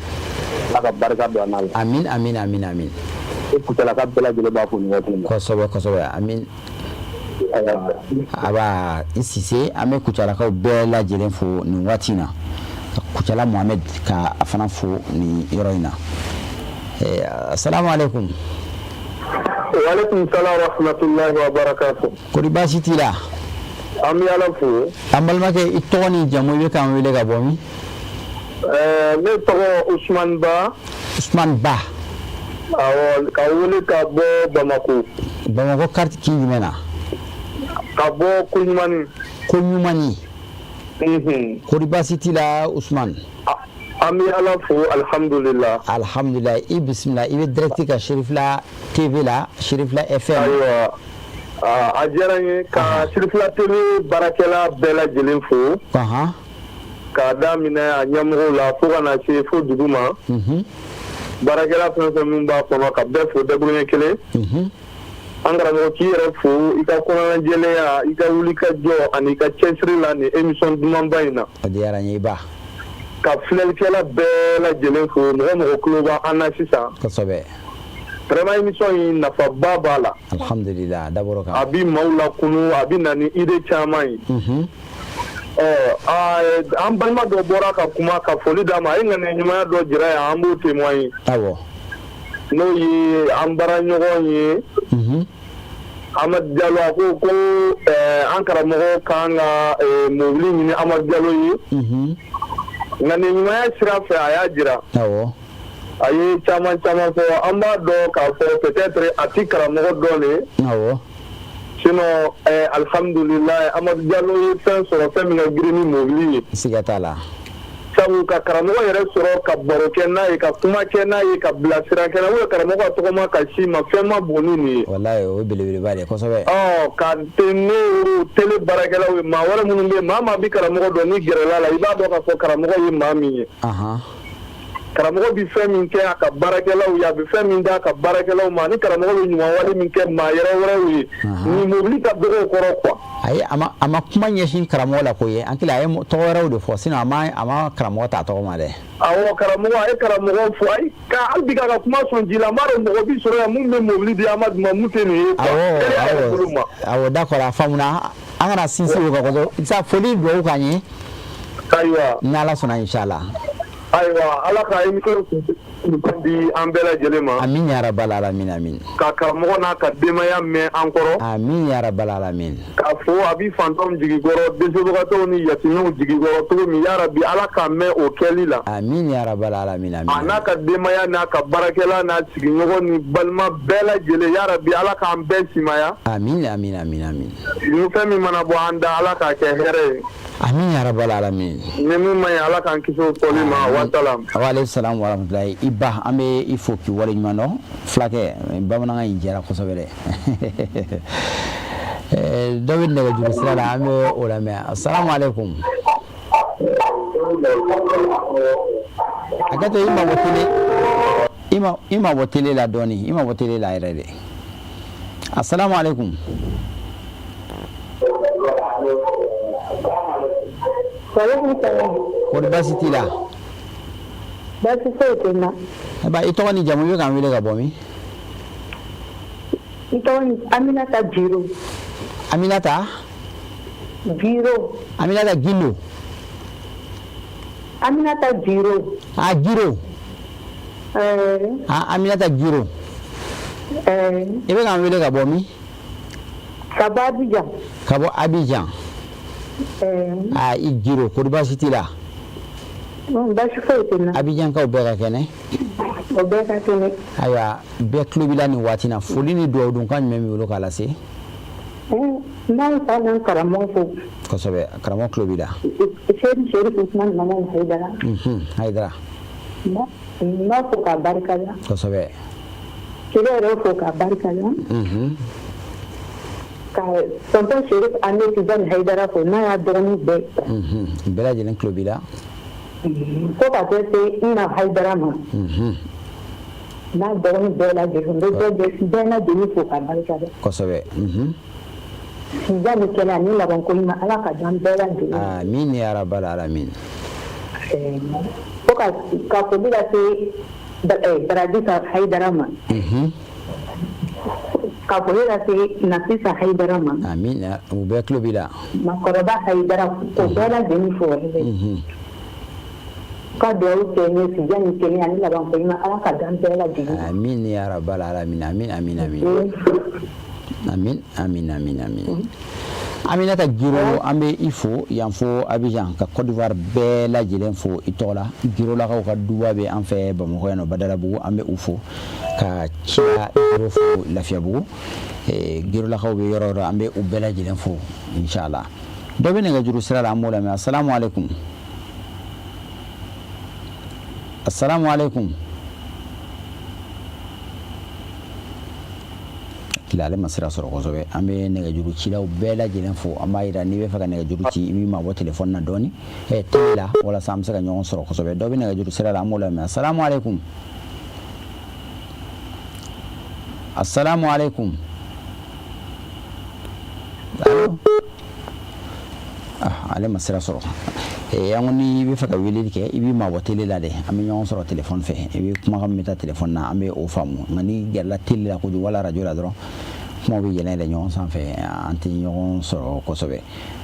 Ala ka barika don an n'a la. Amin amin amin amin. E Kucalaka bɛɛ lajɛlen b'a fo nin waati in na. Kosɛbɛ kosɛbɛ, amin. Aba i Sise, an bɛ Kucalakaw bɛɛ lajɛlen fo nin waati in na. Kucala Mohamed ka a fana fo nin yɔrɔ in na. Assalamu alaikum. Waaleykum salaam wa rahmatulahi wa barakatu. Kori baasi t'i la? An bɛ Ala fo. An balimakɛ, i tɔgɔ ni jamu, i bɛ k'an wele ka bɔ min? Ne tɔgɔ Usumani Ba. Usumani Ba. Awɔ, ka wele ka bɔ Bamakɔ. Bamakɔ quartier kin jumɛn na? Ka bɔ Koɲumani. Koɲumani. Kori baasi t'i la Usumani? An bɛ Ala fo alihamudulila. Alihamudulila, i bisimila, i bɛ direct kan Cherifila TV la, Cherifila FM. Ayiwa, a diyara n ye ka Cherifila TV baarakɛla bɛɛ lajɛlen fo. K'a daminɛ a ɲɛmɔgɔw la fo ka na se fo dugu ma. Baarakɛla fɛn fɛn min b'a kɔnɔ, ka bɛɛ fo dakuruɲɛ kelen. An karamɔgɔ, k'i yɛrɛ fo i ka kɔnɔnajɛlenya, i ka wuli ka jɔ ani i ka cɛsiri la nin émission dumanba in na. A diyara n ye ba. Ka filɛlikɛla bɛɛ lajɛlen fo, mɔgɔ mɔgɔ tulo b'an na sisan. Kosɛbɛ. Vraiment, émission in nafaba b'a la. Alhamdulillah, d'abord kan. A bi maaw lakunu, a bɛ na ni idée caman ye. Ɔ, an balima dɔ bɔra ka kuma ka foli d'a ma, a ye ŋaniya ɲumanya dɔ jira yan, an b'o témoigner. Awɔ. N'o ye an baaraɲɔgɔn ye. Amadu Jalo, a ko ko an karamɔgɔ kan ka mobili ɲini Amadu Jalo ye. Ŋaniya ɲumanya sira fɛ, a y'a jira. Awɔ. A ye caman caman fɔ, an b'a dɔn k'a fɔ peut-être a ti karamɔgɔ dɔn de. Awɔ. Sinon alhamdulilayi, Amadu Jalo ye fɛn sɔrɔ, fɛn min ka girin ni mobili ye. Siga t'a la. Sabu ka karamɔgɔ yɛrɛ sɔrɔ, ka baro kɛ n'a ye, ka kuma kɛ n'a ye, ka bilasira kɛ n'a ye, karamɔgɔ ka tɔgɔma ka si ma, fɛn ma bon ni nin ye. Walayi, o ye belebeleba de ye kosɛbɛ. Ɔ, ka te ne télé baarakɛlaw ye, maa wɛrɛ minnu bɛ yen, maa maa bɛ karamɔgɔ dɔn, ni gɛrɛla la, i b'a dɔn k'a fɔ karamɔgɔ ye maa min ye. Karamɔgɔ bɛ fɛn min kɛ a ka baarakɛlaw ye, a bɛ fɛn min d'a ka baarakɛlaw ma, ni karamɔgɔ bɛ ɲuman wale min kɛ maa yɛrɛ wɛrɛw ye, nin mobili ka dɔgɔ o kɔrɔ quoi. Ayi, a ma kuma ɲɛsin karamɔgɔ la koyi, an kila a ye tɔgɔ wɛrɛw de fɔ, sinon a ma karamɔgɔ ta tɔgɔ ma dɛ. Awɔ, karamɔgɔ, a ye karamɔgɔ fo, ayi, ka hali bi k'a ka kuma sɔn ji la, n b'a dɔn mɔgɔ bi sɔrɔ yan mun bɛ mobili di Amadu ma mun tɛ nin ye quoi. Awɔ awɔ, d'accord, a faamuna, an kana sinsin o kan kosɛbɛ sa, foli dugawu k'an ye. Ayiwa. N'Ala sɔnna, inshallah. Ayiwa, Ala ka émission di an bɛɛ lajɛlen ma. Amin ya rabbal alamin, amin. Ka karamɔgɔ n'a ka denbaya mɛn an kɔrɔ. Amin ya rabbal alamin. K'a fɔ a bɛ fantanw jigi kɔrɔ, dɛsɛbagatɔw ni yatimɛw jigi kɔrɔ cogo min, ya rabi, Ala k'a mɛn o kɛli la. Amin ya rabbal alamin, amin. A n'a ka denbaya n'a ka baarakɛla n'a sigiɲɔgɔn ni balima bɛɛ lajɛlen, ya rabi, Ala k'an bɛɛ simaya. Amin amin amin amin. Ni fɛn min mana bɔ an da, Ala k'a kɛ hɛrɛ ye. Amin ya rabbal alamin. Ni min ma ɲi, Ala k'an kisi o fɔli ma, wa salam. Wa aleykum salam wa rahmatulahi. I ba, an bɛ i fo k'i waleɲuman dɔn. Fulakɛ, bamanankan in jɛra kosɛbɛ dɛ. Dɔ bɛ nɛgɛjuru sira la, an bɛ o lamɛn. Asalamu aleykum. Hakɛto, i mabɔ télé, i mabɔ télé la dɔɔni, i mabɔ télé la yɛrɛ de. Asalamu aleykum. Kɔri baasi t'i la? Baasi foyi tɛ n na. Ba, i tɔgɔ ni jamu, i bɛ k'an wele ka bɔ min? N tɔgɔ ni Aminata Jiro. Aminata? Jiro. Aminata Gindo. Aminata Jiro. Ah, Jiro. Ah, Aminata Jiro. I bɛ k'an wele ka bɔ min? Ka bɔ Abidjan. Ka bɔ Abidjan. Ah, i Jiro, kɔri baasi t'i la? Baasi foyi tɛ n na. Abidjankaw bɛɛ ka kɛnɛ? O bɛɛ ka kɛnɛ. Ayiwa, bɛɛ tulo b'i la nin waati na. Foli ni dugawu don kan jumɛn b'i bolo k'a lase? N b'aw fa n'an karamɔgɔ fo. Kosɛbɛ, karamɔgɔ tulo b'i la. Seyidu Serif Usumani Madani Hayidara. Hayidara. N b'a fo k'a barika da. Kosɛbɛ. K'e yɛrɛ fo k'a barika da. Ka tonton Serif Ahmed Tijani Hayidara fo n'a y'a dɔgɔnin bɛɛ. Bɛɛ lajɛlen tulo b'i la. Fo ka taa se Ina Hayidara ma. N'a dɔgɔnin bɛɛ lajɛlen, n bɛ bɛɛ lajɛlen fo k'a barika da. Kosɛbɛ. Sinja ni kɛnɛya ni labanko ɲuman Ala ka d'an bɛɛ lajɛlen ma. Amin ya rabbal alamin. Fo ka foli lase Baradisa Hayidara ma. Ka foli lase Nafisa Hayidara ma. Amin, u bɛɛ tulo b'i la. Makɔrɔba Hayidara, k'o bɛɛ lajɛlen fo. Ka dugawu kɛ n ye sija ni kɛnɛya ni labanko ɲuman Ala ka d'an bɛɛ lajɛlen ma. Amin ya rabbal alamin, amin amin amin. Amin amin amin amin. Aminata Giro, an bɛ i fo yan fo Abidjan, ka Côte d'Ivoire bɛɛ lajɛlen fo i tɔgɔ la. Girolakaw ka duba bɛ an fɛ Bamakɔ yan nɔ, Badalabugu, an bɛ u fo ka Ciya Giro fo Lafiyabugu. Girolakaw bɛ yɔrɔ o yɔrɔ, an bɛ u bɛɛ lajɛlen fo inshallah. Dɔ bɛ nɛgɛjuru sira la, an b'o lamɛn. Assalamu alaikum. Assalamu alaikum. Tile ale ma sira sɔrɔ kosɛbɛ. An bɛ nɛgɛjuru cilaw bɛɛ lajɛlen fo. An b'a yira n'i bɛ fɛ ka nɛgɛjuru ci, i b'i mabɔ telefɔni na dɔɔni, tele la, walasa an bɛ se ka ɲɔgɔn sɔrɔ kosɛbɛ. Dɔ bɛ nɛgɛjuru sira la, an b'o lamɛn. Assalamu alaikum. Assalamu alaikum. Allo. Ah, ale ma sira sɔrɔ. An ko n'i bɛ fɛ ka weleli kɛ, i b'i mabɔ tele la dɛ. An bɛ ɲɔgɔn sɔrɔ telefɔni fɛ. I bɛ kumakan min bɛ taa telefɔni na, an bɛ o faamu. Nka n'i gɛrɛla tele la kojugu wala arajo la dɔrɔn, kumaw bɛ yɛlɛn yɛlɛn ɲɔgɔn sanfɛ, an tɛ ɲɔgɔn sɔrɔ kosɛbɛ.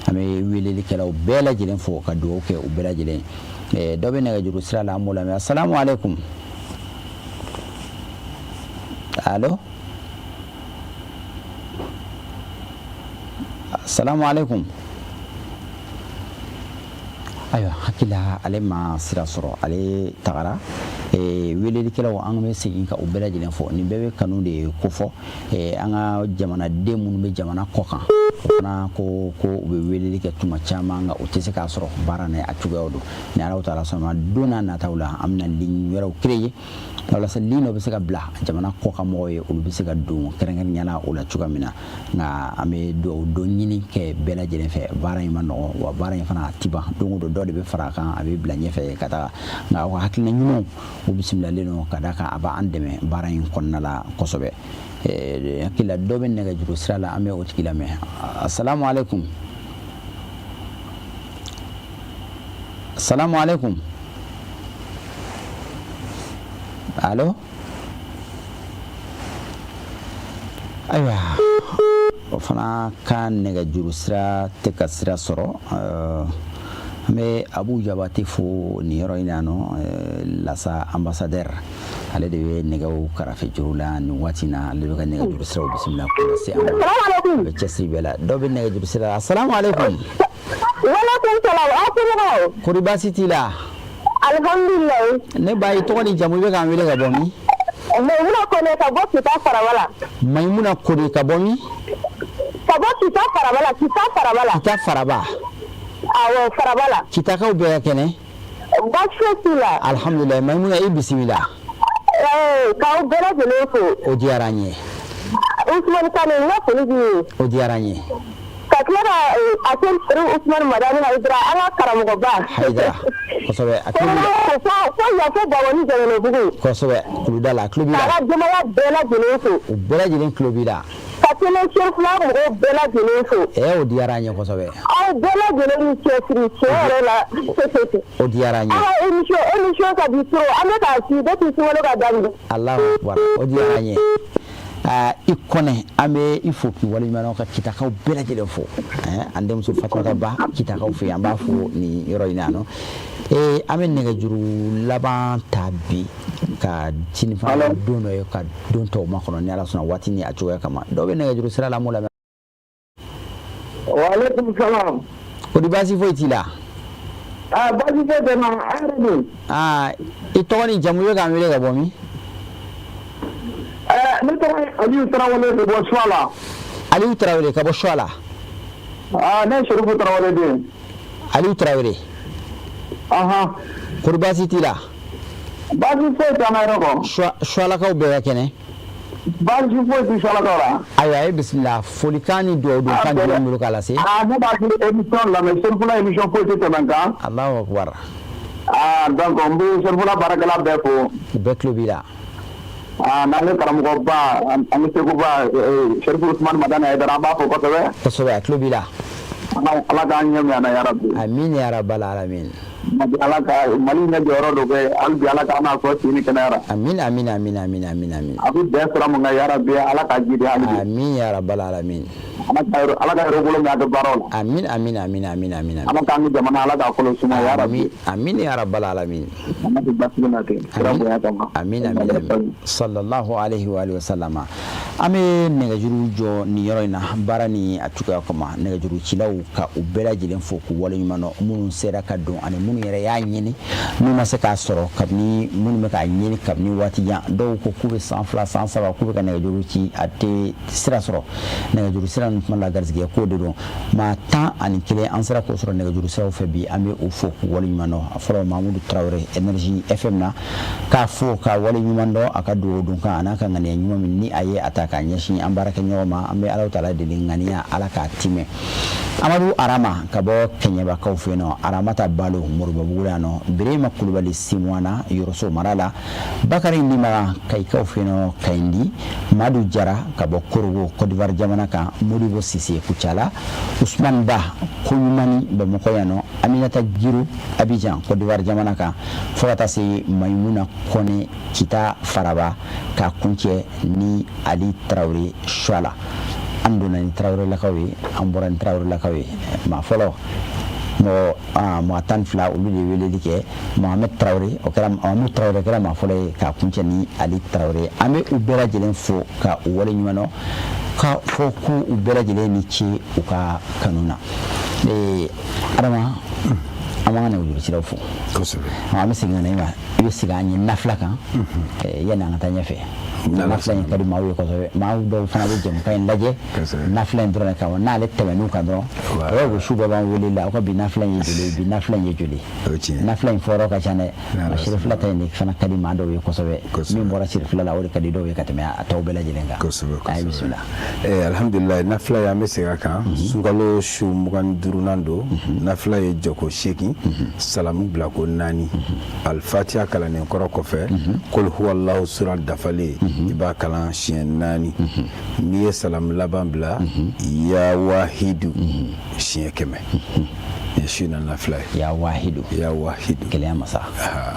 An bɛ welelikɛlaw bɛɛ lajɛlen fo ka dugawu kɛ u bɛɛ lajɛlen. Dɔ bɛ nɛgɛjuru sira la, an b'o lamɛn. Assalamu alaikum. Allo. Assalamu alaikum. Ayiwa, hakili la ale ma sira sɔrɔ, ale tagara. Welelikɛlaw, an bɛ segin ka u bɛɛ lajɛlen fo. Nin bɛɛ bɛ kanu de kofɔ. An ka jamanaden minnu bɛ jamana kɔ kan, o fana ko ko u bɛ weleli kɛ tuma caman, nka u tɛ se k'a sɔrɔ. Baara ni a cogoyaw don. Ni Alahu taala sɔnna, don n'a nataw la, an bɛna ligne wɛrɛw créer walasa ligne dɔ bɛ se ka bila jamana kɔ kan mɔgɔw ye, olu bɛ se ka don kɛrɛnkɛrɛnnenya la o la cogoya min na. Nka an bɛ dugawu don ɲini kɛ bɛɛ lajɛlen fɛ. Baara in ma nɔgɔ, wa baara in fana a ti ban. Don o don dɔ de bɛ fara a kan, a bɛ bila ɲɛfɛ ka taga. Nka aw ka hakilina ɲumanw, u bisimilalen don, ka d'a kan a b'an dɛmɛ baara in kɔnɔna la kosɛbɛ. Hakili la dɔ bɛ nɛgɛjuru sira la, an bɛ o tigi lamɛn. Assalamu alaikum. Assalamu alaikum. Allo. Ayiwa, o fana ka nɛgɛjuru sira tɛ ka sira sɔrɔ. An bɛ Abu Jabate fo nin yɔrɔ in na nɔ, Lasa ambassadeur, ale de bɛ nɛgɛw karafe juru la nin waati na. Ale bɛ ka nɛgɛjuru siraw bisimila k'o lase an ma. A bɛ cɛsiri bɛɛ la. Dɔ bɛ nɛgɛjuru sira la. Assalamu alaikum. Waaleykum salaam, aw somɔgɔw? Kori baasi t'i la? Alhamdulilayi. Ne ba, i tɔgɔ ni jamu, i bɛ k'an wele ka bɔ min? Mayimuna Kone ka bɔ Kita Faraba la. Mayimuna Kone ka bɔ min? Ka bɔ Kita Faraba la, Kita Faraba la. Kita Faraba. Awɔ, Faraba la. Kitakaw bɛɛ ka kɛnɛ? Baasi foyi t'u la. Alhamdulilayi. Mayimuna, i bisimila. K'aw bɛɛ lajɛlen fo. O diyara an ye. Usumani Kane, n ka foli b'i ye. O diyara an ye. Ka tila ka Asel Cherif Usumani Madani Hayidara, an ka karamɔgɔba. Hayidara, kosɛbɛ, a tulo b'i la. Fo yan fo Bamani Jɛnɛbugu. Kosɛbɛ, kuluda la, a tulo b'i la. K'a ka denbaya bɛɛ lajɛlen fo. U bɛɛ lajɛlen tulo b'i la. Ka télé Cherifla mɔgɔw bɛɛ lajɛlen fo. O diyara an ye kosɛbɛ. Aw bɛɛ lajɛlen ni cɛsiri tiɲɛ yɛrɛ la. O diyara an ye. Aw ka émission ka di trop, an bɛ k'a suivre depuis sunkalo ka daminɛ. Alahu akibar, o diyara an ye. I Kɔnɛ, an bɛ i fo k'i waleɲuman dɔn, ka Kitakaw bɛɛ lajɛlen fo. An denmuso Fatumata Ba Kitakaw fɛ yen, an b'a fo nin yɔrɔ in na yan nɔ. An bɛ nɛgɛjuru laban ta bi, ka sini fana don dɔ ye, ka don tɔw makɔnɔ ni Ala sɔnna waati ni a cogoya kama. Dɔw bɛ nɛgɛjuru sira la, an b'o lamɛn. Waaleykum salaam. Kori baasi foyi t'i la? Aa, baasi foyi tɛ n na, a yɛrɛ dun? Aa, i tɔgɔ ni jamu, i bɛ k'an wele ka bɔ min? Ne tɔgɔ ye Aliyu Tarawele ka bɔ Suwala. Aliyu Tarawele ka bɔ Suwala. Aa, ne ye Serifu Tarawele den ye. Aliyu Tarawele. Ahan. Kori baasi t'i la? Baasi foyi t'an na yɛrɛ kɔ. Suwalakaw bɛɛ ka kɛnɛ? Baasi foyi tɛ Suwalakaw la. Ayiwa, a ye bisimila, folikan ni dugawu don kan jumɛn bolo k'a lase? Aa, ne b'a ka émission lamɛn, Serifula émission foyi tɛ tɛmɛ n kan. Alahu akubar. Aa, donc n bɛ Serifula baarakɛla bɛɛ fo. U bɛɛ tulo b'i la. Aa, n'an ka karamɔgɔba an bɛ seguba Serifu Usumani Madani Hayidara, an b'a fo kosɛbɛ. Kosɛbɛ, a tulo b'i la. Ala k'an ɲɛ mɛn a la yarabi. Amin ya rabbal alamin. Ala ka Mali ɲɛ jɔyɔrɔ dɔ kɛ hali bi, Ala k'an n'a sɔn si ni kɛnɛya la. Amin amin amin amin amin amin. A bɛ bɛn sira mun kan yarabi, Ala k'a jidi hali bi. Amin ya rabbal alamin. Ala ka yɛrɛ bolo mɛn a ka baaraw la. Amin amin amin amin amin. Ala k'an ka jamana, Ala k'a kolo suma yarabi. Amin ya rabbal alamin. Ala k'i basigi na ten. Kira bonya kama. Amin amin amin. Sallallahu alaihi wa alihi wa sallama. An bɛ nɛgɛjuru jɔ nin yɔrɔ in na baara ni a cogoya kama, nɛgɛjuru cilaw ka u bɛɛ lajɛlen fo k'u waleɲuman dɔn, minnu sera ka don ani minnu yɛrɛ y'a ɲini n'u ma se k'a sɔrɔ, kabini minnu bɛ k'a ɲini kabini waati jan. Dɔw ko k'u bɛ san 2 san 3 k'u bɛ ka nɛgɛjuru ci, a tɛ sira sɔrɔ. Nɛgɛjuru sira ninnu tuma la garisɛgɛ ko de don. Maa 11 an sera k'o sɔrɔ nɛgɛjuru siraw fɛ bi, an bɛ u fo k'u waleɲuman dɔn. A fɔlɔ, Mamudu Tarawele Énergie FM na, k'a fo k'a waleɲuman dɔn a ka dugawu don kan an'a ka ŋaniya ɲuman min ni a ye a ta k'a ɲɛsin an baarakɛɲɔgɔn ma. An bɛ Alahu taala deli ŋaniya Ala k'a timɛ. Amadu Arama ka bɔ Kɛɲɛbakaw fɛ yen nɔ, Aramata Balo Moribabugu la yan nɔ, Birema Kulubali Simuwana Yɔrɔso mara la, Bakari Nimaga Kayikaw fɛ yen nɔ Kayindi, Madu Jara ka bɔ Korogo Côte d'Ivoire jamana kan, Modibo Sise Kucala, Usman Ba Koɲumani Bamakɔ yan nɔ, Aminata Giro Abidjan Côte d'Ivoire jamana kan, fo ka taa se Mayimuna Kɔnɛ Kita Faraba, k'a kuncɛ ni Ali Tarawele Suala. An donna ni Tarawelelakaw ye, an bɔra ni Tarawelelakaw ye. Maa fɔlɔ mɔgɔ maa 12, olu de ye weleli kɛ. Mohamed Tarawele, o kɛra Mahamudu Tarawele kɛra maa fɔlɔ ye, k'a kuncɛ ni Ali Tarawele. An bɛ u bɛɛ lajɛlen fo ka u waleɲuman dɔn, k'a fɔ k'u bɛɛ lajɛlen ni ce u ka kanu na. Adama, an b'an ka nɛgɛjurusiraw fo. Kosɛbɛ. An bɛ segin ka na i ma, i bɛ segin an ye nafila kan yanni an ka taa ɲɛfɛ. Nafila in ka di maaw ye kosɛbɛ. Maa dɔw fana bɛ jɛmukan in lajɛ nafila in dɔrɔn de kama, n'ale tɛmɛn'u kan dɔrɔn o bɛ su bɛɛ b'an wele la, aw ka bi nafila in ye joli ye, bi nafila in ye joli ye. Nafila in fɔyɔrɔ ka ca dɛ, nka sirifila ta in de fana ka di maa dɔw ye kosɛbɛ. Min bɔra sirifila la, o de ka di dɔw ye ka tɛmɛ a tɔw bɛɛ lajɛlen kan. Kosɛbɛ. A ye bisimila. Alhamdulilayi, nafila ye, an bɛ segin a kan, sunkalo su 25nan don. Nafila ye jɔko 8, salamu bila ko 4, alifatiya kalannen kɔrɔ kɔfɛ, kul huwalahu sura dafalen i b'a kalan siɲɛ 4. N'i ye salamu laban bila, ya wahidu siɲɛ 100. Nin su na nafila ye. Ya wahidu. Ya wahidu. Kelenya masa.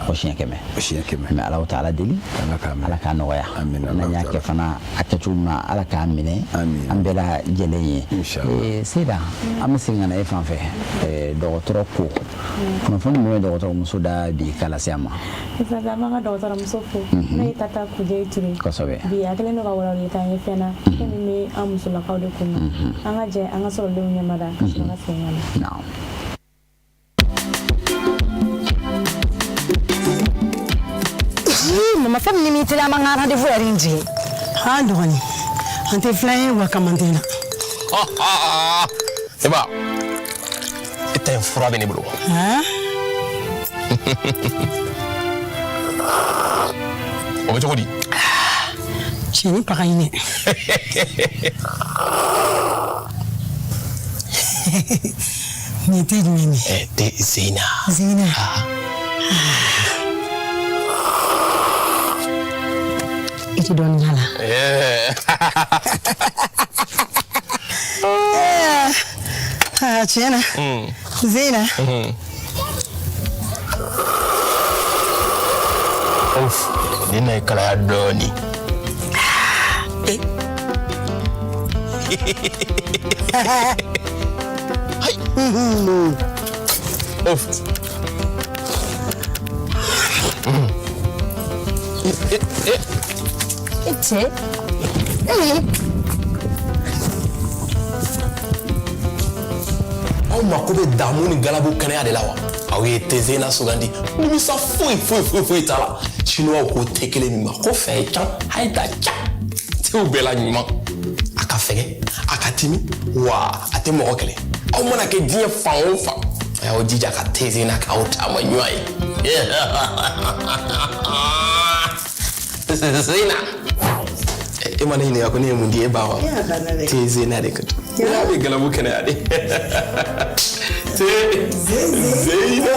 O siɲɛ 100. O siɲɛ 100. Mɛ Alahu taala deli. Ala k'a nɔgɔya. Amina. N'an y'a kɛ fana a kɛcogo ɲuman, Ala k'a minɛ. An bɛɛ lajɛlen ye. Seyida, an bɛ segin ka na e fan fɛ. Dɔgɔtɔrɔ ko kunnafoni min bɛ dɔgɔtɔrɔmuso da bi k'a lase an ma. An b'an ka dɔgɔtɔrɔmuso fo, n'o ye Tata Kuje Ture. Kosɛbɛ. Bi a kɛlen don ka walawalali k'an ye fɛn na, fɛn min bɛ an musolakaw de kun na. An ka jɛ an ka sɔrɔlenw ɲɛmada ka sɔrɔ ka segin ka na. Mama, fɛn min m'i teliya, an b'an ka rendez-vous yɛrɛ in jigin. An dɔgɔnin, an tɛ filan ye wa kamanten na. Eba, e ta in fura bɛ ne bolo. O bɛ cogo di? Cɛnin paga in dɛ. Nin te jumɛn ye? Te Zeyina. Zeyina. I tɛ dɔɔnin k'a la. Tiɲɛ na. Zeyina. Nin na ye kalaya dɔɔnin. Of. E cɛ. Aw mako bɛ damu ni galabu kɛnɛya de la wa? Aw ye te Zeyina sugandi, nimisa foyi foyi foyi foyi t'a la. Chinois ko te kelen min ma ko fɛn can, a ye da ca. Tew bɛɛ la ɲuman, a ka fɛgɛ, a ka timi, wa a tɛ mɔgɔ kɛlɛ. Aw mana kɛ diɲɛ fan o fan, a y'aw jija ka te Zena k'aw taama ɲuman ye. Zena, e ma ne ɲininka ko ne ye mun di e ba ma? Te Zena de ka di n'a bɛ galabu kɛnɛya de. Te Zena.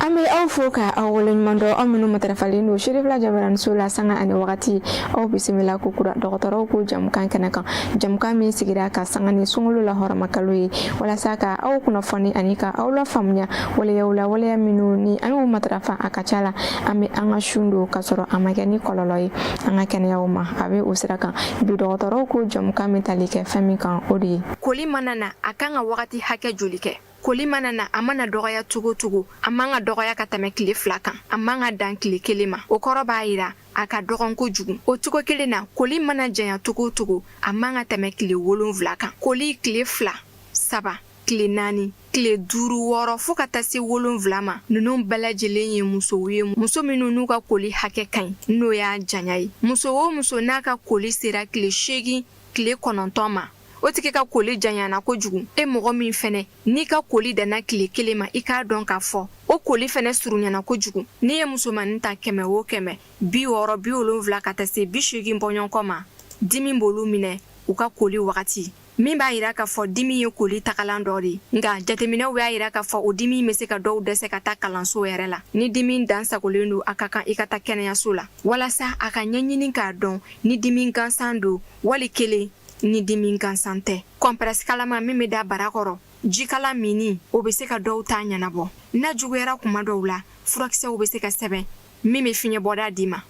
An bɛ aw fo ka aw waleɲuman dɔn, aw minnu matarafalen don Serifila jabaraniso la sanga ani wagati. Aw bisimila kokura dɔgɔtɔrɔw ko jamukan kɛnɛ kan, jamukan min sigira ka sanga ni sunkalo la hɔrɔmakalo ye, walasa ka aw kunnafoni ani ka aw lafaamuya waleyaw la, waleya minnu ni an y'u matarafa, a ka ca la an bɛ an ka sun don ka sɔrɔ a ma kɛ ni kɔlɔlɔ ye an ka kɛnɛyaw ma. A bɛ o sira kan bi dɔgɔtɔrɔw ko jamukan bɛ tali kɛ fɛn min kan, o de ye koli mana na, a kan ka wagati hakɛ joli kɛ? Koli mana na, a mana dɔgɔya cogo cogo, a man ka dɔgɔya ka tɛmɛ tile 2 kan, a man ka dan tile 1 ma. O kɔrɔ b'a yira a ka dɔgɔn kojugu. O cogo kelen na, koli mana janya cogo o cogo, a man ka tɛmɛ tile 7 kan. Koli tile 2, 3, tile 4, tile 5, 6 fo ka taa se 7 ma, ninnu bɛɛ lajɛlen ye musow ye, muso minnu n'u ka koli hakɛ ka ɲi, n'o y'a janya ye. Muso o muso n'a ka koli sera tile 8, tile 9 ma, o tigi ka koli janyana kojugu. E mɔgɔ min fɛnɛ n'i ka koli danna tile 1 ma, i k'a dɔn k'a fɔ o koli fɛnɛ surunyana kojugu. N'i ye musomannin ta 100 o 100, 60, 70 ka taa se 80 bɔɲɔgɔnkɔ ma, dimi b'olu minɛ u ka koli wagati, min b'a yira k'a fɔ dimi ye koli tagalan dɔ de ye. Nka jateminɛw y'a yira k'a fɔ o dimi bɛ se ka dɔw dɛsɛ ka taa kalanso yɛrɛ la. Ni dimi dan sagolen don, a ka kan i ka taa kɛnɛyaso la walasa a ka ɲɛɲini k'a dɔn ni dimi gansan don wali kelen ni dimi gansan tɛ. Kɔnpɛrɛsi kalama min bɛ da bara kɔrɔ, jikala minni, o bɛ se ka dɔw ta ɲɛnabɔ. N'a juguyara kuma dɔw la, furakisɛw bɛ se ka sɛbɛn min bɛ fiɲɛbɔda d'i ma.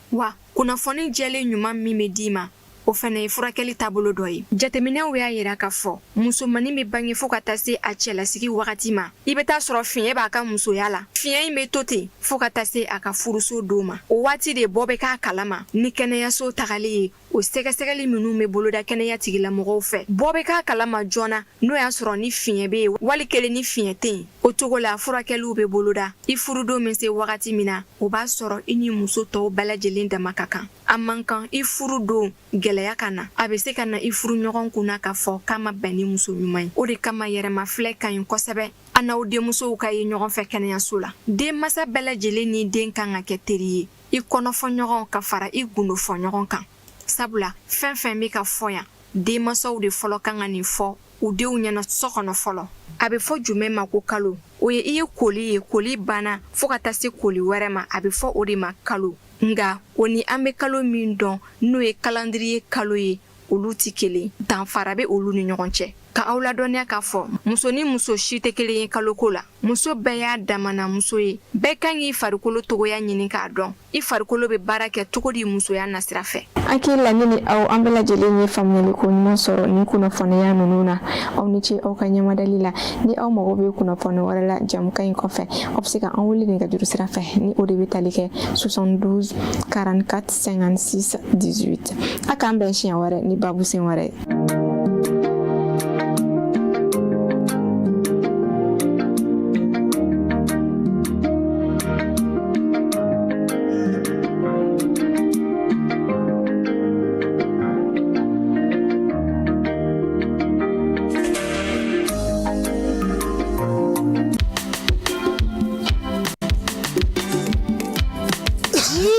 Wa kunnafoni jɛlen ɲuman min bɛ d'i ma, o fana ye furakɛli taabolo dɔ ye. Jateminɛw y'a yira k'a fɔ musomannin bɛ bange fo ka taa se a cɛlasigi wagati ma, i bɛ taa sɔrɔ fiɲɛ b'a ka musoya la. Fiɲɛ in bɛ to ten fo ka taa se a ka furuso don ma. O waati de bɔ bɛ k'a kalama ni kɛnɛyaso tagali ye. O sɛgɛsɛgɛli minnu bɛ boloda kɛnɛya tigilamɔgɔw fɛ, bɔ bɛ k'a kalama joona n'o y'a sɔrɔ ni fiɲɛ bɛ yen wali kelen ni fiɲɛ tɛ yen. O cogo la furakɛliw bɛ boloda. I furudon bɛ se wagati min na, o b'a sɔrɔ i ni muso tɔw bɛɛ lajɛlen dama ka kan. A man kan i furu don gɛlɛya ka na. A bɛ se ka na i furuɲɔgɔn kunna k'a fɔ k'a ma bɛn ni muso ɲuman ye. O de kama yɛrɛmafilɛ ka ɲi kosɛbɛ. A n'aw denmusow ka ye ɲɔgɔn fɛ kɛnɛyaso la. Denmansa bɛɛ lajɛlen ni den kan ka kɛ teri ye, i kɔnɔfɔɲɔgɔn ka fara i gundofɔɲɔgɔn kan. Sabula fɛn fɛn bɛ ka fɔ yan, denmansaw de fɔlɔ kan ka nin fɔ u denw ɲɛna so kɔnɔ fɔlɔ. A bɛ fɔ jumɛn ma ko kalo? O ye i ye koli ye, koli banna fo ka taa se koli wɛrɛ ma, a bɛ fɔ o de ma kalo. Nka o ni an bɛ kalo min dɔn, n'o ye kalandiriye kalo ye, olu tɛ kelen, danfara bɛ olu ni ɲɔgɔn cɛ. Ka aw ladɔnniya k'a fɔ muso ni muso si tɛ kelen ye kaloko la. Muso bɛɛ y'a damana muso ye. Bɛɛ kan k'i farikolo togoya ɲini k'a dɔn, i farikolo bɛ baara kɛ cogo di musoya nasira fɛ. Hakili la ne ni aw, an bɛɛ lajɛlen ye faamuyaliko ɲuman sɔrɔ nin kunnafoniya ninnu na. Aw ni ce aw ka ɲɛmadali la. Ni aw mago bɛ kunnafoni wɛrɛ la jamukan in kɔfɛ, aw bɛ se ka an wele nɛgɛjuru sira fɛ, ni o de bɛ tali kɛ 72 44 56 18. A k'an bɛn siɲɛ wɛrɛ ni babusen wɛrɛ ye.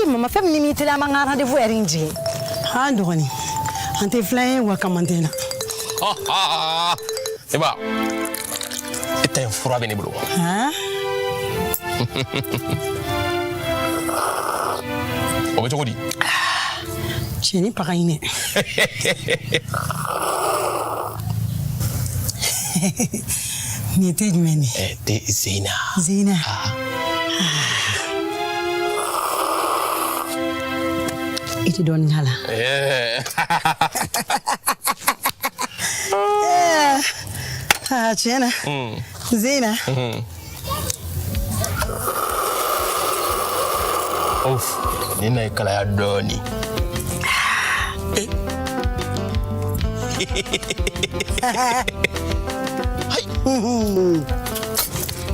Mama, fɛn min ni teliya, an ka rendez-vous yɛrɛ in jigin. An dɔgɔnin, an tɛ filan ye wa kamantɛ na. Seba, e ta in fura bɛ ne bolo. O bɛ cogo di? Cɛnin paga in dɛ. Nin ye te jumɛn de ye? Te Zeyina. Zeyina. I tɛ dɔɔnin k'a la. Aa, tiɲɛ na. Zena. Of, nin na ye kalaya dɔɔni.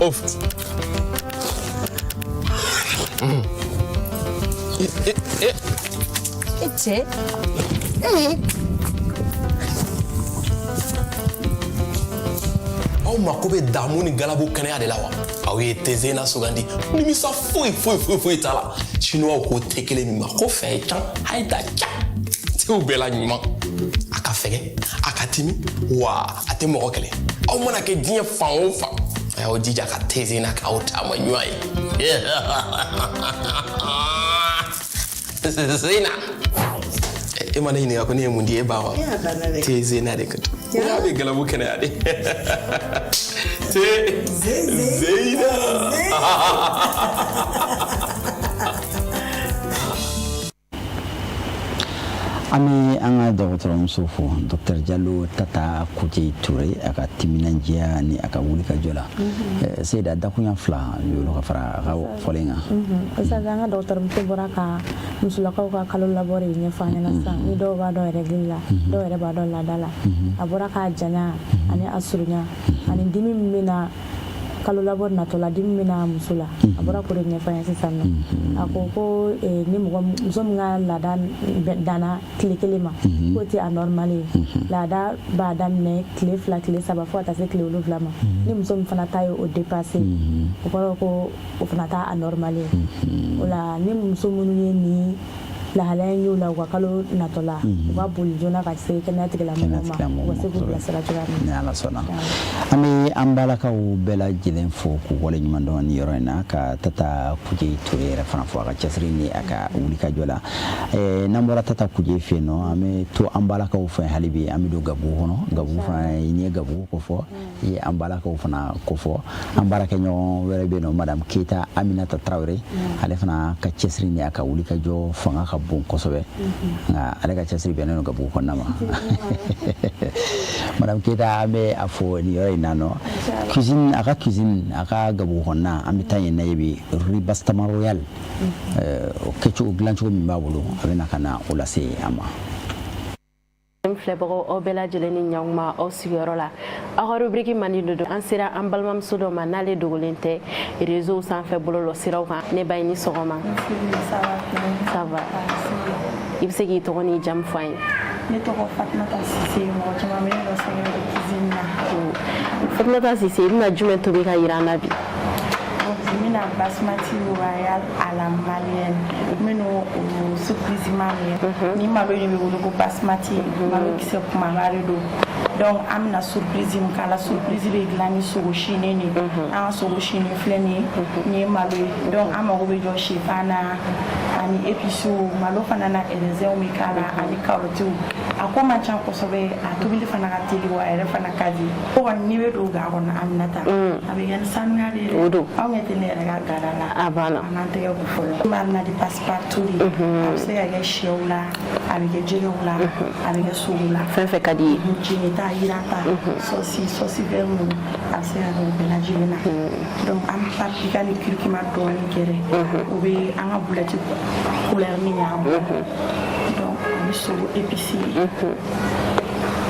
Of. E cɛ. Aw mako bɛ damu ni galabu kɛnɛya de la wa? Aw ye te Zena sugandi, nimisa foyi foyi foyi foyi t'a la. Chinois ko te kelen min ma ko fɛn can hayi da ca, tew bɛɛ la ɲuman. A ka fɛgɛ, a ka timi, wa a tɛ mɔgɔ kɛlɛ. Aw mana kɛ diɲɛ fan o fan, a y'aw jija ka te Zena k'aw taama ɲuman ye. Zena, e ma ne ɲininka ko ne ye mun di e ba ma? Te Zena de ka di. A bɛ galabu kɛnɛya de. Te Zena. An bɛ an ka dɔgɔtɔrɔmuso fo, Dr Jalo Tata Kute Ture, a ka timinandiya ni a ka wulikajɔ la. Seyida, dakunya 2 y'olu ka fara a ka fɔlen kan. Ustaz, an ka dɔgɔtɔrɔmuso bɔra ka musolakaw ka kalo labɔ de ɲɛfɔ an ɲɛna sisan. Ni dɔw b'a dɔn règle la, dɔw yɛrɛ b'a dɔn laada la. A bɔra k'a janya ani a surunya ani dimi min bɛ na kalo labɔ natɔ la, dimi bɛ na muso la, a bɔra k'o de ɲɛfɔ an ye sisan nɔ. A ko ko ni mɔgɔ muso min ka laada danna tile 1 ma, k'o tɛ a normal ye. Laada b'a daminɛ tile 2, tile 3, fo ka taa se tile 7 ma. Ni muso min fana ta ye o dépassé, o kɔrɔ ko o fana t'a a normal ye. O la, ni muso minnu ye nin lahalaya in y'u la u ka kalo natɔ la, u ka boli joona ka se kɛnɛya tigilamɔgɔw ma, u ka se k'u bilasira cogoya min na. Ni Ala sɔnna, an bɛ an balakaw bɛɛ lajɛlen fo k'u waleɲuman dɔn nin yɔrɔ in na, ka Tata Kuje Ture yɛrɛ fana fo a ka cɛsiri ni a ka wulikajɔ la. N'an bɔra Tata Kuje fɛ yen nɔ, an bɛ to an balakaw fɛ hali bi. An bɛ don Gabugu kɔnɔ. Gabugu fana, n'i ye Gabugu ko fɔ, i ye an balakaw fana ko fɔ. An baarakɛɲɔgɔn wɛrɛ bɛ yen nɔ, Madame Keyita Aminata Tarawele, ale fana ka cɛsiri ni a ka wulikajɔ fanga ka bon kosɛbɛ, nka ale ka cɛsiri bɛnnen don Gabugu kɔnɔna ma. Madame Keyita, an bɛ a fo nin yɔrɔ in na nɔ. Cuisine, a ka cuisine, a ka Gabugu kɔnɔna, an bɛ taa yen na ye bi, riz Bastama Royal, o kɛcogo, dilancogo min b'a bolo, a bɛ na ka na o lase an ma. N filɛbagaw, aw bɛɛ lajɛlen ni ɲankuma aw sigiyɔrɔ la. Aw ka rubrique mandi de don. An sera an balimamuso dɔ ma, n'ale dogolen tɛ réseau sanfɛ bɔlɔlɔ siraw kan. Ne ba, i ni sɔgɔma. Ça va? I bɛ se k'i tɔgɔ n'i jamu fɔ an ye? Ne tɔgɔ Fatumata Sise, mɔgɔ caman bɛ ne dɔn Sɛgɛrɛ cuisine na. Fatumata Sise, i bɛna jumɛn tobi ka yira an na bi? Bi n bɛna basmati royal à la malienne. N bɛna o surprise ma min ye. Ni malo in bɛ wele ko basmati, malo kisɛ kumaba de don. Donc an bɛna surprise min k'a la, surprise bɛ dilan ni sogo sinen de ye. An ka sogo sinen filɛ nin ye, nin ye malo ye. Donc an mago bɛ jɔ sɛfan na ani épices, malo fana na raisin bɛ k'a la ani carottes. A ko man ca kosɛbɛ, a tobili fana ka teli, wa a yɛrɛ fana ka di. O kɔni, n'i bɛ don ga kɔnɔ, Aminata, a bɛ kɛ ni sanuya de ye dɛ. O don. Aw ɲɛ tɛ ne yɛrɛ ka gada la. A banna. An b'an tɛgɛ ko fɔlɔ. Marinade passe partout de. A bɛ se ka kɛ sɛw la, a bɛ kɛ jɛgɛw la, a bɛ kɛ sogo la. Fɛn fɛn ka di i ye. Jeni ta, yiran ta, sɔsi, sɔsi vert ninnu, a bɛ se ka kɛ o bɛɛ lajɛlen na. Donc an bɛ paprika ni curcuma dɔɔnin gɛrɛ. O bɛ an ka boulette couleur min y'an bolo. Donc ani sogo épices.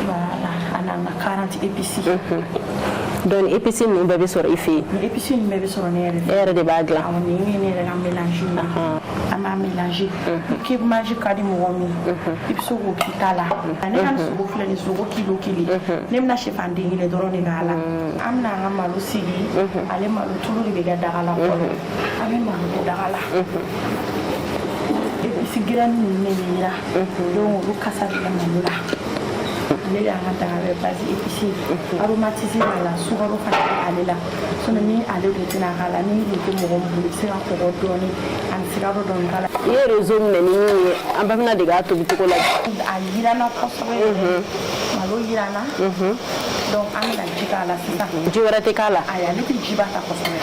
Voilà, ani an ka 40 épices. Donc épices ninnu bɛɛ bɛ sɔrɔ i fɛ yen? Ni épices ninnu bɛɛ bɛ sɔrɔ ne yɛrɛ fɛ. E yɛrɛ de b'a dilan? Awɔ, nin ye ne yɛrɛ ka mélange ye. An b'a mélanger. Cube Maggi ka di mɔgɔ min ye, i bɛ se k'o k'i ta la. Ne ka sogo filɛ nin, sogo kilo 1. Ne bɛna sɛfan den 1 dɔrɔn de k'a la. An bɛna an ka malo sigi. Ale malo tulu de bɛ kɛ daga la fɔlɔ. An bɛ malo kɛ daga la. Épices graines ninnu de bɛ yira. Donc olu kasa bɛ kɛ malo la. Ale de y'an ka daga bɛɛ base épice ye. Aromatisé b'a la, sukaro fana bɛ ale la. Sinon ni ale dun tɛna k'a la, ni nin tɛ mɔgɔ min bolo, i bɛ se ka kɔgɔ dɔɔni ani sukaro dɔɔni k'a la. I ye réseau minɛ ni min ye, an bɛɛ bɛna dege a tobicogo la. A yiranna kosɛbɛ yɛrɛ. Malo yiranna. Donc an bɛna ji k'a la sisan. Ji wɛrɛ tɛ k'a la? Ayi, ale tɛ jiba ta kosɛbɛ.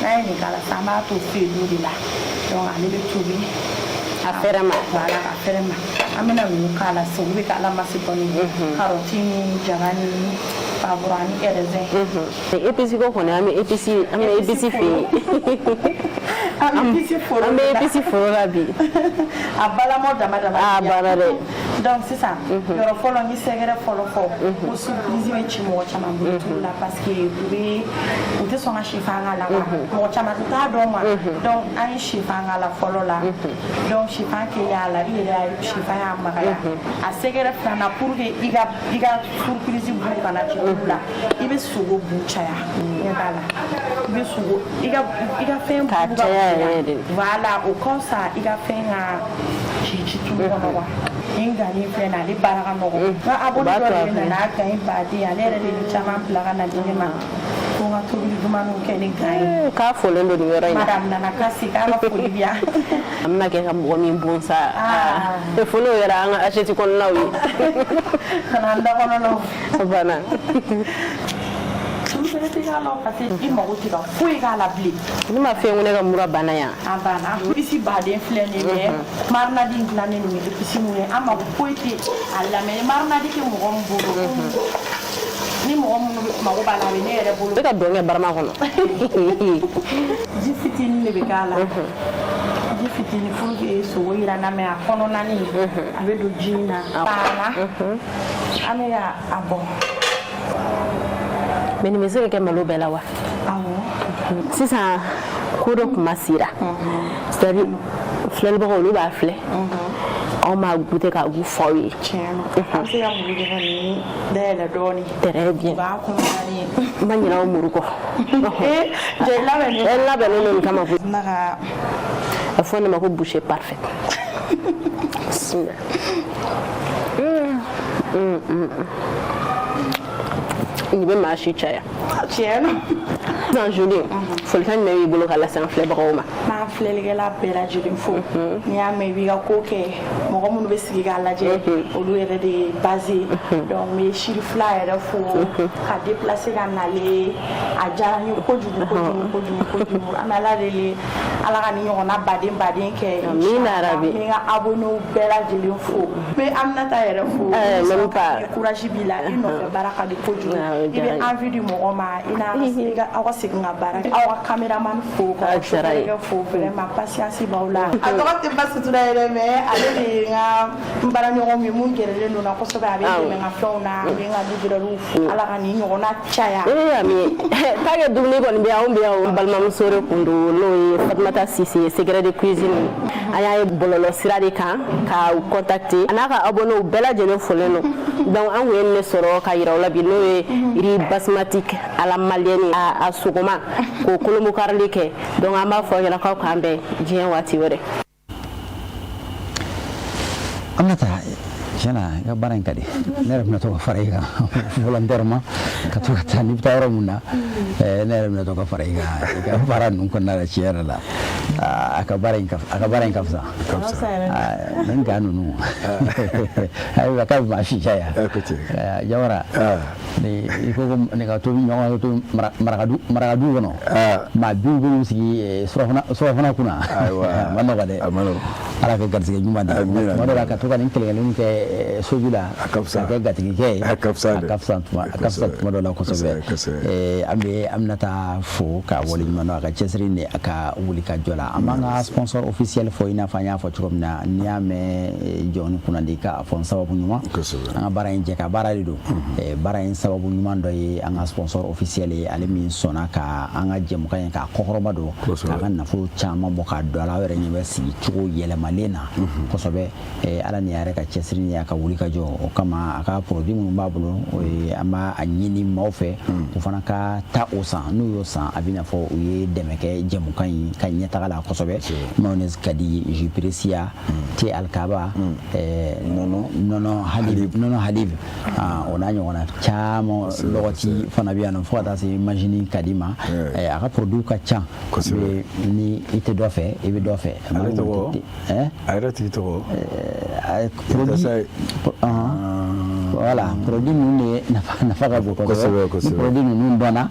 N'an ye nin k'a la sisan, an b'a to feu doux de la. Donc ale bɛ tobi. A fɛrɛ ma. Voilà, a fɛrɛ ma. An bɛna ninnu k'a la sisan, olu bɛ k'a la masi dɔɔni. Carotte ni jaba ni poivron ani raisin. Épice ko kɔni, an bɛ épice, an bɛ épice fɛ yen. An bɛ épice foro. An bɛ épice foro la bi. A balamɔ dama dama. A banna dɛ. Donc sisan, yɔrɔ fɔlɔ, n ye sɛgɛrɛ fɔlɔ fɔ ko surprise bɛ ci mɔgɔ caman bolo tulu la, parce que u bɛ, u tɛ sɔn ka sifan k'a la quoi. Mɔgɔ caman t'a dɔn quoi. Donc an ye sifan k'a la fɔlɔ la. Donc sifan kɛlen a la, i yɛrɛ y'a ye, sifan y'a magaya. A sɛgɛrɛ filanan, pour que i ka surprise bu kana ci tulu la, i bɛ sogo bu caya. Ɲɛ b'a la, i bɛ sogo, i ka fɛn bu K'a ka caya bonya. Yɛrɛ de. Voilà, o ka fisa i ka fɛn ka ci ci tulu kɔnɔ quoi. Nin gani filɛ nin ye, ale baara ka nɔgɔn. N ka abonné O b'a dɔ to de a bɛ na fɛ. n'a gan baden, ale yɛrɛ de ye caman bila ka na di ne ma ko n ka tobili dumaniw kɛ ni gan ye. K'a folen don nin yɔrɔ in na. Madame Nana Kasi, k'a ka foli bi yan. An bɛna kɛ ka mɔgɔ min bon sa, fo n'o yɛrɛ an ka assiette kɔnɔnaw ye. Ka na an da kɔnɔnaw. A banna. Tulu fɛnɛ tɛ k'a la, parce que i mago tɛ ka foyi k'a la bilen. Ne ma fɛn ko ne ka mura banna yan. A banna. Épice baden filɛ nin ye, mais marinade in dilannen don ni épice mun ye, an mago foyi tɛ a la. Mais marinade tɛ mɔgɔ min bolo, ni mɔgɔ minnu mago b'a la, a bɛ ne yɛrɛ bolo. Ne ka dɔn kɛ barama kɔnɔ. Ji fitinin de bɛ k'a la, ji fitinin, pour que sogo yiranna, mais a kɔnɔnani a bɛ don ji in na. Banna, an bɛ ka a bɔ. Mais nin bɛ se ka kɛ malo bɛɛ la wa? Awɔ. Sisan ko dɔ kuma sera, c'est à dire filɛlibagaw, olu b'a filɛ, anw b'a goûter k'a goût fɔ aw ye. Tiɲɛ don, an bɛ se ka muru kɛ ka nin dayɛlɛ dɔɔnin. Très bien. U b'a kɔnɔnani. N ma ɲinɛ aw muru kɔ. Ee, jɛ, labɛnnen. E labɛnnen don nin kama koyi. Na ka A fɔ ne ma ko bouchée parfaite. Bismillah. Nin bɛ maa si caya. Tiɲɛ don. Sisan Julie, folikan jumɛn b'i bolo ka lase an filɛbagaw ma? N b'an filɛlikɛla bɛɛ lajɛlen fo. N'i y'a mɛn i b'i ka ko kɛ, mɔgɔ minnu bɛ sigi k'a lajɛ, olu yɛrɛ de ye base ye. Donc n bɛ Siri fila yɛrɛ fo ka déplacer ka nalen, a diyara n ye kojugu kojugu kojugu kojugu. An bɛ Ala deli, Ala ka ni ɲɔgɔnna baden baden kɛ. Amina rabi. N bɛ n ka abonnéw bɛɛ lajɛlen fo, n bɛ Aminata yɛrɛ fo. Même pas. Courage b'i la, i nɔfɛ baara ka di kojugu. Ah, o I diyara n bɛ ye. envie di mɔgɔ ma, i n'a i ka aw ka segin ka baara kɛ. Aw ka caméraman fo, ka A diyara n ye. chauffeur fo, vraiment patience b'aw la. A tɔgɔ tɛ Basitura yɛrɛ, mais ale de ye n ka n baaraɲɔgɔn min mun gɛrɛlen don n na kosɛbɛ, a bɛ n dɛmɛ n ka fɛnw na. A bɛ n ka livreur fo, Ala ka nin ɲɔgɔnna caya. Ee, ami, tant que dumuni kɔni bɛ yan, anw bɛ yan o. Balimamuso de kun don, n'o ye Fatumata Sise ye, secret de cuisine. An y'a ye bɔlɔlɔ sira de kan ka u contacter, a n'a ka abonnéw bɛɛ lajɛlen folen don. Donc an kun ye nin de sɔrɔ ka yira u la bi, n'o ye riz basmati à la malienne, a sogoma k'o kolonbokarili kɛ. Donc an b'a fɔ aw ɲɛna k'aw k'an bɛn diɲɛ waati wɛrɛ. Aminata, tiɲɛ na i ka baara in ka di ne yɛrɛ. Bɛna to ka fara i kan volontairement, ka to ka taa n'i bɛ taa yɔrɔ mun na. Ne yɛrɛ bɛna to ka fara i kan i ka baara ninnu kɔnɔna la. Tiɲɛ yɛrɛ la, a ka baara in ka fisa. Nin ga ninnu, ayiwa, k'a bɛ maa si caya. Jawara, ni i ko ko nin ka tobi ɲɔgɔn ka to marakadu marakadu kɔnɔ, maa biw bɛ sigi surafana kunna, a ma nɔgɔ dɛ. Ala ka garisɛgɛ ɲuman di. Tuma dɔ la, ka to ka nin kɛlɛkɛlɛninw kɛ soju la, ka kɛ gatigikɛ ye, a ka fisa tuma dɔ la kosɛbɛ. An bɛ Aminata fo k'a waleɲuman dɔn a ka cɛsiri ni a ka wuli ka jɔ la. An b'an ka sponsor officiel fo, i n'a fɔ an y'a fɔ cogo min na, n'i y'a mɛn jɔn ni kunnandi, k'a fɔ n sababu ɲuman. An ka baara in jɛ ka baara de don. Baara in sababu ɲuman dɔ ye an ka sponsor officiel ye, ale min sɔnna ka an ka jɛmukan in k'a kɔkɔrɔma don, k'a ka nafolo caman bɔ k'a don a la. Aw yɛrɛ ɲɛ bɛ sigi cogo yɛlɛmalen na kosɛbɛ. Ala ni a yɛrɛ ka cɛsiri ni a ka wuli ka jɔ o kama, a ka produit minnu b'a bolo, o ye an b'a ɲini maaw fɛ u fana ka taa o san. N'u y'o san, a bɛ n'a fɔ u ye dɛmɛ kɛ jɛmukan in ka ɲɛtaga la kosɛbɛ. Mayonnaise ka di, jus Precia, thé Alikaba, nɔnɔ halib, nɔnɔ halib, o n'a ɲɔgɔnna caman, lɔgɔti fana bɛ yan nɔ, fo ka taa se majini ka di ma. A ka produit ka ca, ni i tɛ dɔ fɛ, i bɛ dɔ fɛ. Ale tɔgɔ, a yɛrɛ tigi tɔgɔ? Produit Voilà, produit ninnu de nafa ka bon kosɛbɛ. Ni produit ninnu dɔnna,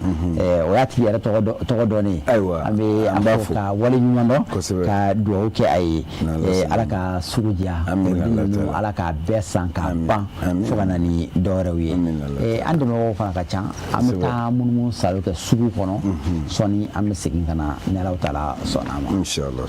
o y'a tigi yɛrɛ tɔgɔ dɔnnen ye. Ayiwa, an bɛ an b'a fo fo. Ka wale ɲuman dɔn, Kosɛbɛ. ka dugawu kɛ a ye. N'Ala sɔnna. Ala ka sugu diya. Amin, Produit Allah ninnu, taala. Ala k'a bɛɛ san k'a ban fo ka na ni dɔwɛrɛw ye. An dɛmɛbagaw fana ka ca. An bɛ taa munumunu salo kɛ sugu kɔnɔ sɔɔni, an bɛ segin ka na ni Alahu taala sɔnna a ma. Inshallah.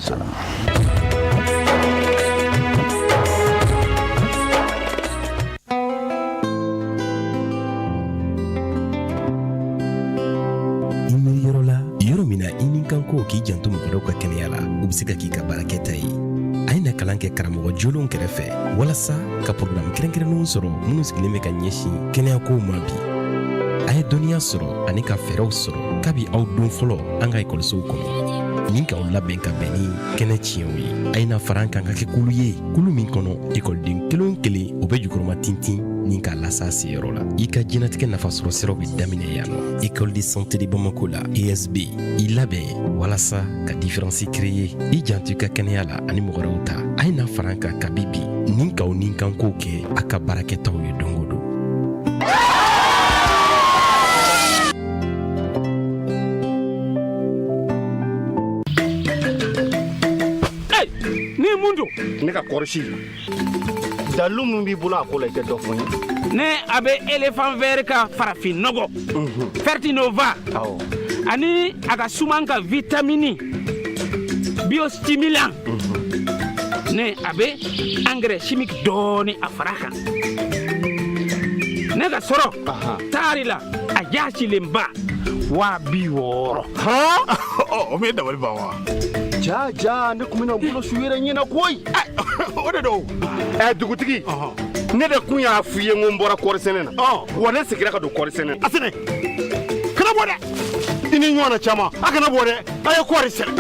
I miiri yɔrɔ la, yɔrɔ min na i ni kan ko k'i janto mɔgɔ wɛrɛw ka kɛnɛya la, o bɛ se ka k'i ka baarakɛta ye. A ye na kalan kɛ karamɔgɔ jolenw kɛrɛfɛ walasa ka porogaramu kɛrɛnkɛrɛnnenw sɔrɔ minnu sigilen bɛ ka ɲɛsin kɛnɛyakow ma bi. A ye dɔnniya sɔrɔ ani ka fɛɛrɛw sɔrɔ kabi aw don fɔlɔ an ka ekɔlisow kɔnɔ, ni k'aw labɛn ka bɛn ni kɛnɛ tiɲɛw ye. A ye na fara an kan ka kɛ kulu ye, kulu min kɔnɔ ekɔliden kelen o kelen o bɛ jukɔrɔma tintin ni k'a lasa seyɔrɔ la. I ka diɲɛnatigɛ nafasɔrɔ siraw bɛ daminɛ yan nɔ, École de santé de Bamako la, ESB. I labɛn walasa ka différence créer, i janto i ka kɛnɛya la ani mɔgɔ wɛrɛw ta. A ye na fara an kan kabi bi ni k'aw ni kankow kɛ a ka baarakɛtaw ye don o don. Ni mun don? Ne ka kɔrɔsi dalilu min b'i bolo a ko la, i tɛ dɔ fɔ n ye. Ne a bɛ Éléphant Vert ka farafin nɔgɔ Fertinova ani a ka suman ka vitamini biostimulant, ne a bɛ engrais chimique dɔɔni a fara kan. Ne ka sɔrɔ taari la, a jasilenba 60 000. O min ye dabali ban wa. Ja ja, ne tun bɛna n bolo su yɛrɛ ɲɛna koyi. O de don ɛ, dugutigi. Ne de kun y'a f'i ye n ko n bɔra kɔɔri sɛnɛ na, wa ne seginna ka don kɔɔri sɛnɛ na. A sɛnɛ kana bɔ dɛ, i ni ɲɔgɔn na caman, a kana bɔ dɛ, a ye kɔɔri sɛnɛ.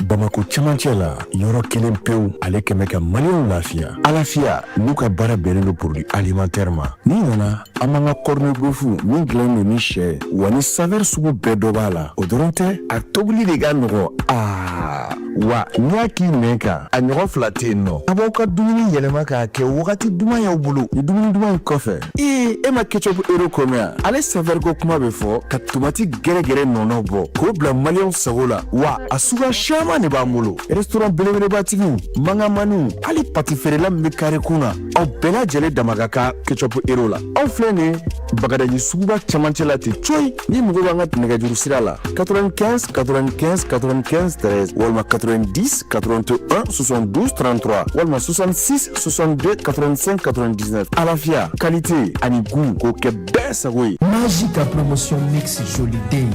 Bamako camancɛ la, yɔrɔ kelen pewu ale kɛmɛ ka maliyɛnw lafiya, Alafiya. N'u ka baara bɛnnen don produit alimentaire ma. N'i nana, an b'an ka corned beef min dilannen don ni sɛ wa ni saveur sugu bɛɛ dɔ b'a la. O dɔrɔn tɛ, a tobili de ka nɔgɔ. Aa wa n'i y'a k'i nɛn kan, a ɲɔgɔn fila tɛ yen nɔ. A b'aw ka dumuni yɛlɛma k'a kɛ wagati duman y'aw bolo. Ni dumuni duman in kɔfɛ, ee, e ma ketchup Hero ko mɛn yan? Ale saveur ko kuma bɛ fɔ ka tomati gɛrɛgɛrɛ nɔnɔ bɔ k'o bila maliyɛnw sago la. Wa a suguya caman de b'an bolo. Restaurant belebelebatigiw, mangamaniw, hali pati feerela min bɛ kare kun na, aw bɛɛ lajɛlen dama ka kan ketchup Hero la. Aw filɛ nin ye Bagadaji suguba camancɛ la ten coyi. Ni mago b'an ka nɛgɛjuru sira la, 95 95 95 13 walima 90 81 72 33 walima 66 62 85 99. Alafiya, qualité ani goût, k'o kɛ bɛɛ sago ye. Magique promotion Mix Joli Day.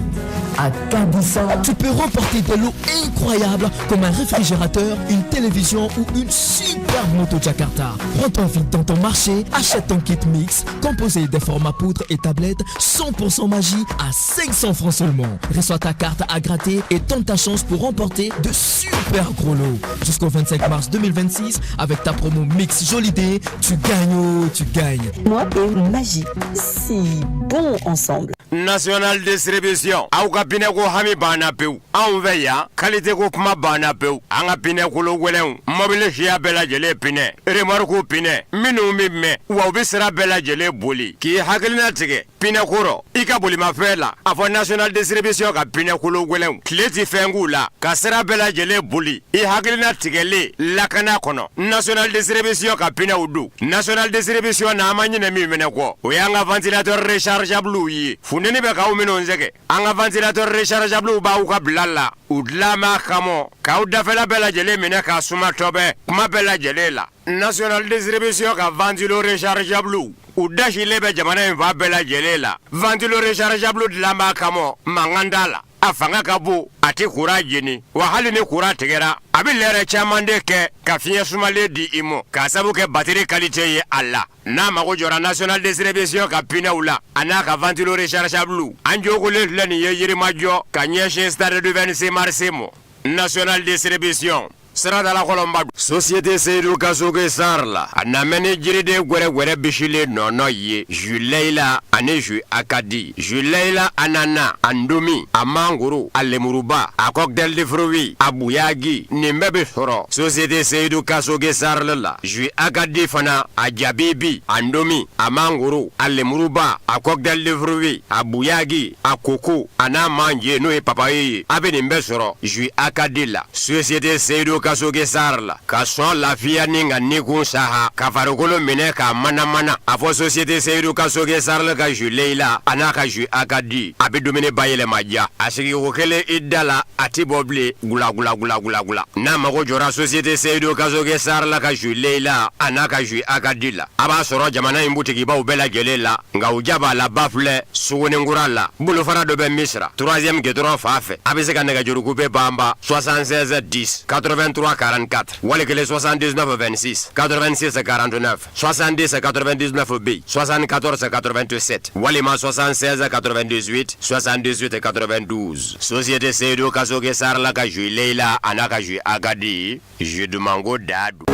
À Kadissa, tu peux remporter des lots incroyables comme un réfrigérateur, une télévision ou une superbe moto Jakarta. Prends-toi vite dans ton marché, achète ton kit mix composé des formats poudre et tablettes 100% magie à 500 francs seulement. Reçois ta carte à gratter et tente ta chance pour remporter de super gros lots. Jusqu'au 25 mars 2026, avec ta promo Mix Joli Day, tu gagnes, oh, tu gagnes. Moi et magie, si bon ensemble. National Distribution, aw ka pneu ko hami banna pewu. Anw fɛ yan, qualité ko kuma banna pewu. An ka pneu kolo gwɛlɛnw, mɔbili siya bɛɛ lajɛlen pneu, remorque pneu minnu bɛ mɛn wa u bɛ sira bɛɛ lajɛlen boli, k'i hakilina tigɛ pneu ko rɔ i ka bolimafɛn la, a fɔ National Distribution ka pneu kolo gwɛlɛnw, tile ti fɛn k'u la ka sira bɛɛ lajɛlen boli, i hakilina tigɛlen lakana kɔnɔ. National Distribution ka pneuw don. National Distribution na, an ma ɲinɛ min fɛnɛ kɔ, o y'an ka ventilateur rechargeable ye. Funteni bɛ k'aw minnu sɛgɛn, an ka ventilateur rechargeable b'aw ka bila la. U dilan b'a kama k'aw dafɛla bɛɛ lajɛlen minɛ k'a suma tɔbɛ kuma bɛɛ lajɛlen la. National Distribution ka ventilo rechargeable, u dasilen bɛ jamana in fan bɛɛ lajɛlen la. Ventilo rechargeable dilan b'a kama, mankan t'a la, a fanga ka bon, a tɛ courant jeni, wa hali ni courant tigɛra, a bɛ lɛrɛ caman de kɛ ka fiɲɛ sumalen di i ma, k'a sabu kɛ batterie qualité ye a la. N'a mago jɔra National Distribution ka pneuw la a n'a ka ventilo rechargeable, an jogolen filɛ nin ye Yirimajɔ ka ɲɛsin stade du 26 mars ma. National Distribution. Siradala kɔlɔnba Société Seyidu Kasoge SARL la a namɛ ni jiriden gwɛrɛgwɛrɛ bisilen nɔnɔ ye jus Leyila ani jus Akadi jus Leyila ananas a ndomi a mangoro a lemuruba a cocktail de fruits a buyagi nin bɛɛ bɛ sɔrɔ Société Seyidu Kasoge SARL la jus Akadi fana a jabibi a ndomi a mangoro a lemuruba a cocktail de fruits a buyagi a koko a n'a manje n'o ye papaye ye a bɛ nin bɛɛ sɔrɔ jus Akadi la Société Seyidu Kasoge SARL la ka sɔn lafiya ni ka nikun saha ka farikolo minɛ k'a manamana a fɔ Société Seyidu Kasoge SARL ka jus Leyila a n'a ka jus Akadi a bɛ dumuni bayɛlɛma diya a sigiko kelen i da la a tɛ bɔ bilen gulagulagulagula n'a mago jɔra Société Seyidu Kasoge SARL ka jus Leyila a n'a ka jus Akadi la a b'a sɔrɔ jamana in butigibaw bɛɛ lajɛlen la nka u ja b'a la ba filɛ Suguninkura la bolofara dɔ bɛ Misira troisième goudron fan fɛ a bɛ se ka nɛgɛjuru coupe banba 76 10 83 44 wali kelen 79 26 86 49 70 99 bɛ yen 74 87 walima 76 98 78 92 Société Seyidu Kasoge SARL ka jus Leyila a n'a ka jus Akadi jus dumanko da don.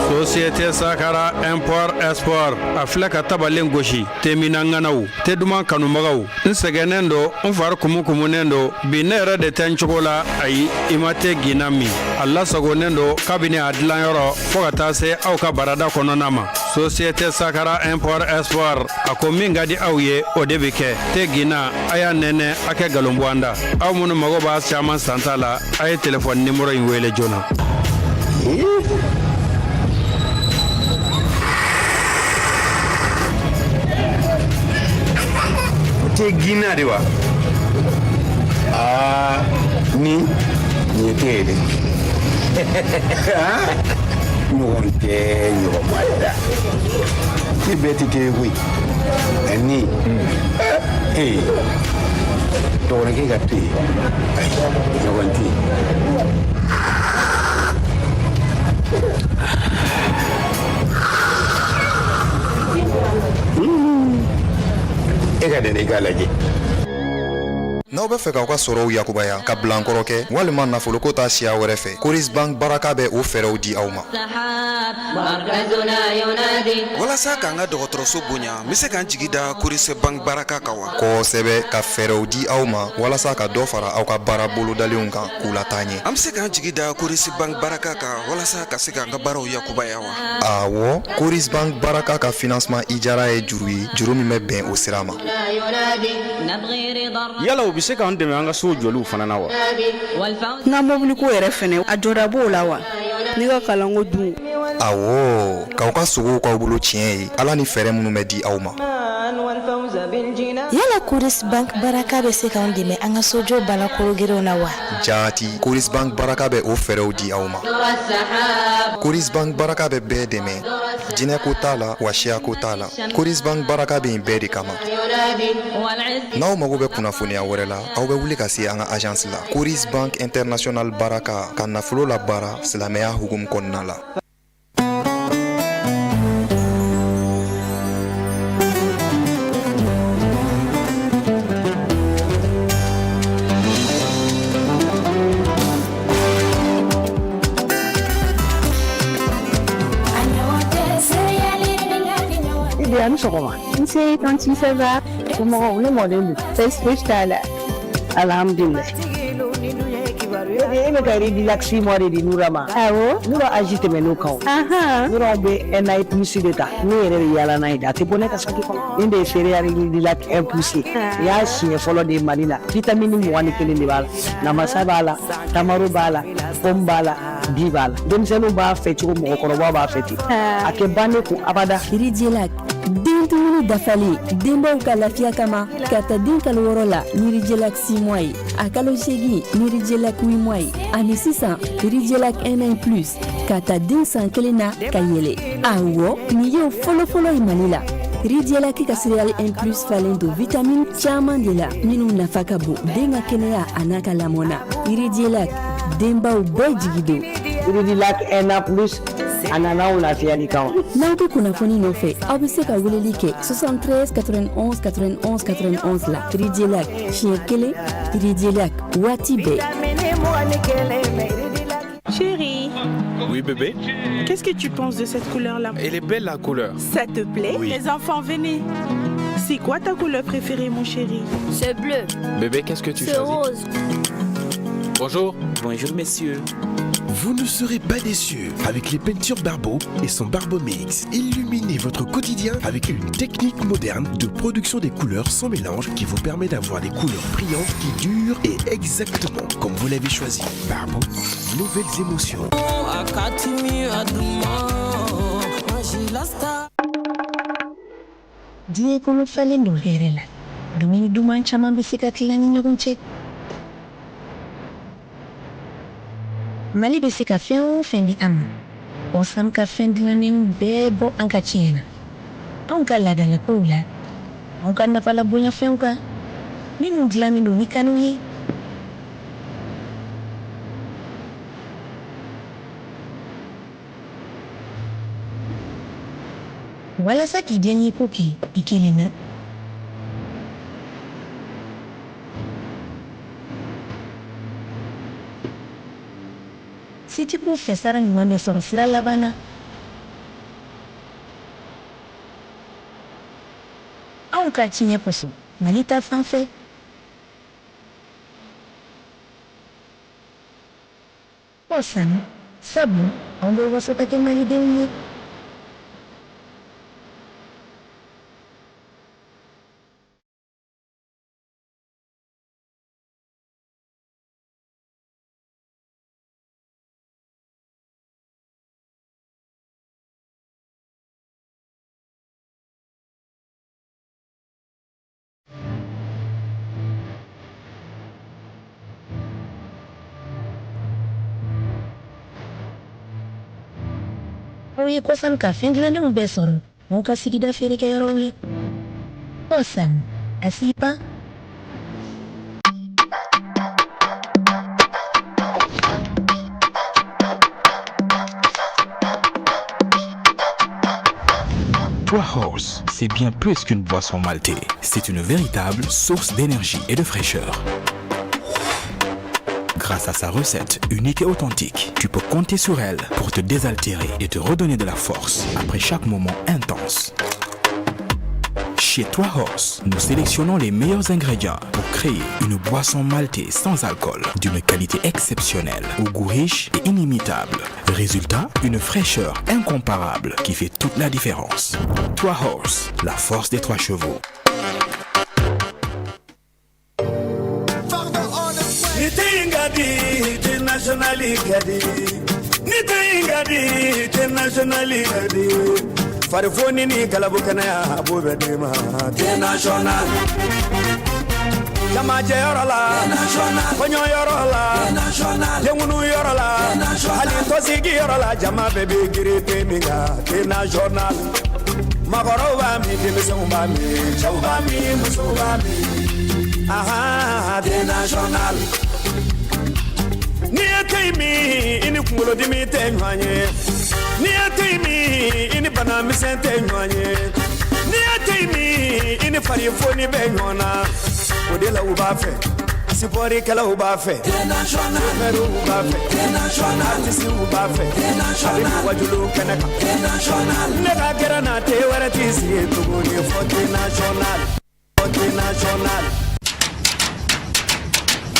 Société Sakara Import Export a filɛ ka tabalen gosi temina ŋanaw te duman kanubagaw n sɛgɛnnen don n fari kumukumunen don bi ne yɛrɛ de tɛ n cogo la ayi i ma te ginna min a lasagonnen don kabini a dilanyɔrɔ fɔɔ ka taa se aw ka barada kɔnɔna ma Société Sakara Import Export a ko min ka di aw ye o de bɛ kɛ te ginna a y'a nɛnɛ a kɛ galon bɔ an da aw minnu mago b'a caman santa la a ye telefɔni nimoro in wele joona te ginna de wa aa ni nin ye te ye dɛ ɲɔgɔn tɛ ɲɔgɔn ma da te bɛɛ tɛ te ye koyi ni ee dɔgɔninkɛ ka te ayi ɲɔgɔn tɛ yen. E ka dɛnɛ i k'a lajɛ. N'aw bɛ fɛ k'aw ka sɔrɔw yakubaya ka bilankɔrɔ kɛ walima nafoloko ta siya wɛrɛ fɛ Coris Bank Baraka bɛ o fɛɛrɛw di aw ma. Walasa k'an ka dɔgɔtɔrɔso bonya n bɛ se ka n jigi da Coris Bank Baraka kan wa? Kosɛbɛ ka fɛɛrɛw di aw ma walasa ka dɔ fara aw ka baara bolodalenw kan k'u lataa ɲɛ. An bɛ se k'an jigi da Coris Bank Baraka kan walasa ka se k'an ka baaraw yakubaya wa? Awɔ, Coris Bank Baraka ka financement ijara ye juru ye juru min bɛ bɛn o sira ma. Yala u bɛ se k'an dɛmɛ an ka so jɔliw fana na wa? N ka mɔbiliko yɛrɛ fɛnɛ a jɔda b'o la wa? Ne ka kalanko dun? Awɔ, k'aw ka sogow k'aw bolo tiɲɛ ye Ala ni fɛɛrɛ minnu bɛ di aw ma. Yala Coris Bank Baraka bɛ se k'an dɛmɛ an ka sojɔ baara kologirinw na wa? Jaati, Coris Bank Baraka bɛ o fɛɛrɛw di aw ma. Coris Bank Baraka bɛ bɛɛ dɛmɛ, jinɛko t'a la wa siyako t'a la. Coris Bank Baraka bɛ yen bɛɛ de kama. N'aw mago bɛ kunnafoniya wɛrɛ la, aw bɛ wuli ka se an ka agence la. Coris Bank International Baraka ka nafolo labaara silamɛya hukumu kɔnɔna la. A ni sɔgɔma. Nse tantie ça va? Somɔgɔw ne mɔden don. Baasi fosi t'a la. Alhamdulilayi. E bɛ ka Ridilac 6 mois de di Nura ma. Awɔ. Nura âge tɛmɛn'o kan o. Ahan. Nura bɛ un an plus de ta. Ne yɛrɛ bɛ yaala n'a ye de a tɛ bɔ ne ka saki kɔnɔ. Nin de ye céréale Ridilac 1 plus ye. Nin y'a siɲɛ fɔlɔ de ye Mali la. Vitamine 21 de b'a la. Namasa b'a la, tamaro b'a la, pomme b'a la, di b'a la. Denmisɛnninw b'a fɛ cogo mɔgɔkɔrɔbaw b'a fɛ ten. A tɛ ban ne kun abada. Ridilac den dumuni dafalen denbaw ka lafiya kama ka ta den kalo wɔɔrɔ la ni Ridilac 6 mois ye a kalo seegin ni Ridilac 8 mois ye ani sisan Ridilac 1 an plus ka ta den san kelen na ka yɛlɛ awɔ nin y'o fɔlɔfɔlɔ ye Mali la Ridilac ka céréale 1 plus falen don vitamine caman de la minnu nafa ka bon den ka kɛnɛya a n'a ka lamɔ na Ridilac denbaw bɛɛ jigi don Ridilac 1 an plus a nana anw lafiyali kama. N'aw bɛ kunnafoni nɔfɛ aw bɛ se ka weleli kɛ 73 91 91 91 la Ridilac siɲɛ kelen Ridilac waati bɛɛ. Chérie. Oui, bébé. Qu'est-ce que tu penses de cette couleur-là? Elle est belle, la couleur. Ça te plaît? Oui. Les enfants, venez. C'est quoi ta couleur préférée, mon chéri? C'est bleu. Bébé, qu'est-ce que tu C'est choisis? rose. Bonjour. Bonjour, messieurs. Vous ne serez pas déçus avec les peintures Barbeau et son Barbeau Mix. Illuminez votre quotidien avec une technique moderne de production des couleurs sans mélange qui vous permet d'avoir des couleurs brillantes qui durent et exactement comme vous l'avez choisi. Barbeau, nouvelles émotions. Diɲɛ kɔnɔ falen don hɛrɛ la, dumuni duman caman bɛ se ka tila ni ɲɔgɔn cɛ. Mali bɛ se ka fɛn o fɛn di an ma, Kɔsan ka fɛn dilannenw bɛɛ bɔ an ka tiɲɛ na, anw ka laadalakow la, anw ka nafalabonyafɛnw kan minnu dilannen don ni kanu ye. Walasa k'i diyanyeko kɛ i kelen na, setigiw fɛ, sara ɲuman bɛ sɔrɔ sira laban na. Anw ka tiɲɛ kosɔn, Mali ta fan fɛ. Kɔsan, sabu anw bɛ waso ka kɛ malidenw ye. Aw ye Kɔsan ka fɛn dilannenw bɛɛ sɔrɔ aw ka sigida feerekɛyɔrɔw ye. Kɔsan, a s'i pan. Trois Horse, c'est bien plus qu'une boisson maltée. C'est une véritable source d'énergie et de fraîcheur. Grâce à sa recette unique et authentique, tu peux compter sur elle pour te désaltérer et te redonner de la force après chaque moment intense. Chez Trois Horse, nous sélectionnons les meilleurs ingrédients pour créer une boisson maltée sans alcool d'une qualité exceptionnelle, au goût riche et inimitable. Résultat, une fraîcheur incomparable qui fait toute la différence. Trois Horse, la force des trois chevaux. Ni tɛ in ka di, thé national ka di. Ni thé in ka di, thé national ka di. Farifoni ni galabu kɛnɛya, a b'o bɛɛ d'i ma, thé national. Jamajɛyɔrɔ la, kɔɲɔyɔrɔ la, denkunuyɔrɔ la, hali tɔnsigiyɔrɔ la, jama bɛɛ bɛ girin thé min kan, thé national. Maakɔrɔw b'a min, denmisɛnw b'a min, cɛw b'a min, musow b'a min. Ahan, thé national. N'i ye thé in min, i ni kunkolodimi tɛ ɲɔgɔn ye. N'i ye thé in min, i ni bana misɛn tɛ ɲɔgɔn ye. N'i ye thé in min, i ni farifoni bɛ ɲɔgɔn na. O de la u b'a fɛ, sipɔrikɛlaw b'a fɛ, sofɛriw b'a fɛ, artisiw b'a fɛ, a bɛ min wajulu kɛnɛ kan. Ne ka gɛrɛn na, thé wɛrɛ t'i sigi tuguni fɔ thé national, fɔ thé national.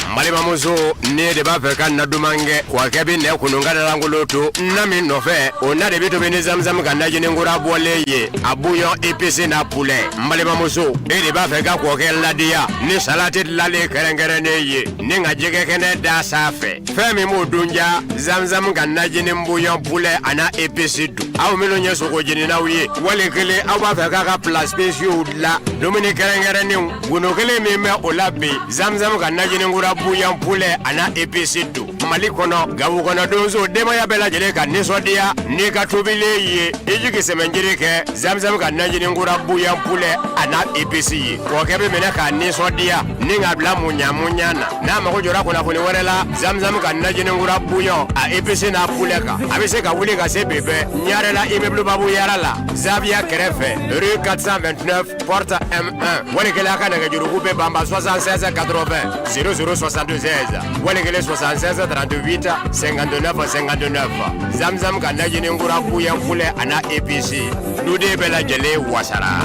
N balimamuso, ne de b'a fɛ ka na duman kɛ wa kɛ bɛ nɛ kunun ka lankolon to na min nɔfɛ, o na de bɛ tobi ni zamzam ka najini kura bɔlen ye, a bouillon épice n'a poulet. N balimamuso, e de b'a fɛ ka kɔkɛ ladiya ni salati dilanlen kɛrɛnkɛrɛnnen ye ni ka jɛgɛ kɛnɛ da sanfɛ, fɛn min b'o dun ja, zamzam ka najini bouillon poulet a n'a épice dun. Aw minnu ye sogo jeninaw ye, wali kelen aw b'a fɛ k'a ka plats spéciaux dilan, dumuni kɛrɛnkɛrɛnnenw, gundo kelen min bɛ o la bi, zamzam ka najini kura bouillon poulet a n'a épice don. Mali kɔnɔ, gawo kɔnɔ, donso, denbaya bɛɛ lajɛlen ka nisɔndiya n'i ka tobilen ye, i jigi sɛmɛnjiri kɛ zamzam ka najini kura bouillon poulet a n'a épice ye. Kɔkɛ bɛ minɛ k'a nisɔndiya. ni k'a bila muɲa muɲa na. N'a mago jɔra kunnafoni wɛrɛ la, Zamzam ka najininkura bouillon a épice n'a poulet kan, a bɛ se ka wuli ka se bi bɛɛ Ɲarela immeuble Babu Yara la, Zaviya kɛrɛfɛ, rue 429 porte M1. Wali kelen a ka nɛgɛjuruku bɛ banba 76 80 00 76, wali kelen 76 38 59 59. Zamzam ka najininkura bouillon poulet a n'a épice, duden bɛɛ lajɛlen wasara.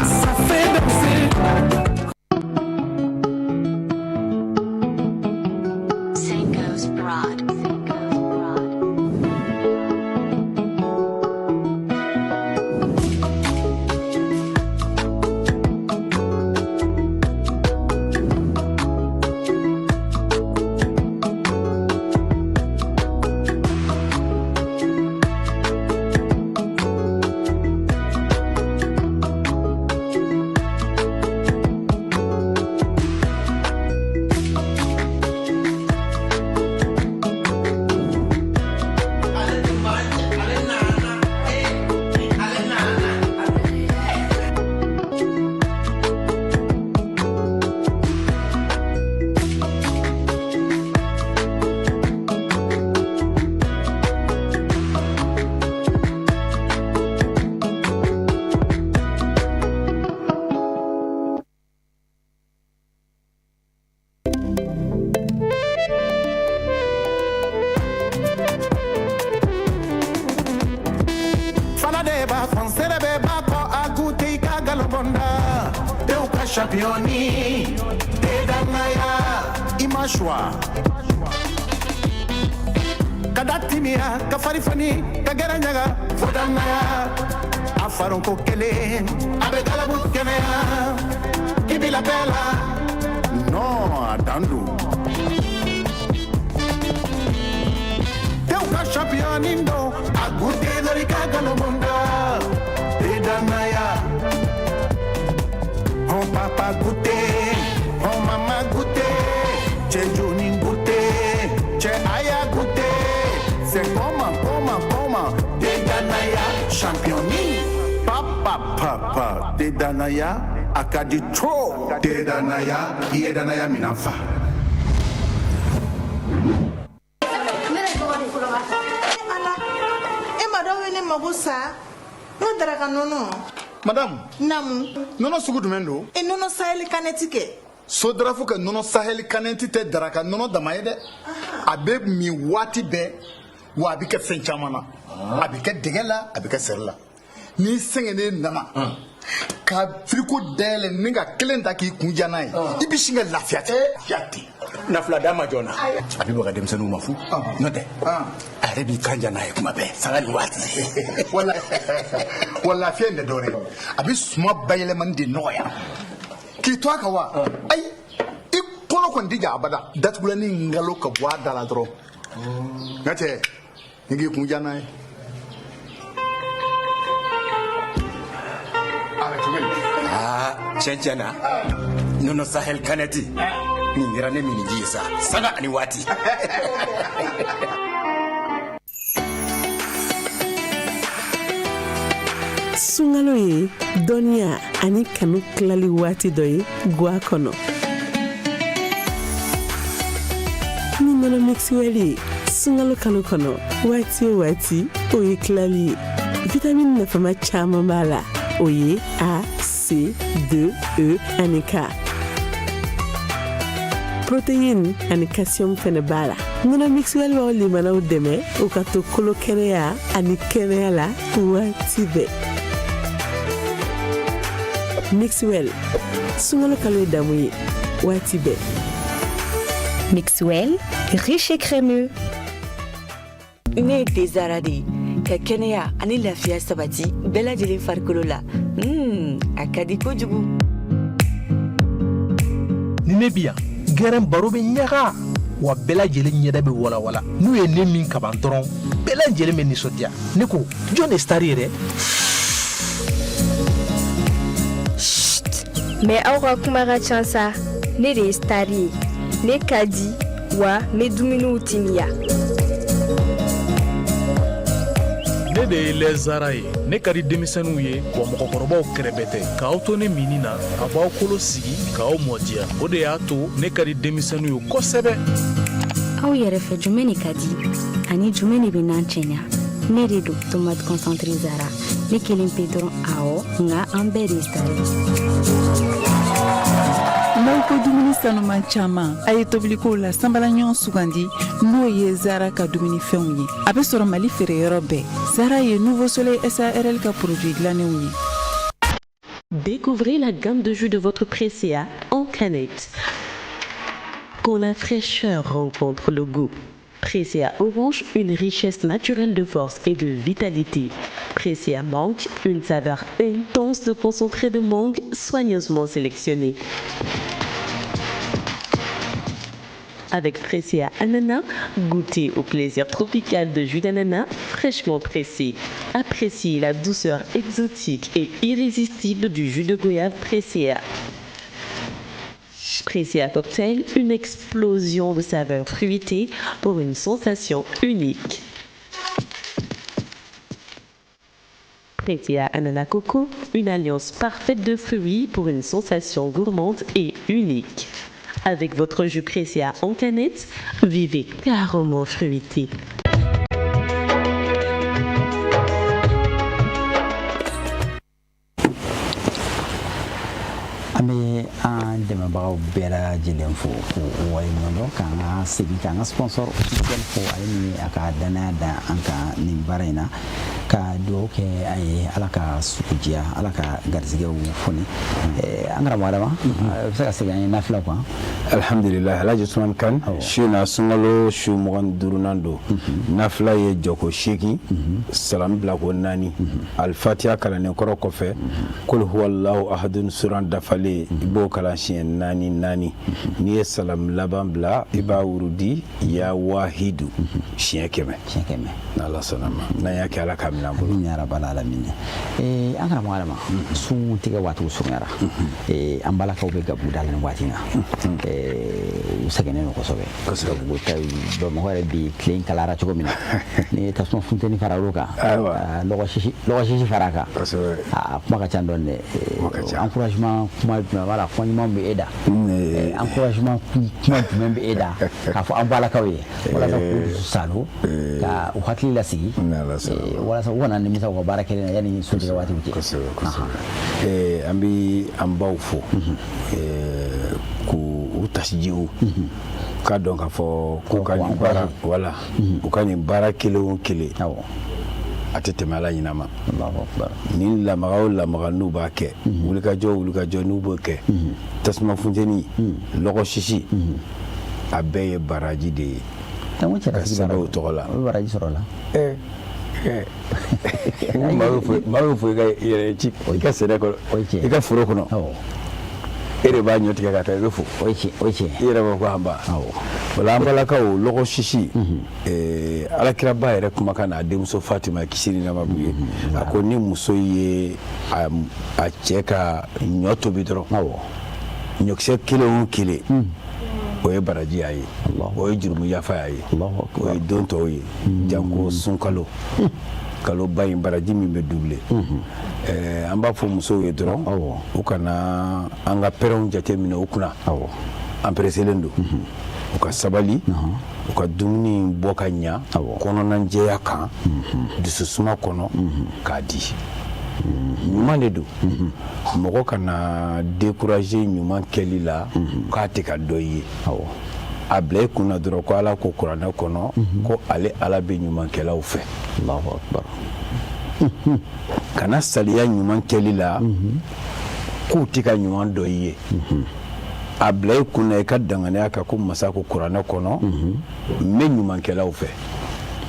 Championi te danaya i ma choix ka da timiya ka fari foni ka gɛrɛ ɲaga fo danaya a faronko kelen a bɛ galabu kɛnɛya k'i bila bɛɛ la non a dan don tew ka championi don a goûté dɔrɔn i ka galobonda te danaya. Hon papa goûté, hon mama goûté, chez Johnny goûté, chez Aya goûté. C'est comment, comment, comment, Dedanaya, championni. Papa, papa, Dedanaya, akadi trop. Dedanaya, Yedanaya minafa. Madame. Namu. Nɔnɔ sugu jumɛn don? E nɔnɔ saheli kanɛti kɛ. Sodarafu ka nɔnɔ saheli kanɛti tɛ daraka nɔnɔ dama ye dɛ. A bɛ min waati bɛɛ, wa a bɛ kɛ fɛn caman na. A bɛ kɛ dɛgɛ la, a bɛ kɛ sɛri la. N'i sɛgɛnnen nana ka firiko dayɛlɛ ni ka kelen ta k'i kun ja n'a ye, i bɛ sin ka lafiya ten. Na fila d'a ma joona. A bɛ baga denmisɛnninw ma fu. N'o tɛ, a yɛrɛ b'i kan ja n'a ye kuma bɛɛ, sanga ni waati. Wa lafiya in tɛ dɔwɛrɛ ye, a bɛ suma bayɛlɛmani de nɔgɔya. K'i to a kan wa, ayi, i kɔnɔ kɔni tɛ ja abada. Datugulanin ngalo ka bɔ a da la dɔrɔn. N ka cɛ, ni k'i kun ja n'a ye. Aa, tiɲɛ tiɲɛ na, nɔnɔ sahel kanɛti nin kɛra ne miniji ye sa, sanga ani waati. Sunkalo ye dɔnniya ani kanu tilali waati dɔ ye gwa kɔnɔ. Ni nɔnɔ mixwell ye sunkalo kalo kɔnɔ, waati o waati o ye tilali ye. Vitamini nafama caman b'a la, o ye A, C, D, E ani K. Protéine ani calcium fɛnɛ b'a la. Nɔnɔ mixwell b'aw limanaw dɛmɛ u ka to kolo kɛnɛya ani kɛnɛya la waati bɛɛ. Mixwell, sunkalo kalo ye damu ye waati bɛɛ. Mixwell, riche et crémeux. Ne ye Tezara de ye ka kɛnɛya ani lafiya sabati bɛɛ lajɛlen farikolo la. A ka di kojugu. Ni ne bi yan, gɛrɛn baro bɛ ɲaga wa bɛɛ lajɛlen ɲɛda bɛ walawala. N'u ye ne min kaban dɔrɔn, bɛɛ lajɛlen bɛ nisɔndiya. Ne ko jɔn de star ye dɛ? Mais aw ka kuma ka ca sa. Ne de ye star ye. Ne ka di wa n bɛ dumuniw timiya. Ne Ne de ye lait Zara ye. Ne ka di denmisɛnninw ye, wa mɔgɔkɔrɔbaw kɛrɛbɛ tɛ. K'aw to ne minni na, a b'aw kolo sigi k'aw mɔdiya. O de y'a to ne ka di denmisɛnninw ye kosɛbɛ. Aw yɛrɛ fɛ, jumɛn de ka di ani jumɛn de bɛ n'an cɛɲa? Ne de don, tomate concentré Zara. Ne kelen pe dɔrɔn, awɔ, nka an bɛɛ de ye star ye. N'aw ko dumuni sanuman caman, a ye tobilikow la sanbalaɲɔgɔn sugandi, n'o ye Zara ka dumunifɛnw ye. A bɛ sɔrɔ Mali feereyɔrɔ bɛɛ. Zara ye Nouveau Soleil SARL ka produit dilannenw ye. Découvrez la gamme de jus de votre Presea en canette. Quand la fraîcheur rencontre le goût. Presea Orange, une richesse naturelle de force et de vitalité. Presea Mangue, une saveur intense de concentré de mangue soigneusement sélectionné. Avec Presea Ananas, goûtez au plaisir tropical de jus d'ananas fraîchement pressé. Appréciez la douceur exotique et irrésistible du jus de goyave Presea. Presea Cocktail, une explosion de saveurs fruitées pour une sensation unique. Presea Ananas Coco, une alliance parfaite de fruits pour une sensation gourmande et unique. Avec votre jus Presea en canette, vivez carrément fruité. An bɛ an dɛmɛbagaw bɛɛ lajɛlen fo k'u waleɲuman dɔn, k'an ka segin k'an ka sponsor officiel fo, ale ni a ka danaya da an kan nin baara in na, ka dugawu kɛ a ye, Ala ka sugu diya, Ala ka garizigɛw foni. An karamɔgɔ Adama, a bɛ se ka segin an ye nafila kan? Alhamdulilah, Alhaji Usman Kan. Su na, sunkalo su 25nan don. Nafila ye jɔko 8, salam bilako naani, alifatiya kalannen kɔrɔ kɔfɛ, kul huwallahu ahadun suran dafalen, i b'o kalan siɲɛ naani naani. N'i ye salam laban bila, i b'a wurudi ya wahidu siɲɛ 100. Siɲɛ 100. N'Ala sɔnna ma, n'an y'a kɛ, Ala k'a minɛ an bolo. Amin ya rabbal alamin. An karamɔgɔ Adama, sun tigɛ waatiw surunyara. An balakaw bɛ gabugu da la nin waati in na. U sɛgɛnnen don kosɛbɛ. Gabugu ta, Bamakɔ yɛrɛ bi, tile in kalayara cogo min na, ni ye tasuma funteni fara olu kan, lɔgɔ sisi fara a kan, a kuma ka ca dɔɔni dɛ. Encouragement kuma jumɛn b'a la? Kuma ɲuman bɛ e da, encouragement kuma jumɛn bɛ e da k'a fɔ an balakaw ye walasa k'u dusu salo, ka u hakili lasigi, walasa u kana nimisa u ka baara kɛlen na yanni sun tigɛ waatiw cɛ? Kosɛbɛ, kosɛbɛ. An bɛ an baw fo k'u tasijiw k'a dɔn k'a fɔ k'u ka nin baara, wala u ka nin baara kelen o kelen, a tɛ tɛmɛ Ala ɲinama ma. Ni lamaga o lamaga n'u b'a kɛ, wulikajɔ o wulikajɔ n'u b'o kɛ, tasuma funteni, lɔgɔ sisi, a bɛɛ ye baraji de ye ka sɛbɛn o tɔgɔ la. O bɛ baraji sɔrɔ la. Maa bɛ fo i ka yɛrɛ ci i ka sɛnɛ kɔnɔ, i ka foro kɔnɔ, e de b'a ɲɔ tigɛ ka taa, i bɛ fo. O ye tiɲɛ, o ye tiɲɛ. I yɛrɛ b'a fɔ ko an ba. O la, an balakaw, lɔgɔ sisi, alakiraba yɛrɛ kumakan na a denmuso Fatima, kisi ni nɛɛma b'u ye, a ko ni muso ye a cɛ ka ɲɔ tobi dɔrɔn, ɲɔkisɛ kelen o kelen, o ye baraji y'a ye, o ye jurumu yafa y'a ye, o ye don tɔw ye, janko sunkalo kaloba in, baraji min bɛ doublé. An b'a fɔ musow ye dɔrɔn, u kana an ka pɛrɛnw jateminɛ u kunna, an pereselen don. U ka sabali, u ka dumuni bɔ ka ɲa kɔnɔnajɛya kan, dususuma kɔnɔ k'a di. Ɲuman de don, mɔgɔ kana décourager ɲuman kɛli la k'a tɛ ka dɔ ye. A bila i kunna dɔrɔn ko Ala ko kuranɛ kɔnɔ ko ale Ala bɛ ɲumankɛlaw fɛ. Kana saliya ɲuman kɛli la k'u tɛ ka ɲuman dɔ i ye. A bila i kunna, i ka danganiya kan ko masa ko kuranɛ kɔnɔ n bɛ ɲumankɛlaw fɛ.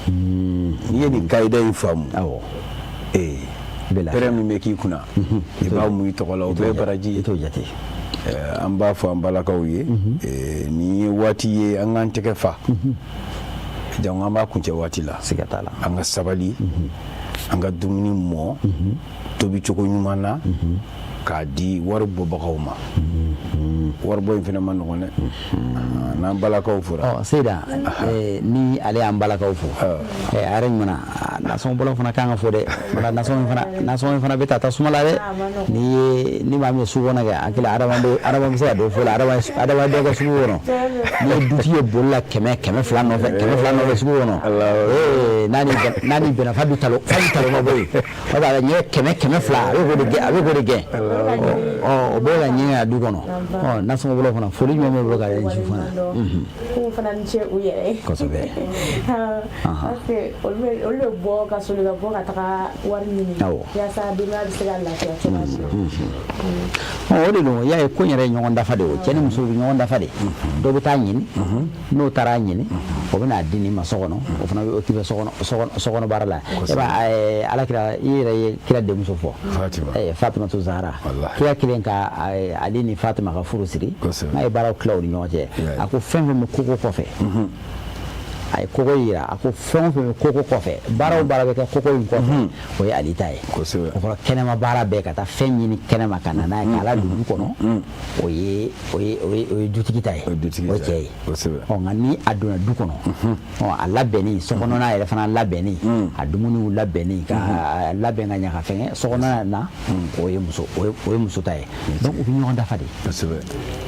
N'i ye nin kayida in faamu, ee, pɛrɛn min bɛ k'i kunna, i b'a mun i tɔgɔ la, o bɛɛ ye baraji ye. I t'o jate. An b'a fɔ an balakaw ye, nin ye waati ye an k'an tɛgɛ fa, jango an b'a kuncɛ waati la. Siga t'a la. An ka sabali, an ka dumuni mɔ tobicogo ɲuman na k'a di wari bɔbagaw ma. Waribɔ in fana ma nɔgɔn dɛ, n'an balakaw fora. Ɔ Seyida, ni ale y'an balakaw fo, a yɛrɛ ɲuman nasɔngɔbɔlaw fana kan ka fo dɛ. Wala nasɔngɔ in fana bɛ taa tasuma la dɛ. N'i ye ni maa min ye sugu kɔnɔ kɛ, hakili adamaden adama bɛ se ka don fo la, adamaden kɛ sugu kɔnɔ. N'i ye dutigi ye boli la 100 200 nɔfɛ, 200 nɔfɛ sugu kɔnɔ, ee n'a ni bɛnna f'a bi talo ma bɔ yen. O b'a ɲɛ 100 200, a bɛ k'o de gɛn, a bɛ k'o de gɛn. Ɔ o b'o la ɲini ka du kɔnɔ. Ɔ nasɔngɔbɔlaw fana, foli jumɛn bɛ bolo ka ɲɛsin fana? K'u fana ni ce u yɛrɛ ye. Kosɛbɛ. Parce que olu bɛ bɔ ka soli ka bɔ ka taga wari ɲini. Yaasa denbaya bɛ se ka lafiya cogoya min na. O de don, i y'a ye ko in yɛrɛ ye ɲɔgɔn dafa de ye. O cɛ ni muso bɛ ɲɔgɔn dafa de. Dɔ bɛ taa ɲini, n'o taara ɲini, o bɛ n'a di nin ma so kɔnɔ, o fana bɛ occupé so kɔnɔ baara la. E b'a ala kira, i yɛrɛ ye kira denmuso fɔ. Fatima. Fatimatu Zahara. Kira kelen ka ale ni Fatima ka furu siri. N'a ye baaraw tila u ni ɲɔgɔn cɛ. A ko fɛn fɛn bɛ koko kɔfɛ. A ye koko yira, a ko fɛn o fɛn bɛ koko kɔfɛ, baara o baara bɛ kɛ koko in kɔfɛ, o ye Ali ta ye. O kɔrɔ kɛnɛma baara bɛɛ, ka taa fɛn ɲini kɛnɛma ka na n'a ye k'a ladon du kɔnɔ, o ye o ye o ye o ye dutigi ta ye, o ye cɛ ye. Ɔ nka ni a donna du kɔnɔ, ɔ a labɛnni, sokɔnɔna yɛrɛ fana labɛnni, a dumuniw labɛnni, ka labɛn ka ɲɛ ka fɛngɛ sokɔnɔna na, o ye muso o ye muso ta ye. Donc u bɛ ɲɔgɔn dafa de.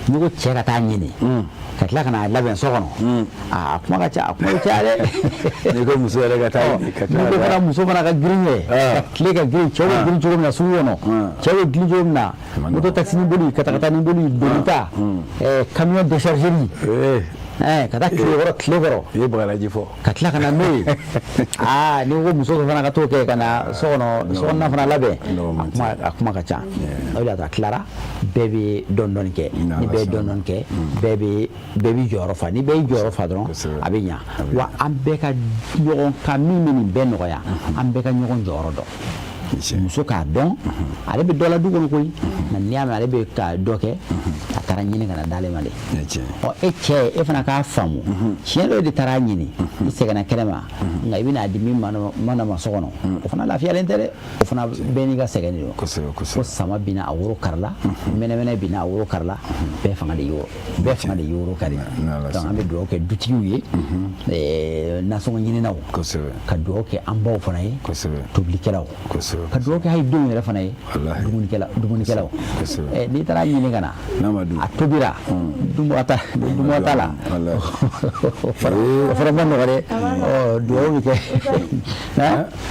N'i ko cɛ ka taa ɲini ka tila ka n'a labɛn so kɔnɔ, aa a kuma ka ca, a kuma bɛ caya dɛ. N'i ko muso yɛrɛ ka taa ɲini ka tila, n'i ko fana muso fana ka girin kɛ, ka tile ka girin, cɛw bɛ girin cogo min na sugu kɔnɔ, cɛw bɛ girin cogo min na, moto taxi ni boli, ka taa ni boli, doni ta, camion déchargeur, ka taa tile kɔrɔ tile kɔrɔ. I ye bagalaji fɔ. Ka tila ka na n'o ye, aa n'i ko muso fana ka t'o kɛ ka na so kɔnɔ, sokɔnɔna fana labɛn, a kuma ka ca. O de y'a to a tilara, bɛɛ bɛ dɔɔni dɔɔni kɛ. Ni bɛɛ ye dɔɔni dɔɔni kɛ, bɛɛ b'i jɔyɔrɔ fa. Ni bɛɛ y'i jɔyɔrɔ fa dɔrɔn, a bɛ ɲa. Wa an bɛɛ ka ɲɔgɔn kan min bɛ nin bɛɛ nɔgɔya, an bɛɛ ka ɲɔgɔn jɔyɔrɔ dɔn. Muso k'a dɔn ale bɛ dɔ la du kɔnɔ koyi, nka n'i y'a mɛn ale bɛ ka dɔ kɛ, a taara ɲini ka na d'ale ma de. Ɔ e cɛ, e fana k'a faamu tiɲɛ dɔ de taara ɲini, i sɛgɛnna kɛnɛ ma, nka i bɛna di min mana ma so kɔnɔ, o fana lafiyalen tɛ dɛ. O fana bɛɛ n'i ka sɛgɛn de don. Ko sama binna a woro karila, mɛnɛmɛnɛ binna a woro karila, bɛɛ fanga de y'o bɛɛ fanga de y'o kari. Donc an bɛ dugawu kɛ dutigiw ye, nasɔngɔ ɲininaw, ka dugawu kɛ an baw fana ye, tobilikɛlaw, ka dugawu kɛ hali denw yɛrɛ fana ye, dumunikɛlaw. N'i taara ɲini ka na, a tobira, dunbaga t'a la, o fana ma nɔgɔ dɛ. Ɔ dugawu bɛ kɛ.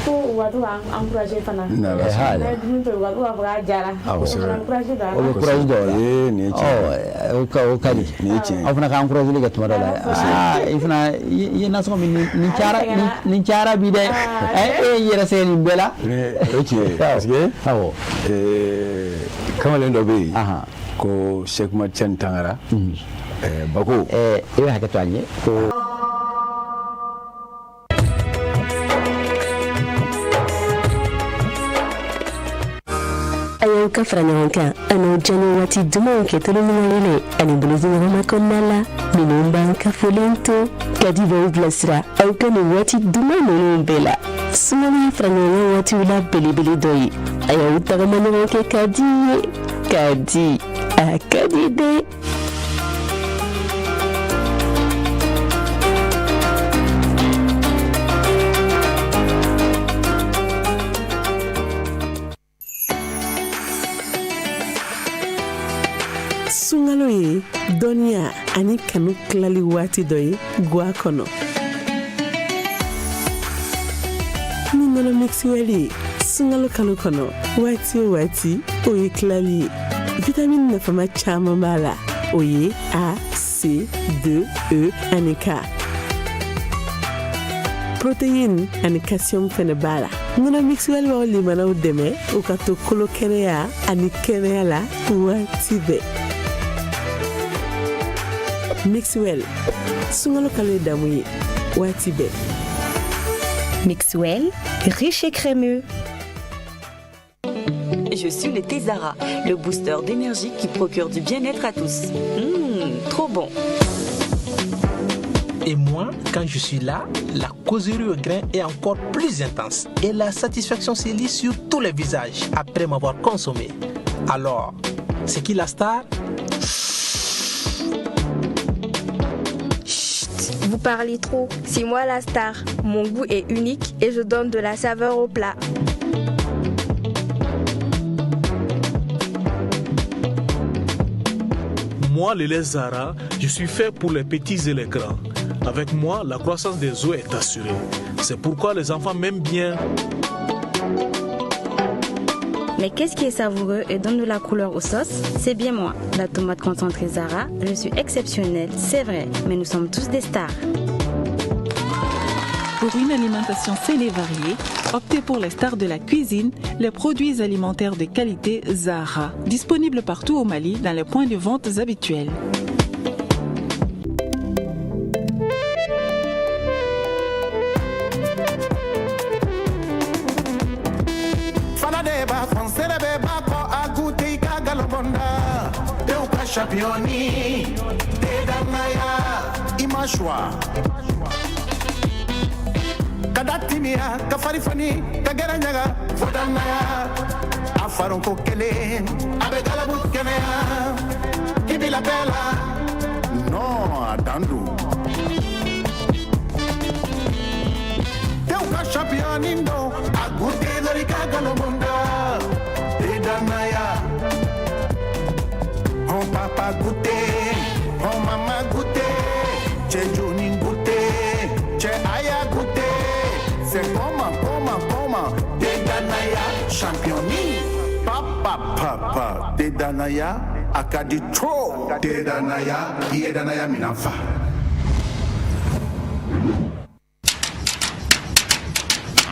Ko u ka to k'an encourager fana. N'a ye dumuni tobi, u ka to k'a fɔ k'a diyara. O fana courage don a la. O bɛ courage don o la. O ka di. Aw fana ka encourager kɛ tuma dɔ la. Aa i fana i ye nasɔngɔ min nin cayara, nin cayara bi dɛ. E y'i yɛrɛ sɛgɛn nin bɛɛ la. O ye tiɲɛ ye parce que kamalen dɔ bɛ yen ko Sɛkuma Cɛni Tangara Bako. I bɛ hakɛ to an ye ko. A y'aw ka fara ɲɔgɔn kan an'aw diyaɲɛ waati dumanw kɛ toloɲɔgɔn yɛlɛ ani bolodiɲɔgɔnma kɔnɔna la. Minnu b'an kafolen to kadi b'aw bilasira aw ka nin waati duman ninnu bɛɛ la. Sunkalo ye fara ɲɔgɔn waatiw la belebele dɔ ye. A y'aw tagama ɲɔgɔn kɛ k'a di ye k'a di, a ka di dɛ. Sunkalo ye dɔnniya ani kanu tilali waati dɔ ye gwa kɔnɔ. Ni nɔnɔ Mixwell ye sunkalo kalo kɔnɔ, waati o waati o ye tilali ye. Vitamini nafama caman b'a la, o ye A, C, D, E ani K. Protéine ani calcium fɛnɛ b'a la. Nɔnɔ Mixwell b'aw limanaw dɛmɛ u ka to kolo kɛnɛya ani kɛnɛya la waati bɛɛ. Mixwell, sunkalo kalo ye damu ye waati bɛɛ. Mixwell, riche et crémeux. Je suis le thé Zara, le booster d'énergie qui procure du bien-être à tous. Mmh, trop bon. Et moi, quand je suis là, la causerie au grain est encore plus intense. Et la satisfaction se lit sur tous les visages après m'avoir consommé. Alors, c'est qui la star? Vous parlez trop. C'est moi la star. Mon goût est unique et je donne de la saveur au plat. Moi, le lait Zara, je suis fait pour les petits et les grands. Avec moi, la croissance des os est assurée. C'est pourquoi les enfants m'aiment bien. Mais qu'est-ce qui est savoureux et donne de la couleur aux sauces? C'est bien moi, la tomate concentrée Zara. Je suis exceptionnelle, c'est vrai, mais nous sommes tous des stars. Pour une alimentation saine et variée, optez pour les stars de la cuisine, les produits alimentaires de qualité Zara, disponibles partout au Mali dans les points de vente habituels. Fana de b'a fɔ nsɛrɛ bɛɛ b'a kɔ a goûter i ka galon da tew ka championni te danaya i ma choix ka da timiya ka fari fani ka gɛrɛ ɲaga fo danaya a faronko kelen a bɛ galabu kɛnɛya k'i bila bɛɛ la non a dan don tew ka championni don a goûter dɔrɔn i ka galon da te danaya hɔn papa goûter hɔn mama goûter cɛ joni goûter cɛ aya goûter c'est comment, comment, comment te danaya championni papa papa te danaya a ka di trop te danaya i ye danaya minan fa.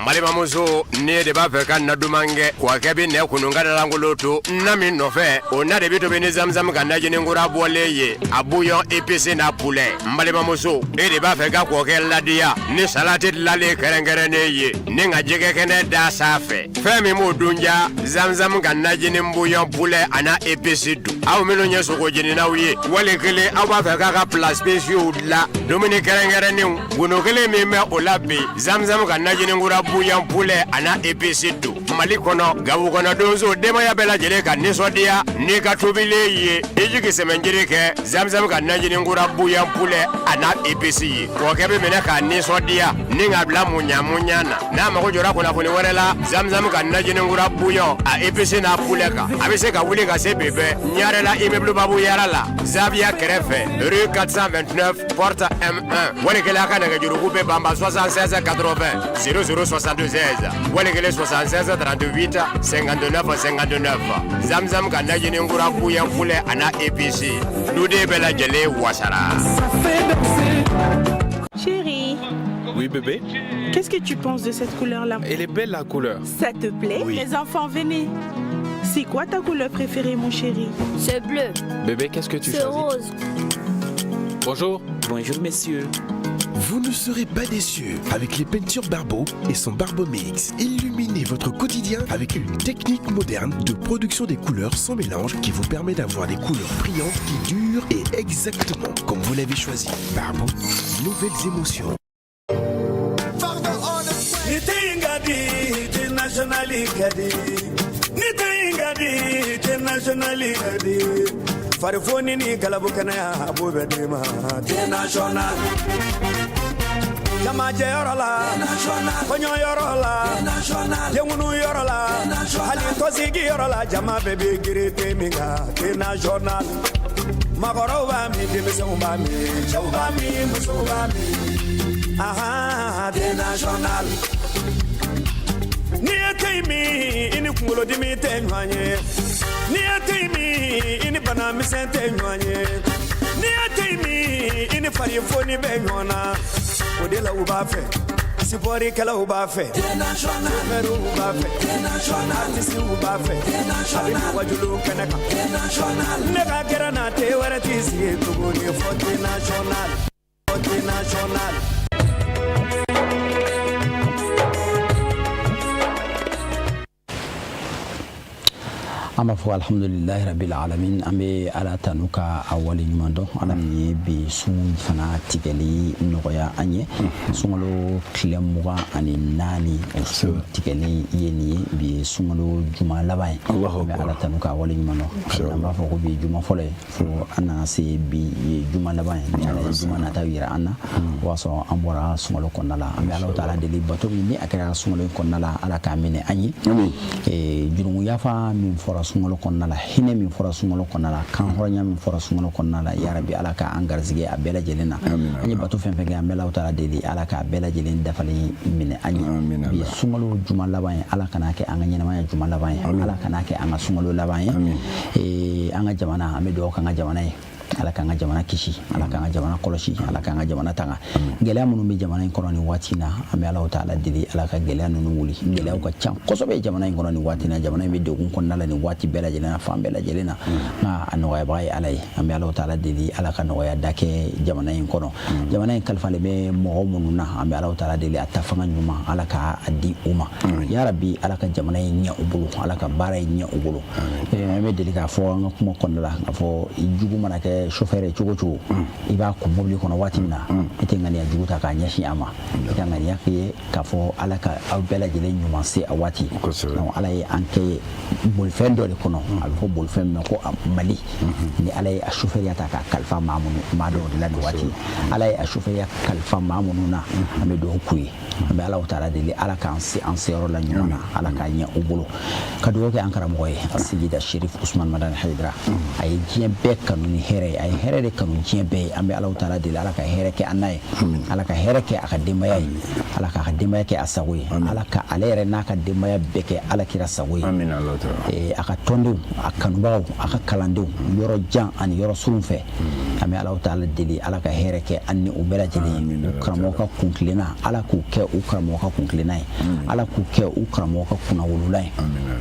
N balimamuso, ne de b'a fɛ ka na duman kɛ kɔkɛ bɛ nɛ kunun ka dalankolon to na min nɔfɛ, o na de bɛ tobi ni zamzam ka najininkura bɔlen ye, a bouillon épicé n'a poulet. N balimamuso, e de b'a fɛ ka kɔkɛ ladiya ni salati dilanlen kɛrɛnkɛrɛnnen ye ni ka jɛgɛ kɛnɛ da sanfɛ, fɛn min b'o dun ja, zamzam ka najini bouillon poulet a n'a épice dun. Aw minnu ye sogo jeninaw ye, wali kelen aw b'a fɛ k'a ka plats spéciaux dilan, dumuni kɛrɛnkɛrɛnnenw, gundo kelen min bɛ o la bi, zamzam ka najininkura bouillon poulet a n'a épice don. Mali kɔnɔ, Gawo kɔnɔ, donso denbaya bɛɛ lajɛlen ka nisɔndiya n'i ka tobilen ye, i jigi sɛmɛnjiri kɛ zamzam ka najininkura bouillon poulet a n'a épice ye. Kɔkɛ bɛ minɛ k'a nisɔndiya ni k'a bila muɲa muɲa na. N'a mago jɔra kunnafoni wɛrɛ la zamzam ka najininkura bouillon a épice n'a poulet kan, a bɛ se ka wuli ka se bi bɛɛ Ɲarela immeuble Babu Yara la, Zaviya kɛrɛfɛ, rue 429 porte M1. Wali kelen a ka nɛgɛjuruku bɛ banba 76 80 00 76, wali kelen 76 38 59 59. Zamzam ka najininkura bouillon poulet a n'a épice, duden bɛɛ lajɛlen wasara. Chérie. Oui, bébé. Qu'est-ce que tu penses de cette couleur-là? Elle est belle, la couleur. Ça te plaît? Oui. Les enfants, venez. C'est quoi ta couleur préférée, mon chéri? C'est bleu. Bébé, qu'est-ce que tu C'est choisis? Rose. Bonjour. Bonjour, messieurs. Vous ne serez pas déçus avec les peintures Barbeau et son Barbeau Mix. Illuminez votre quotidien avec une technique moderne de production des couleurs sans mélange qui vous permet d'avoir des couleurs brillantes qui durent et exactement comme vous l'avez choisi. Barbeau, nouvelles émotions. Ni tɛ in ka di te national ka di, ni tɛ in ka di te national ka di, farifoni ni galabu kɛnɛya a b'o bɛɛ d'i ma te national. Jamajɛyɔrɔ la, kɔɲɔyɔrɔ la, denkunuyɔrɔ la, hali tɔnsigiyɔrɔ la, jama bɛɛ bɛ girin te min kan te national. Maakɔrɔw b'a min, denmisɛnw b'a min, cɛw b'a min, musow b'a min, ahan te national. N'i ye te min, i ni kunkolodimi tɛ ɲɔgɔn ye. N'i ye te min, i ni bana misɛn tɛ ɲɔgɔn ye. N'i ye te min, i ni farifoni bɛ ɲɔgɔn na. O de la u b'a fɛ, sipɔrikɛlaw b'a fɛ, sofɛriw b'a fɛ, artisiw b'a fɛ, a bɛ wajulu kɛnɛ kan. Ne ka gɛrɛ na te wɛrɛ t'i sigi tuguni fɔ te national, fɔ te national. An b'a fɔ alhamdulilahi rabil alamin, an bɛ Ala tanu ka a wale ɲuman dɔn, Ala min ye bi sun fana tigɛli nɔgɔya an ye. Sunkalo tile 24, o sun tigɛli ye nin ye, bi ye sunkalo juma laban ye. An bɛ Ala tanu k'a wale ɲuman dɔn. An b'a fɔ ko bi juma fɔlɔ ye, fo an nana se bi ye juma laban ye. Ni Ala ye juma nata yira an na, o b'a sɔrɔ an bɔra sunkalo kɔnɔna la. An bɛ Ala taala deli, bato min ni a kɛra sunkalo in kɔnɔna la, Ala k'a minɛ an ye. Jurumu yafa min fɔra sunkalo kɔnɔna la, hinɛ min fɔra sunkalo kɔnɔna la, kan hɔrɔnya min fɔra sunkalo kɔnɔna la, yarabi Ala k'an garisɛgɛ a bɛɛ lajɛlen na. An ye bato fɛn fɛn kɛ, an bɛ Ala taala deli, Ala k'a bɛɛ lajɛlen dafalen minɛ an ye. Bi ye sunkalo juma laban ye, Ala kana kɛ an ka ɲɛnamaya juma laban ye, Ala kana kɛ an ka sunkalo laban ye. An ka jamana, an bɛ dugawu k'an ka jamana ye, Ala k'an ka jamana kisi, Ala k'an ka jamana kɔlɔsi, Ala k'an ka jamana tanga. Gɛlɛya minnu bɛ jamana in kɔnɔ nin waati in na, an bɛ Ala taala deli, Ala ka gɛlɛya ninnu wuli. Gɛlɛyaw ka ca kosɛbɛ jamana in kɔnɔ nin waati in na. Jamana in bɛ degun kɔnɔna la nin waati bɛɛ lajɛlen na, fan bɛɛ lajɛlen na, nka a nɔgɔyabaga ye Ala ye. An bɛ Ala taala deli, Ala ka nɔgɔya da kɛ jamana in kɔnɔ. Jamana in kalifalen bɛ mɔgɔ minnu na, an bɛ Ala taala deli, a ta fanga ɲuman, Ala k'a di u ma. Yarabi, Ala ka jamana in ɲɛ u bolo, Ala ka baara in ɲɛ u bolo. An bɛ deli k'a fɔ an ka kuma kɔnɔna la k'a fɔ jugu mana kɛ chauffeur ye cogo cogo, i b'a kun mobili kɔnɔ waati min na, i tɛ ŋaniya jugu ta k'a ɲɛsin a ma. I ka ŋaniya kɛ k'a fɔ Ala ka aw bɛɛ lajɛlen ɲuman se a waati. Donc Ala ye an kɛ bolifɛn dɔ de kɔnɔ, a bɛ fɔ bolifɛn min ma ko Mali. Ni Ala ye a chauffeur ta k'a kalifa maa minnu, maa dɔw de la nin waati, Ala ye a chauffeur kalifa maa minnu na, an bɛ dugawu k'u ye. An bɛ Ala taala deli, Ala k'an se an seyɔrɔ la ɲuman na, Ala k'a ɲɛ u bolo. Ka dugawu kɛ an karamɔgɔ ye, Seyida Sherif Usman Madani Hayidara. A ye diɲɛ bɛɛ kanu ni hɛrɛ ye, a ye hɛrɛ de kanu diɲɛ bɛɛ ye. An bɛ Ala taala deli, Ala ka hɛrɛ kɛ an n'a ye, Ala ka hɛrɛ kɛ a ka denbaya ye, Ala k'a ka denbaya kɛ a sago ye, Ala ka ale yɛrɛ n'a ka denbaya bɛɛ kɛ Ala kira sago ye. A ka tɔndenw, a kanubagaw, a ka kalandenw, yɔrɔ jan ani yɔrɔ surun fɛ, an bɛ Ala taala deli, Ala ka hɛrɛ kɛ an ni u bɛɛ lajɛlen ye. U karamɔgɔ ka kuntilenna, Ala k'u kɛ u karamɔgɔ ka kuntilenna ye, Ala k'u kɛ u karamɔgɔ ka kunnawolola ye.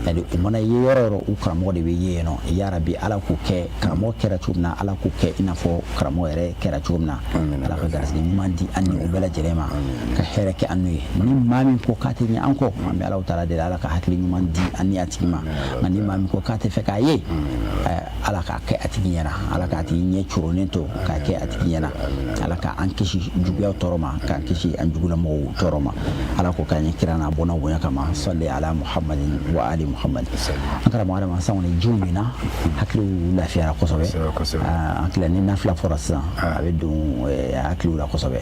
C'est-à-dire u mana ye yɔrɔ yɔrɔ, u karamɔgɔ de bɛ ye yen nɔ. Yarabi, Ala k'u kɛ karamɔgɔ kɛra cogo min na, Ala k'u kɛ i n'a fɔ karamɔgɔ yɛrɛ kɛra cogo min na. Ala ka garisɛgɛ ɲuman di an ni u bɛɛ lajɛlen ma, ka hɛrɛ kɛ an n'u ye. Ni maa min ko k'a tɛ ɲɛ an kɔ, an bɛ Ala taala deli, Ala ka hakili ɲuman di an ni a tigi ma. Nka ni maa min ko k'a tɛ fɛ k'a ye, Ala k'a kɛ a tigi ɲɛna, Ala k'a tigi ɲɛ coronnen to k'a kɛ a tigi ɲɛna. Ala k'an kisi juguya tɔɔrɔ ma, k'an kisi an jugulamɔgɔw tɔɔrɔ ma. Ala ko k'an ye kira n'a bɔnna bonya kama, sɔli ala Muhammadin wa ali Muhammad. An karamɔgɔ Adama, sisan kɔni jiw minna, hakiliw lafiyara kosɛbɛ. An tila ni nafila fɔra sisan, a bɛ don hakiliw la kosɛbɛ.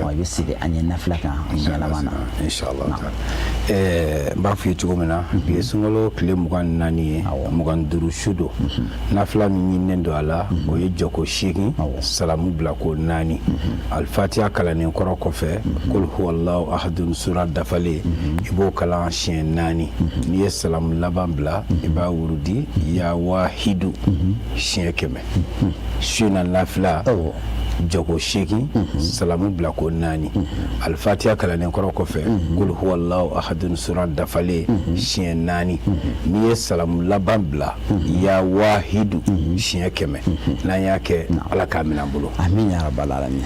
I bɛ segin an ye nafila kan siɲɛ laban na. Inshallah. N b'a f'i ye cogo min na, bi ye sunkalo tile 24 ye, 25 su don. Nafila min ɲininen don a la, o ye jɔko 8, salamu bila ko 4, alifatiya kalannen kɔrɔ kɔfɛ, kul huwallahu ahadun sura dafalen, i b'o kalan siɲɛ 4. N'i ye salamu laban bila, i b'a wurudi ya wahidu siɲɛ 100. Su in na nafila, jɔko 8, salamu bila ko 4, alifatiya kalannen kɔrɔ kɔfɛ, kul huwallahu ahadun sura dafalen siɲɛ 4. N'i ye salamu laban bila, ya wahidu siɲɛ 100. N'an y'a kɛ, Ala k'a minɛ an bolo. Amin ya rabbal alamin.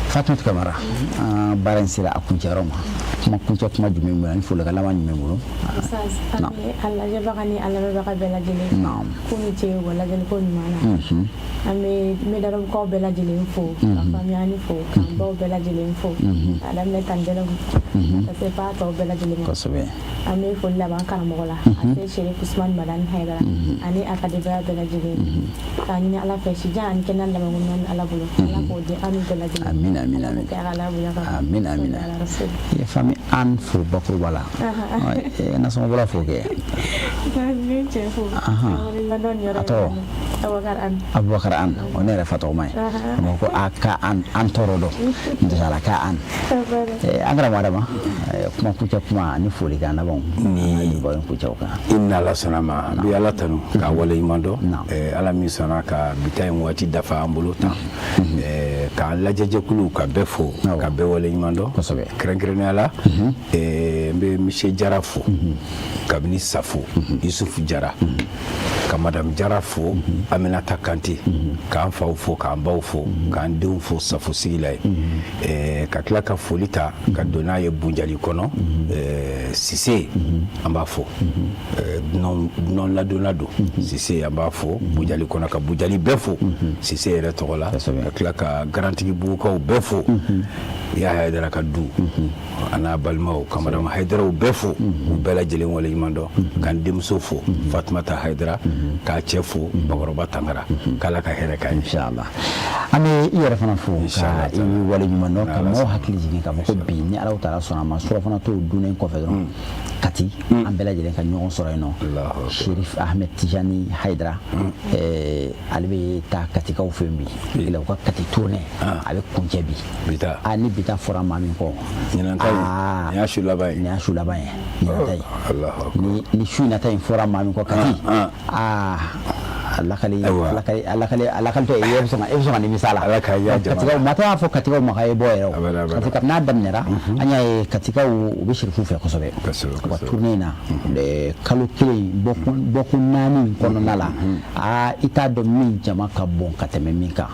Fatumata Kamara, an baara in sera a kuncɛyɔrɔ ma. Kuma kuncɛ kuma jumɛn bolo ani folikan laban jumɛn bolo? An bɛ a lajɛbaga ni a lamɛnbaga bɛɛ lajɛlen k'u ni ce u ka lajɛliko ɲuman na. An bɛ Medarabukaw bɛɛ lajɛlen fo, ka Famiyani fo, k'an baw bɛɛ lajɛlen fo, k'a daminɛ tan Jɛnɛbu ka se f'a tɔw bɛɛ lajɛlen ma. An bɛ foli laban karamɔgɔ la, a se Sherif Usman Madani Hayidara ani a ka denbaya bɛɛ lajɛlen, k'a ɲini Ala fɛ sijan ani kɛnɛya labanko ɲuman Ala bolo, Ala k'o di an n'u bɛɛ lajɛlen. Amin amin amin. Amin amin. I ye fami an fo bakuruba la. Nasɔngɔbɔla fo kɛ. Ne cɛ fo. A tɔgɔ? Abubakar An, o ne yɛrɛ fa tɔgɔma ye. A ko a ka an tɔɔrɔ dɔn. N tɛ ala ka an. An karamɔgɔ Adama, kuma kuncɛ kuma ani folikan labanw. Ni baro kuncɛw kan. I ni Ala sɔnna ma, an bɛ Ala tanu k'a waleɲuman dɔn. Ala min sɔnna ka bi ta in waati dafa an bolo tan. K'an lajɛjɛkulu Auditeurs ka bɛɛ fo, ka bɛɛ waleɲuman dɔn kɛrɛnkɛrɛnnenya la. N bɛ Monsieur Jara fo kabini Safo, Yusuf Jara, ka Madame Jara fo, Aminata Kante, k'an faw fo, k'an baw fo, k'an denw fo Safo sigi la ye, ka tila ka foli ta ka don n'a ye Bunjali kɔnɔ. Sise, an b'a fo, dunan ladonna don Sise, an b'a fo Bunjali kɔnɔ, ka Bunjali bɛɛ fo Sise yɛrɛ tɔgɔ la, ka tila ka Garantigi Bugukaw bɛɛ fo, Yaya Hayidara ka du a n'a balimaw, ka Madame Hayidaraw bɛɛ fo, u bɛɛ lajɛlen waleɲuman dɔn, k'an denmuso fo Fatumata Hayidara, k'a cɛ fo Bakɔrɔba Tangara, k'Ala ka hɛrɛ k'an ye. Inshallah. An bɛ i yɛrɛ fana fo ka i waleɲuman dɔn, ka mɔgɔw hakili jigin k'a fɔ ko bi ni Ala taala sɔnna a ma, surafana to dunnen kɔfɛ dɔrɔn, Kati an bɛɛ lajɛlen ka ɲɔgɔn sɔrɔ yen nɔ. Sherif Ahmed Tijani Hayidara, ale bɛ taa Katikaw fɛ yen bi, u ka Kati tournée a bɛ kuncɛ bi. Ni bi ta fɔra maa min kɔ, ɲinan ta in, nin y'a su laban ye, nin y'a su laban ye, ɲinan ta in, ni su in nata in fɔra maa min kɔ Kati, aa lakali lakali tɔ e bɛ sɔn ka nimisa la. Katikaw maa t'a fɔ Katikaw ma k'a ye bɔ yɛrɛ o, parce que kabini n'a daminɛra an y'a ye Katikaw u bɛ Sherifu fɛ kosɛbɛ. U ka tournée in na kalo kelen bɔkun 4 kɔnɔna la, aa i t'a dɔn min jama ka bon ka tɛmɛ min kan.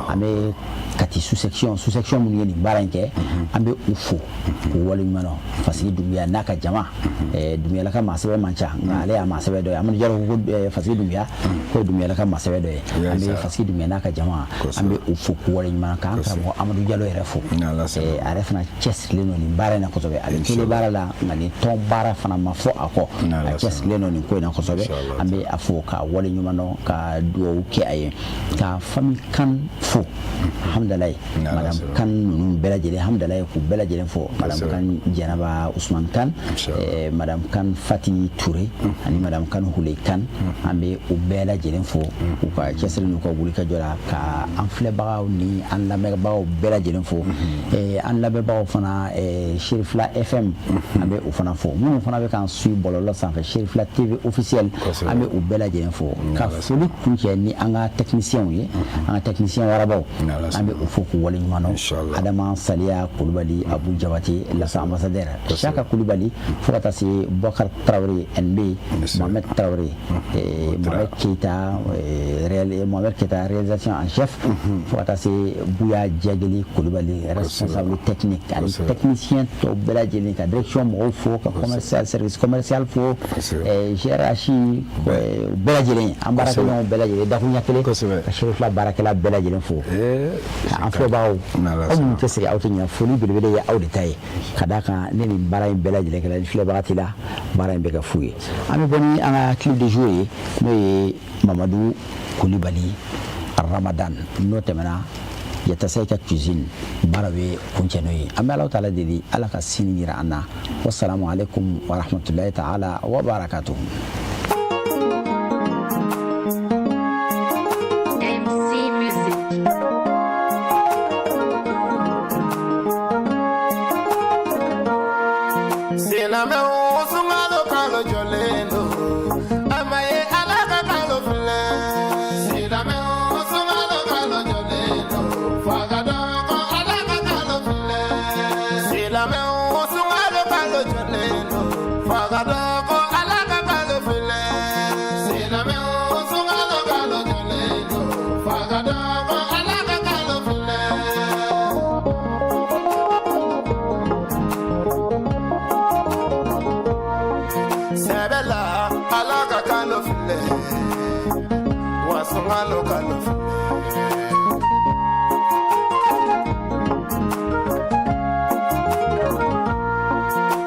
An bɛ Kati sous-section minnu ye nin baara in kɛ, an bɛ u fo k'u waleɲuman dɔn. Fasigi Dunbiya n'a ka jama, Dunbiyala ka maa sɛbɛn man ca, nka ale y'a maa sɛbɛn dɔ ye. Amadu Jalo ko Fasigi Dunbiya ko Dunbiyala ka maa sɛbɛn dɔ ye. An bɛ Fasigi Dunbiya n'a ka jama, an bɛ u fo k'u waleɲuman, k'an karamɔgɔ Amadu Jalo yɛrɛ fo. A yɛrɛ fana cɛsirilen don nin baara in na kosɛbɛ. A bɛ télé baara la, nka nin tɔn baara fana ma fɔ a kɔ. A cɛsirilen don nin ko in na kosɛbɛ. An bɛ a fo k'a waleɲuman dɔn, ka dugawu kɛ a ye, ka famille Kan fo, hamdalaye, Madame Kan ninnu bɛɛ lajɛlen, hamdalaye, k'u bɛɛ lajɛlen fo. Madame Kan Jɛnɛba Usman Kan, Madame Kan Fati Touré ani Madame Kan Hule Kan, an bɛ u bɛɛ lajɛlen fo u ka cɛsiri n'u ka wulikajɔ la, ka an filɛbagaw ni an lamɛnbagaw bɛɛ lajɛlen fo. An lamɛnbagaw fana, Serifila FM, an bɛ u fana fo. Minnu fana bɛ k'an suit bɔlɔlɔ sanfɛ, Serifila TV officiel, an bɛ u bɛɛ lajɛlen fo. Ka foli kuncɛ ni an ka techniciens ye, an ka technicien warabaw, an bɛ u fo k'u waleɲuman dɔn. Adama Saliya Kulubali, Abu Jabate Lasa ambassadeur, Siaka Kulubali, fo ka taa se Boubacar Traoré NB, Mohamed Traoré, Mohamed Keita, Mohamed Keita réalisation en chef, fo ka taa se Bouya Diageli Kulubali responsable technique, ani technicien tɔw bɛɛ lajɛlen, ka direction mɔgɔw fo, ka commercial service commercial fo, GRH bɛɛ lajɛlen, an baarakɛɲɔgɔnw bɛɛ lajɛlen, dakuɲɛ kelen, ka Serifila baarakɛla bɛɛ lajɛlen fo. An filɛbagaw, aw minnu tɛ sɛgɛn, aw tɛ ɲinɛ, foli belebele ye aw de ta ye, ka d'a kan ne nin baara in bɛɛ lajɛlen kɛla, ni filɛbaga t'i la, baara in bɛ kɛ fu ye. An bɛ bɔ ni an ka clip de jour ye, n'o ye Mamadu Kulibali Ramadan. N'o tɛmɛna, Yatasa ka cuisine baara bɛ kuncɛ n'o ye. An bɛ Alahu taala deli, Ala ka sini yira an na. Wasalamu aleykum wa rahmatulahi taala wa barakatuhu.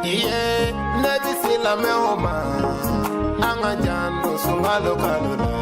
Iye ne bɛ silamɛw ma, an ka janto sunkalo kalo la.